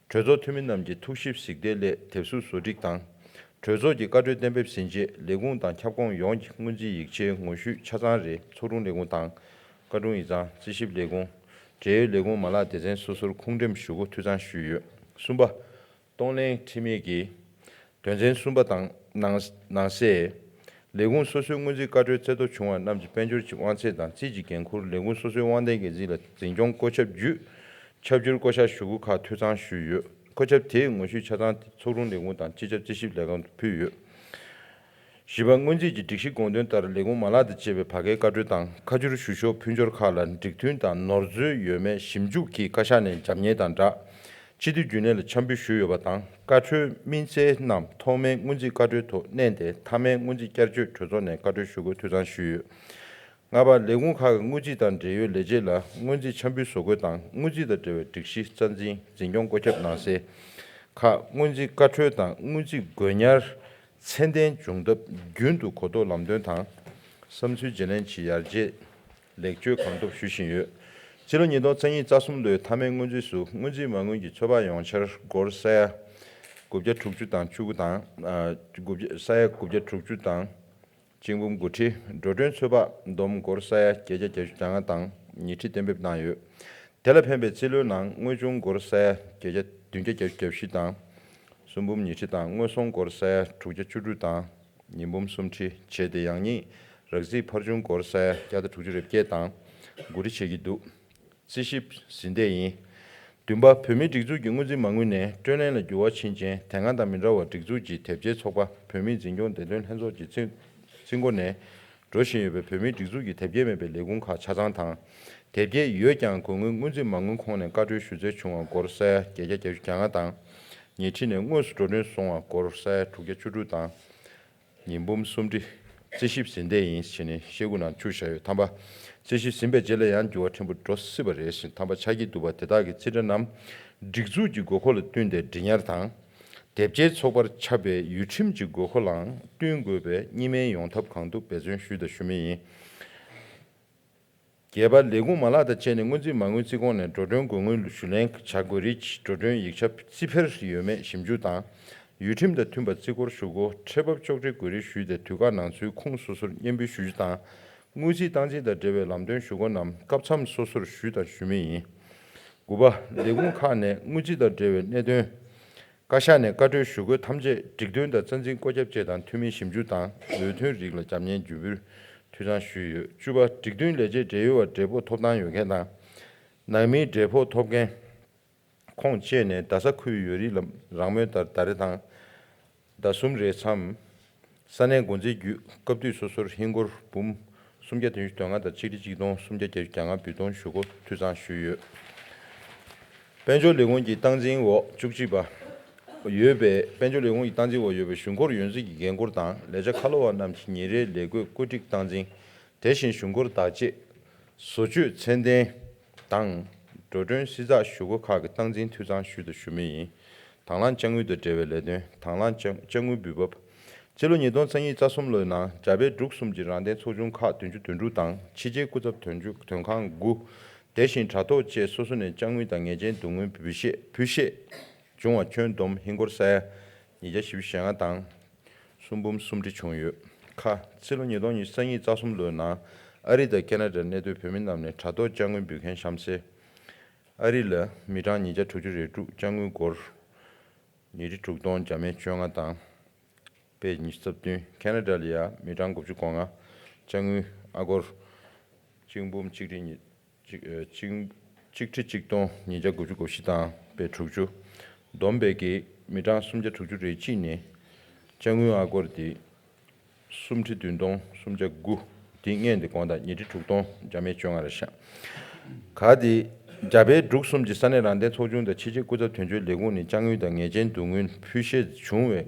གྲོས་ཚོགས་འཐུས་མི་རྣམས་ཀྱི་ཐུགས་ཞིབ་གཟིགས་ལྟའི་སླད་དེབ་གཟུགས་བཟོ་སྒྲིག་དང་། གྲོས་ཚོགས་ཀྱི་བཀའ་འཁྲོལ་གཏན་འབེབས་ཟིན་རྗེས་ལས་ཁུངས་དང་ཁྱབ་ཁོངས་ཡོངས་ཀྱི་སྔོན་རྩིས་ཡིག་ཆའི་ངོ་བཤུས་ཆ་ཚང་རེ་ཚོགས་དྲུང་ལས་ཁུངས་དང་། བཀའ་དྲུང་ཡིག་ཚང་། རྩིས་ཞིབ་ལས་ཁུངས། འབྲེལ་ཡོད་ལས་ཁུངས་མ་ལག་སྡེ་ཚན་སོ་སོར་ཁུངས་འགྲེམས་ཞུ་སྒོ་འཐུས་ཚང་ཞུས་ཡོད། གསུམ་པ། གཏོང་ལེན་ཁྲིམས་ཡིག་གི་དོན་ཚན་གསུམ་པ་དང་ནང་ནང་གསེས། ལས་ཁུངས་སོ་སོའི་སྔོན་རྩིས་བཀའ་འཁྲོལ་རྩད་གཏོར་བྱུང་བ་རྣམས་ཀྱི་དཔལ་འབྱོར་གྱི་དབང་ཚད་དང་རྩིས་ཀྱི་འགན་འཁུར་ལས་ཁུངས་སོ་སོའི་དབང་ལྡན་འགན་འཛིན་ལ་འཛིན་སྐྱོང་བཀོད་ཁྱབ་བརྒྱུད། ཁྱབ་བསྒྱུར་བསྐོ་གཞག་ཞུ་སྒོ་ཁག་འཐུས་ཚང་ཞུས་ཡོད། བཀོད་ཁྱབ་དེའི་ངོ་བཤུས་ཆ་ཚང་ཚོགས་དྲུང་ལས་ཁུངས་དང་སྤྱི་ཁྱབ་རྩིས་ཞིབ་ལས་ཁང་དུ་ཕུལ་ཡོད། བཞི་པ། སྔོན་རྩིས་ཀྱི་སྒྲིག་གཞི་དགོངས་དོན་ལྟར་ལས་ཁུངས་མ་ལག་དང་བཅས་པའི་བར་བརྒལ་བཀའ་འཁྲོལ་དང་ཁ་སྒྱུར་ཞུ་ཞོར་ཕུལ་འབྱོར་ཁག་ལ་འགྲིག་མཐུན་དང་ནོར་འཛོལ་ཡོད་མེད་ཞིབ་འཇུག་གིས་བཀའ་ཤག་ནས་རྒྱབ་གཉེར་དང་སྦྲགས། སྤྱི་འཐུས་རྒྱུན་ལས་ལ་འཆམ་འབུལ་ཞུས་ཡོད་པ་དང་། བཀའ་འཁྲོལ་སྨིན་སེལ་རྣམས་ཐོག་མའི་སྔོན་རྩིས་བཀའ་འཁྲོལ་ཐོག་བསྣན་ཏེ། མཐའ་མའི་སྔོན་རྩིས་བསྐྱར་བཅོས་གྲོས་ཚོགས་ནས་བཀའ་འཁྲོལ་ཞུ་དགོས་འཐུས་ཚང་ཞུས་ཡོད། ལྔ་པ། ལས་ཁུངས་ཁག་གི་དངུལ་རྩིས་དང་འབྲེལ་ཡོད་ལས་བྱེད་ལ་སྔོན་རྩིས་འཆམ་འབུལ་བཟོ་འགོད་དང་། དངུལ་རྩིས་དང་འབྲེལ་བའི་སྒྲིག་གཞི་རྩ་འཛིན་འཛིན་སྐྱོང་བཀོད་ཁྱབ་གནང་སེལ། ཁག་སྔོན་རྩིས་བཀའ་འཁྲོལ་དང་དངུལ་རྩིས་དགོས་ཉར་ཚད་ལྡན་འབྱུང་ཐབས་རྒྱུན་དུ་གོ་རྟོགས་ལམ་སྟོན་དང་བསམ་ཚུལ་བརྗེ་ལེན་གྱི་ཡར་རྒྱས་ལེགས་བཅོས་གང་ཐུབ་ཞུ་བཞིན་ཡོད། སྤྱི་ལོ་ཉིས་སྟོང་རྩ་གཉིས་རྩ་གསུམ་ལོའི་མཐའ་མའི་སྔོན་རྩིས་སུ་སྔོན་རྩིས་མ་དངུལ་གྱི་ཚོད་དཔག་ཡོངས་འཆར་སྒོར་ས་ཡ་དགུ་བརྒྱ་དྲུག་ཅུ་དང་བཅུ་དགུ་དང་། ཨ། དགུ་བརྒྱ་ས་ཡ་དགུ་བརྒྱ་དྲུག་ཅུ་དང་། གཅིག་འབུམ་དགུ་ཁྲི། འགྲོ་གྲོན་ཚོད་དཔག་བསྡོམས་སྒོར་ས་ཡ་བརྒྱད་བརྒྱ་གྱ་གྲངས་དང་ཉིས་ཁྲི་གཏན་འབེབས་གནང་ཡོད། དེ་ལ་ཕན་པའི་རྩིས་ལོའི་ནང་དངོས་བྱུང་སྒོར་ས་ཡ་བརྒྱད་བརྒྱ་བདུན་བརྒྱ་གྱ་བཞི་དང་། གསུམ་འབུམ་ཉིས་ཁྲི་དང་དངོས་ཟོང་སྒོར་ས་ཡ་དྲུག་བརྒྱ་བཅུ་དྲུག་དང་ཉིས་འབུམ་གསུམ་ཁྲི་བྱས་ཏེ། ཡང་སྙིང་རག་རྩིས་ཕར་བྱུང་སྒོར་ས་ཡ་བརྒྱ་དང་དྲུག་ཅུ་རེ་བརྒྱད་དང་དགུ་ཁྲི་བྱེད་ཀྱི་འདུག་རྩིས་ཞིབ་ཟིན་བསྡད་ཡིན། བདུན་པ། བོད་མིའི་སྒྲིག་འཛུགས་ཀྱི་སྔོན་རྩིས་མ་དངུལ་ནས་སྤྲོད་ལེན་ལ་འགྱུར་བ་ཕྱིན་རྐྱེན། དེ་སྔ་དང་མི་འདྲ་བར་སྒྲིག་འཛུགས་ཀྱི་དེབ་སྐྱེལ་ཚོགས་པ་བོད་མིའི་འཛིན་སྐྱོང་བདེ་དོན་ལྷན་ཚོགས་ཀྱི་རྩིས་རྩིས་འགོ་ནས་འགྲོ་བཞིན་ཡོད་པའི་བོད་མིའི་སྒྲིག་འཛུགས་ཀྱི་དེབ་སྐྱེལ་མེད་པའི་ལས་ཁུངས་ཁག་ཆ་ཚང་དང་། དེབ་སྐྱེལ་ཡོད་ཀྱང་དགོས་དངུལ་སྔོན་རྩིས་མ་དངུལ་ཁོངས་ནས་བཀའ་འཁྲོལ་ཞུ་སྩལ་བྱུང་བ་སྒོར་ས་ཡ་བརྒྱད་བརྒྱ་གྱ་གྲངས་དང་། ཉེ་འཁྲིས་ནས་དངོས་སུ་འགྲོ་གྲོན་སོང་བ་སྒོར་ས་ཡ་དྲུག་བརྒྱ་བཅུ་དྲུག་དང་། ཉིས་འབུམ་སུམ་ཁྲི། རྩིས་ཞིབ་ཟིན་བསྡད་ཡིན་ཞེས་ནས་ཤེལ་སྒོ་ནང་བཅུག་བཞག་ཡོད། ཐམ་པ། རྩིས་ཞིབ་ཟིན་པའི་རྗེས་ལ་ཡང་འགྱུར་བ་ཕྲན་བུ་འགྲོ་སྲིད་པ་རེད་ཅེས་ཐམ་པ་ཆགས་ཀྱི་འདུག་པ། དེ་དག་གི་རྩིས་ཁྲ་རྣམས་སྒྲིག་འཛུགས་ཀྱི་དགོས་མཁོ་ལ་བསྟུན་ཏེ་སྒྲིག་ཉར་དང་། དེབ་སྐྱེལ་ཚོགས་པར་ཁྱབ་པའི་ཡུལ་ཁྲིམས་ཀྱི་དགོས་མཁོ་ལའང་བསྟུན་དགོས་པས་གཉིས་སྨན་ཡོང་ཐབས་གང་ཐུབ་འབད་བརྩོན་ཞུས་དང་ཞུ་མུས་ཡིན། བརྒྱད་པ། ལས་ཁུངས་མ་ལག་དང་བཅས་ནས་སྔོན་རྩིས་མ་དངུལ་རྩིས་ཁོངས་ནས་འགྲོ་གྲོན་དགོས་དངུལ་ཞུ་ལེན་བྱ་དགོས་རིགས་འགྲོ་གྲོན་ཡིག་ཆ་རྩིས་འཕེར་ཡོད་མེད་ཞིབ་འཇུག་དང་། ཡུལ་ཁྲིམས་དང་མཐུན་པར་རྩིས་སྐོར་ཞུ་སྒོ་ཁྲལ་འབབ་གཅོག་འཕྲི་དགོས་རིགས་ཞུས་ཏེ་དུས་བཀག་ནང་ཚུད་ཁུངས་སོ་སོར་སྙན་འབུལ་ཞུ་རྒྱུ་དང་། དངུལ་རྩིས་སྟངས་འཛིན་དང་འབྲེལ་བའི་ལམ་སྟོན་ཞུ་སྒོ་རྣམས་སྐབས་མཚམས་སོ་སོར་ཞུས་དང་ཞུ་མུས་ཡིན། དགུ་པ། ལས་ཁུངས་ཁག་ནས་དངུལ་རྩིས་དང་འབྲེལ་བའི་གནད་དོན། བཀའ་ཤག་ནས་བཀའ་འཁྲོལ་ཞུ་སྒོ་ཐམས་ཅད་སྒྲིག་དོན་དང་རྩ་འཛིན་བཀོད་ཁྱབ་བཅས་དང་འཐུས་མིའི་ཞིབ་འཇུག་དང་འོས་ཐོན་རིགས་ལ་རྒྱབ་གཉེར་ཇུས་འབུལ་འཐུས་ཚང་ཞུས་ཡོད། བཅུ་པ། སྒྲིག་མཐུན་ལས་བྱེད་འབྲེལ་ཡོད་པ་འབྲས་སྤོགས་ཐོབ་ཐང་ཡོད་མཁན་དང་། ནང་མིའི་འབྲས་སྤོགས་ཐོབ་མཁན། ཁོངས་བཅས་ནས་རྡ་ས་ཁུལ་ཡོད་རིགས་ལ་རང་མོས་ལྟར་ཟླ་རེ་དང་། ཟླ་གསུམ་རེའི་མཚམས། ས་གནས་འགོ་འཛིན་བརྒྱུད་སྐབས་དུས་སོ་སོར་ཧིན་སྒོར་འབུམ་སུམ་བརྒྱ་བདུན་ཅུ་དོན་ལྔ་དང་ཆིག་ཁྲི་གཅིག་སྟོང་སུམ་བརྒྱ་བརྒྱད་ཅུ་གྱ་ལྔ་འབུལ་གཏོང་ཞུ་སྒོ་འཐུས་ཚང་ཞུས་ཡོད། དཔལ་འབྱོར་ལས་ཁུངས་ཀྱི་སྟངས་འཛིན་འོག་བཅུ་གཅིག་པ། ཡོད་པའི། དཔལ་འབྱོར་ལས་ཁུངས་ཀྱི་སྟངས་འཛིན་འོག་ཡོད་པའི་གཞུང་སྒོར་ཡོན་རྩིས་ཀྱི་འགན་འཁུར་དང་ལས་བྱ་ཁ་ལོ་བ་རྣམས་ཀྱི་ཉིན་རེའི་ལས་བགོས་བཀོད་སྒྲིག་སྟངས་འཛིན། དེ་བཞིན་གཞུང་སྒོར་བདག་གཅེས། བཟོ་བཅོས་ཚད་ལྡན་དང་། འགྲོ་གྲོན་བསྲི་ཚགས་ཞུ་སྒོ་ཁག་གི་སྟངས་འཛིན་འཐུས་ཚང་ཞུས་དང་ཞུ་མུས་ཡིན། དང་བླངས་དཔྱ་དངུལ་དང་འབྲེལ་བའི་ལས་དོན། དང་བླངས་དཔྱ་དཔྱ་དངུལ་འབུལ་འབབ། སྤྱི་ལོ་ཉིས་སྟོང་རྩ་གཉིས་རྩ་གསུམ་ལོའི་ནང་རྒྱ་བལ་འབྲུག་གསུམ་གྱི་རང་བདེན་ཚོགས་ཆུང་ཁག་བདུན་ཅུ་དོན་དྲུག་དང་ཕྱི་རྒྱལ་སྐུ་ཚབ་དོན་ཅུ་དོན་ཁང་དགུ། དེ་བཞིན་དྲ་ཐོག་བཅས་སོ་སོ་ནས་དཔྱ་དངུལ་དང་ངེས་ཅན་བསྡུ་དངུལ་འབུལ་བཤད་འབུལ་བཤད་བྱུང་བ་ཁྱོན་བསྡོམས་ཧིན་སྒོར་ས་ཡ་ཉིས་བརྒྱ་བཞི་བཅུ་ཞེ་ལྔ་དང་། གསུམ་འབུམ་སུམ་ཁྲི་བྱུང་ཡོད། ཁ། ཕྱི་ལོ་ཉིས་སྟོང་ཉི་ཤུ་རྩ་གཉིས་རྩ་གསུམ་ལོའི་ནང་ཨ་རི་དང་ཁེ་ན་ཌར་གནས་སྡོད་བོད་མི་རྣམས་ནས་དྲ་ཐོག་དཔྱ་དངུལ་འབུལ་མཁན་གཤམ་གསལ། ཨ་རི་ལ་མི་གྲངས་ཉིས་བརྒྱ་དྲུག་ཅུ་རེ་དྲུག་དཔྱ་དངུལ་སྒོར་ཉིས་ཁྲི་དྲུག་སྟོང་བརྒྱ་མེད་བཅོ་ལྔ་དང་། པའི་ཉི་ཤུ་རྩ་བདུན། ཁེ་ན་ཌ་ལ་ཡ་མི་གྲངས་དགུ་བཅུ་གོ་ལྔ། དཔྱ་དངུལ་ཨ་སྒོར་གཅིག་འབུམ་གཅིག་ཁྲི་ཉི་གཅིག་ཨ་གཅིག་གཅིག་ཁྲི་གཅིག་སྟོང་ཉིས་བརྒྱ་དགུ་བཅུ་གོ་བཞི་དང་པའི་དྲུག་ཅུ། བསྡོམས་པའི་གི་མི་གྲངས་སུམ་བརྒྱ་དྲུག་ཅུ་རེ་གཅིག་ནི་དཔྱ་དངུལ་ཨ་སྒོར་དེ་སུམ་ཁྲི་བདུན་སྟོང་སུམ་བརྒྱ་དགུ། དེ་སྔོན་དེ་གོང་དང་ཉིས་ཁྲི་དྲུག་སྟོང་བརྒྱ་མེད་བཅོ་ལྔ་རེད་ཤག་ག་དེ་རྒྱ་བལ་འབྲུག་གསུམ་གྱི་ས་གནས་རང་བདེན་ཚོགས་ཆུང་དང་ཕྱི་རྒྱལ་སྐུ་ཚབ་དོན་གཅོད་ལས་ཁུངས་ནས་དཔྱ་དངུལ་དང་ངེས་ཅན་བསྡུ་དངུལ་འབུལ་བཤད་བྱུང་བའི་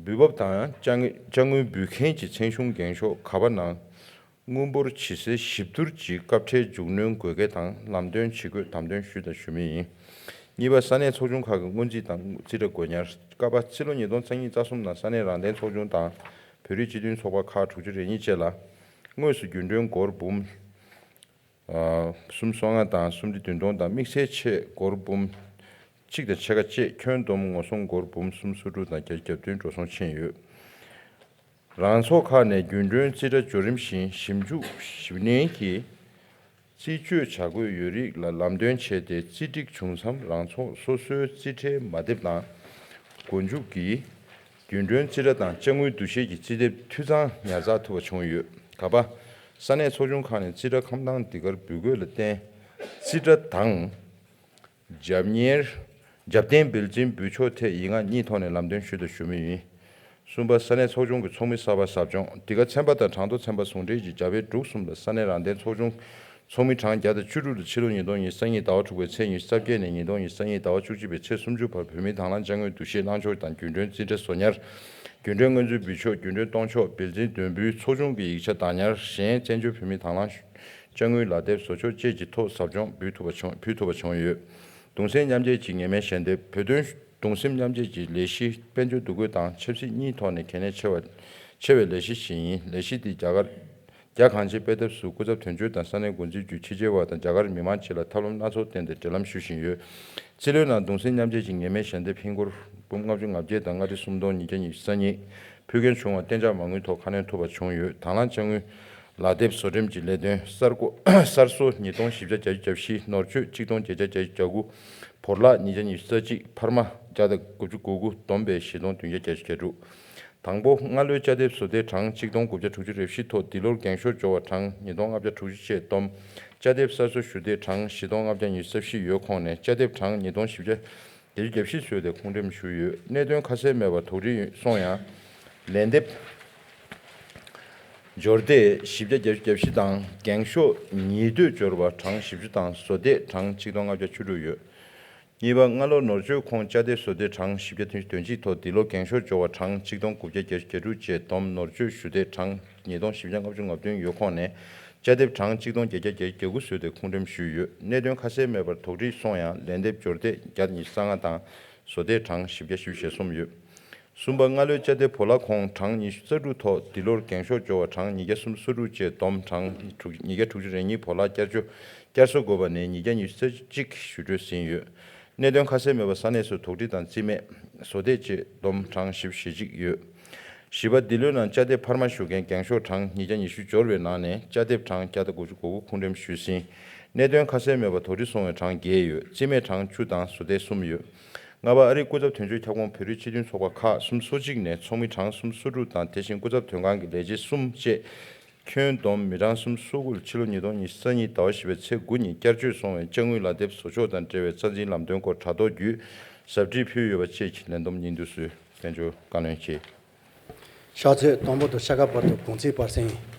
འབུལ་འབབ་དང་དཔྱ་དངུལ་དཔྱ་དངུལ་འབུལ་མཁན་གྱི་མཚན་གཞུང་འགེངས་ཤོག་ག་པ་ནང་དངུལ་འབོར་ཇི་སྲིད་ཞིབ་བསྡུར་གྱིས་སྐབས་འཕྲལ་མཇུག་སྣོན་དགོས་གལ་དང་ལམ་སྟོན་ཇི་དགོས་དམ་དོན་ཞུས་དང་ཞུ་མུས་ཡིན། གཉིས་པ། ས་གནས་ཚོགས་ཆུང་ཁག་གི་སྔོན་རྩིས་དང་རྩིས་ཁྲ་དགོས་ཉར། ཀ་པ། ཕྱི་ལོ་ཉིས་སྟོང་རྩ་གཉིས་རྩ་གསུམ་ནང་ས་གནས་རང་བདེན་ཚོགས་ཆུང་དང་བོད་རིགས་སྤྱི་མཐུན་ཚོགས་པ་ཁག་དྲུག་ཅུ་རེ་གཉིས་བཅས་ལ་དངོས་སུ་རྒྱུན་གྲོན་སྒོར་འབུམ་ཨ་སུམ་སོ་ལྔ་དང་སུམ་ཁྲི་བདུན་སྟོང་དང་དམིགས་བསལ་ཆེད་སྒོར་འབུམ་གཅིག་དང་ཕྱེད་ཀ་བཅས་ཁྱོན་བསྡོམས་ངོ་སྲུང་སྒོར་འབུམ་སུམ་སོ་དྲུག་དང་བརྒྱད་ཅུ་གྱ་བདུན་འགྲོ་སོང་ཕྱིན་ཡོད། རང་ཚོགས་ཁག་ནས་རྒྱུན་གྲོན་རྩིས་ཁྲ་འབྱོར་རིམ་བཞིན་ཞིབ་འཇུག་ཞིབ་ནན་གྱིས་རྩིས་སྤྱོད་བྱ་དགོས་ཡོད་རིགས་ལ་ལམ་སྟོན་བྱས་ཏེ། རྩིས་སྒྲིག་བྱུང་མཚམས་རང་ཚོགས་སོ་སོའི་རྩིས་ཁྲའི་མ་དེབ་དང་མགོ་མཇུག་གི་ རྒྱུན་གྲོན་རྩིས་ཁྲ་དང་དཔྱ་དངུལ་བསྡུ་ཤེས་ཀྱི་རྩིས་དེབ་འཐུས་ཚང་ཉར་ཚགས་ཐུབ་པ་བྱུང་ཡོད། ག་པ། ས་གནས་ཚོགས་ཆུང་ཁག་ནས་རྩིས་ཁྲ་ཁྲོམ་ཐང་འདི་གར་འབུལ་དགོས་ལ་བརྟེན། རྩིས་ཁྲ་དང་། རྒྱབ་གཉེར། རྒྱབ་རྟེན་བིལ་འཛིན་འབུལ་ཕྱོགས་ཐད་ཡིག་ངག་གཉིས་ཐོག་ནས་ལམ་སྟོན་ཞུ་དང་ཞུ་མུས་ཡིན། གསུམ་པ། ས་གནས་ཚོགས་ཆུང་གི་ཚོགས་མི་གསར་པ་ཟབ་སྦྱོང་། འདི་ག་ཚན་པ་དང་གྲངས་ཐོ་ཚན་པ་ཟུང་འབྲེལ་གྱི་རྒྱ་བལ་འབྲུག་གསུམ་ལ་ས་གནས་རང་བདེན་ཚོགས་ཆུང་ཚོགས་མི་གྲངས་བརྒྱ་དང་བཅུ་དྲུག་ལ་ཕྱི་ལོ་ཉིས་སྟོང་ཉི་ཤུ་རྩ་གཉིས་ཟླ་བ་དྲུག་པའི་ཚེས་ཉི་ཤུ་རྩ་བརྒྱད་ནས་ཉིས་སྟོང་ཉི་ཤུ་རྩ་གཉིས་ཟླ་བ་བཅུ་གཅིག་པའི་ཚེས་སུམ་ཅུ་བར་བོད་མིའི་དང་བླངས་དཔྱ་དངུལ་བསྡུ་ཤེས་བླང་ཕྱོགས་དང་རྒྱུན་གྲོན་རྩིས་ཁྲ་བཟོ་ཉར། རྒྱུན་གྲོན་སྔོན་ཚུད་འབུལ་ཕྱོགས། རྒྱུན་གྲོན་གཏོང་ཕྱོགས། བིལ་འཛིན་འདོན་འབུལ། ཚོགས་ཆུང་གི་ཡིག་ཆ་བདག་ཉར། གཞན་བཙན་བྱོལ་བོད་མིའི་དང་བླངས་དཔྱ་དངུལ་ལག་དེབ་བཟོ་ཕྱོགས་བཅས་ཀྱི་ཐོག་ཟབ་སྦྱོང་ཕུལ་ཐུབ་པ་བྱུང་ཕུལ་ཐུབ་པ་བྱུང་ཡོད། གདུང་སེམས་མཉམ་སྐྱེད་ཀྱི་ངེས་མེད་ཞལ་འདེབས། བོད་དོན་གདུང་སེམས་མཉམ་སྐྱེད་ཀྱི་ལས་གཞི་དཔལ་འབྱོར་འདུ་འགོད་དང་ཆབ་སྲིད་གཉིས་ཐོག་ནས་གལ་གནད་ཆེ་བ་ཆེ་བའི་ལས་གཞི་ཞིག་ཡིན། ལས་གཞི་འདི་རྒྱ་གར་རྒྱ་གངས་ཅན་དཔེ་ཐེབས་སུ་སྐུ་ཚབ་དོན་གཅོད་དང་ས་གནས་འགོ་འཛིན་བརྒྱུད་ཕྱི་རྒྱལ་བ་དང་རྒྱ་གར་མི་མང་བཅས་ལ་ཐབས་ལམ་སྣ་ཚོགས་བསྟན་ཏེ་འབྲེལ་ལམ་ཞུ་བཞིན་ཡོད། རྩིས་ལོའི་ནང་གདུང་སེམས་མཉམ་སྐྱེད་ཀྱི་ངེས་མེད་ཞལ་འདེབས་ཧིན་སྒོར་འབུམ་ལྔ་བཅུ་ང་བརྒྱད་དང་ལྔ་ཁྲི་སུམ་སྟོང་ཉིས་བརྒྱ་ཉི་ཤུ་རྩ་གཉིས་ཕུལ་མཁན་བྱུང་བ་གཏན་འཇགས་མ་དངུལ་ཐོག་ཁ་སྣོན་ཐུབ་པ་བྱུང་ཡོད། དང་བླངས་དཔྱ་དངུལ་ལག་དེབ་བཟོ་འགྲེམས་ཀྱི་ལས་དོན་གསར་བསྐོ་གསར་བཟོ་ཉིས་སྟོང་བཞི་བརྒྱ་བརྒྱད་ཅུ་གྱ་བཞི། ནོར་བཅོས་གཅིག་སྟོང་བརྒྱད་བརྒྱ་གྱ་དགུ། བོར་བརླག་ཉིས་བརྒྱ་ཉི་ཤུ་རྩ་གཅིག་འཕར་མ་བརྒྱ་དང་དགུ་བཅུ་གོ་དགུ། བསྡོམས་པས་བཞི་སྟོང་བདུན་བརྒྱ་གྱ་དྲུག་དང་པོ། སྔ་ལོའི་དཔྱ་དེབ་བཟོ་ལྟའི་གྲངས་གཅིག་སྟོང་དགུ་བརྒྱ་དྲུག་ཅུ་རེ་བཞི་ཐོག་འདི་ལོར་འགེངས་ཤོག་འབྱོར་བ་གྲངས་ཉིས་སྟོང་ལྔ་བརྒྱ་དྲུག་ཅུ་བཅས་བསྡོམས། དཔྱ་དེབ་གསར་བཟོ་ཞུ་སྡེ་གྲངས་བཞི་སྟོང་ལྔ་བརྒྱ་ཉི་ཤུ་རྩ་བཞི་ཡོད་ཁོངས་ནས་དཔྱ་དེབ་གྲངས་ཉིས་སྟོང་བཞི་བརྒྱ་བརྒྱད་ཅུ་གྱ་བཞི་བཟོས་ཏེ་ཁུངས་འགྲེམས་ཞུས་ཡོད། གནད་དོན་ཁ་གསལ་མེད་པར་དོགས་འདྲི་སོང་ཡང་། ལན་འདེབས་འབྱོར་ལྡེ་བཞི་བརྒྱ་བརྒྱད་ཅུ་གྱ་བཞི་དང་འགེངས་ཤོག་ཉིས་ཟློས་འབྱོར་བ་གྲངས་བཞི་བཅུ་དང་བཟོ་ལྡེ་གྲངས་གཅིག་སྟོང་ལྔ་བརྒྱ་བཅུ་དྲུག་ཡོད། གཉིས་པ། སྔ་ལོ་ནོར་བཅོས་ཁོངས་དཔྱ་ལྡེ་བཟོ་ལྡེ་གྲངས་བཞི་བརྒྱ་དོན་གཅིག་ཐོག་འདི་ལོ་འགེངས་ཤོག་འབྱོར་བ་གྲངས་གཅིག་སྟོང་དགུ་བརྒྱ་བརྒྱད་ཅུ་གྱ་དྲུག་བཅས་བསྡོམས། ནོར་བཅོས་ཞུ་སྡེ་གྲངས་ཉིས་སྟོང་བཞི་བརྒྱ་ལྔ་བཅུ་ང་བདུན་ཡོད་ཁོངས་ནས་དཔྱ་དེབ་གྲངས་གཅིག་སྟོང་བརྒྱད་བརྒྱ་བརྒྱད་ཅུ་གྱ་དགུ་བཟོས་ཏེ་ཁུངས་འགྲེམས་ཞུས་ཡོད། གནད་དོན་ཁ་གསལ་མེད་པར་དོགས་འདྲི་སོང་ཡང་ལན་འདེབས་འབྱོར་ལྡེ་བརྒྱ་ཉི་ཤུ་རྩ་ལྔ་དང་བཟོ་ལྡེ་གྲངས་བཞི་བརྒྱ་བཞི་བཅུ་ཞེ་གསུམ་ཡོད། གསུམ་པ། སྔ་ལོའི་དཔྱ་དེབ་བོར་བརླག་ཁོངས་གྲངས་ཉི་ཤུ་རྩ་དྲུག་ཐོག་འདི་ལོར་འགེངས་ཤོག་འབྱོར་བ་གྲངས་ཉིས་བརྒྱ་སུམ་ཅུ་སོ་དྲུག་བཅས་བསྡོམས། གྲངས་དྲུག་ཉིས་བརྒྱ་དྲུག་ཅུ་རེ་གཉིས་བོར་བརླག་བསྐྱར་བཅོས་བསྐྱར་གསོ་དགོས་པ་ནས་ཉིས་བརྒྱ་ཉི་ཤུ་རྩ་གཅིག་ཞུ་སྤྲོད་ཟིན་ཡོད། གནད་དོན་ཁ་གསལ་མེད་པར་ས་གནས་སུ་དོགས་འདྲི་དང་རྩིས་མེད་བཟོ་ལྡེ་བཅས་བསྡོམས་གྲངས་བཞི་བཅུ་ཞེ་གཅིག་ཡོད། བཞི་པ། འདི་ལོའི་ནང་དཔྱ་དེབ་འཕར་མ་ཞུ་མཁན་འགེངས་ཤོག་གྲངས་ཉིས་བརྒྱ་ཉི་ཤུ་འབྱོར་བའི་ནང་ནས་དཔྱ་དེབ་གྲངས་བརྒྱ་དང་དགུ་བཅུ་གོ་དགུ་ཁུངས་འགྲེམས་ཞུས་ཟིན། གནད་དོན་ཁ་གསལ་མེད་པར་དོགས་འདྲི་སོང་བའི་གྲངས་བརྒྱད་ཡོད། རྩིས་མེད་གྲངས་བཅུ་དང་བཟོ་ལྡེ་གསུམ་ཡོད། ལྔ་པ། ཨ་རིའི་སྐུ་ཚབ་དོན་གཅོད་ཁྱབ་ཁོངས་བོད་རིགས་སྤྱི་མཐུན་ཚོགས་པ་ཁག་སུམ་ཅུ་སོ་གཅིག་ནས་ཚོགས་མི་གྲངས་སུམ་ཅུ་སོ་དྲུག་དང་དེ་བཞིན་སྐུ་ཚབ་དོན་ཁང་གི་ལས་བྱེད་གསུམ་བཅས་ཁྱོན་བསྡོམས་མི་གྲངས་སུམ་ཅུ་སོ་དགུ་ལ་ཕྱི་ལོ་ཉིས་སྟོང་ཉི་ཤུ་རྩ་གཉིས་ཟླ་བ་བཞི་པའི་ཚེས་དགུ་ཉིན་བསྐྱར་བཅོས་སོང་བའི་དཔྱ་དངུལ་ལག་དེབ་བཟོ་ཕྱོགས་དང་འབྲེལ་བའི་རྩ་འཛིན་ལམ་སྟོན་སྐོར་དྲ་ཐོག་བརྒྱུད་ཟབ་ཁྲིད་ཕུལ་ཡོད་པ་བཅས་ཀྱི་ལན་འདེབས་སྙིང་བསྡུས་སུ་དཔལ་འབྱོར་བཀའ་བློན་གྱིས། ཕྱག་ཚོད་དང་པོ་དང་ཕྱེད་ཀ་བར་དུ་གུང་ཚིགས་བར་གསེང་།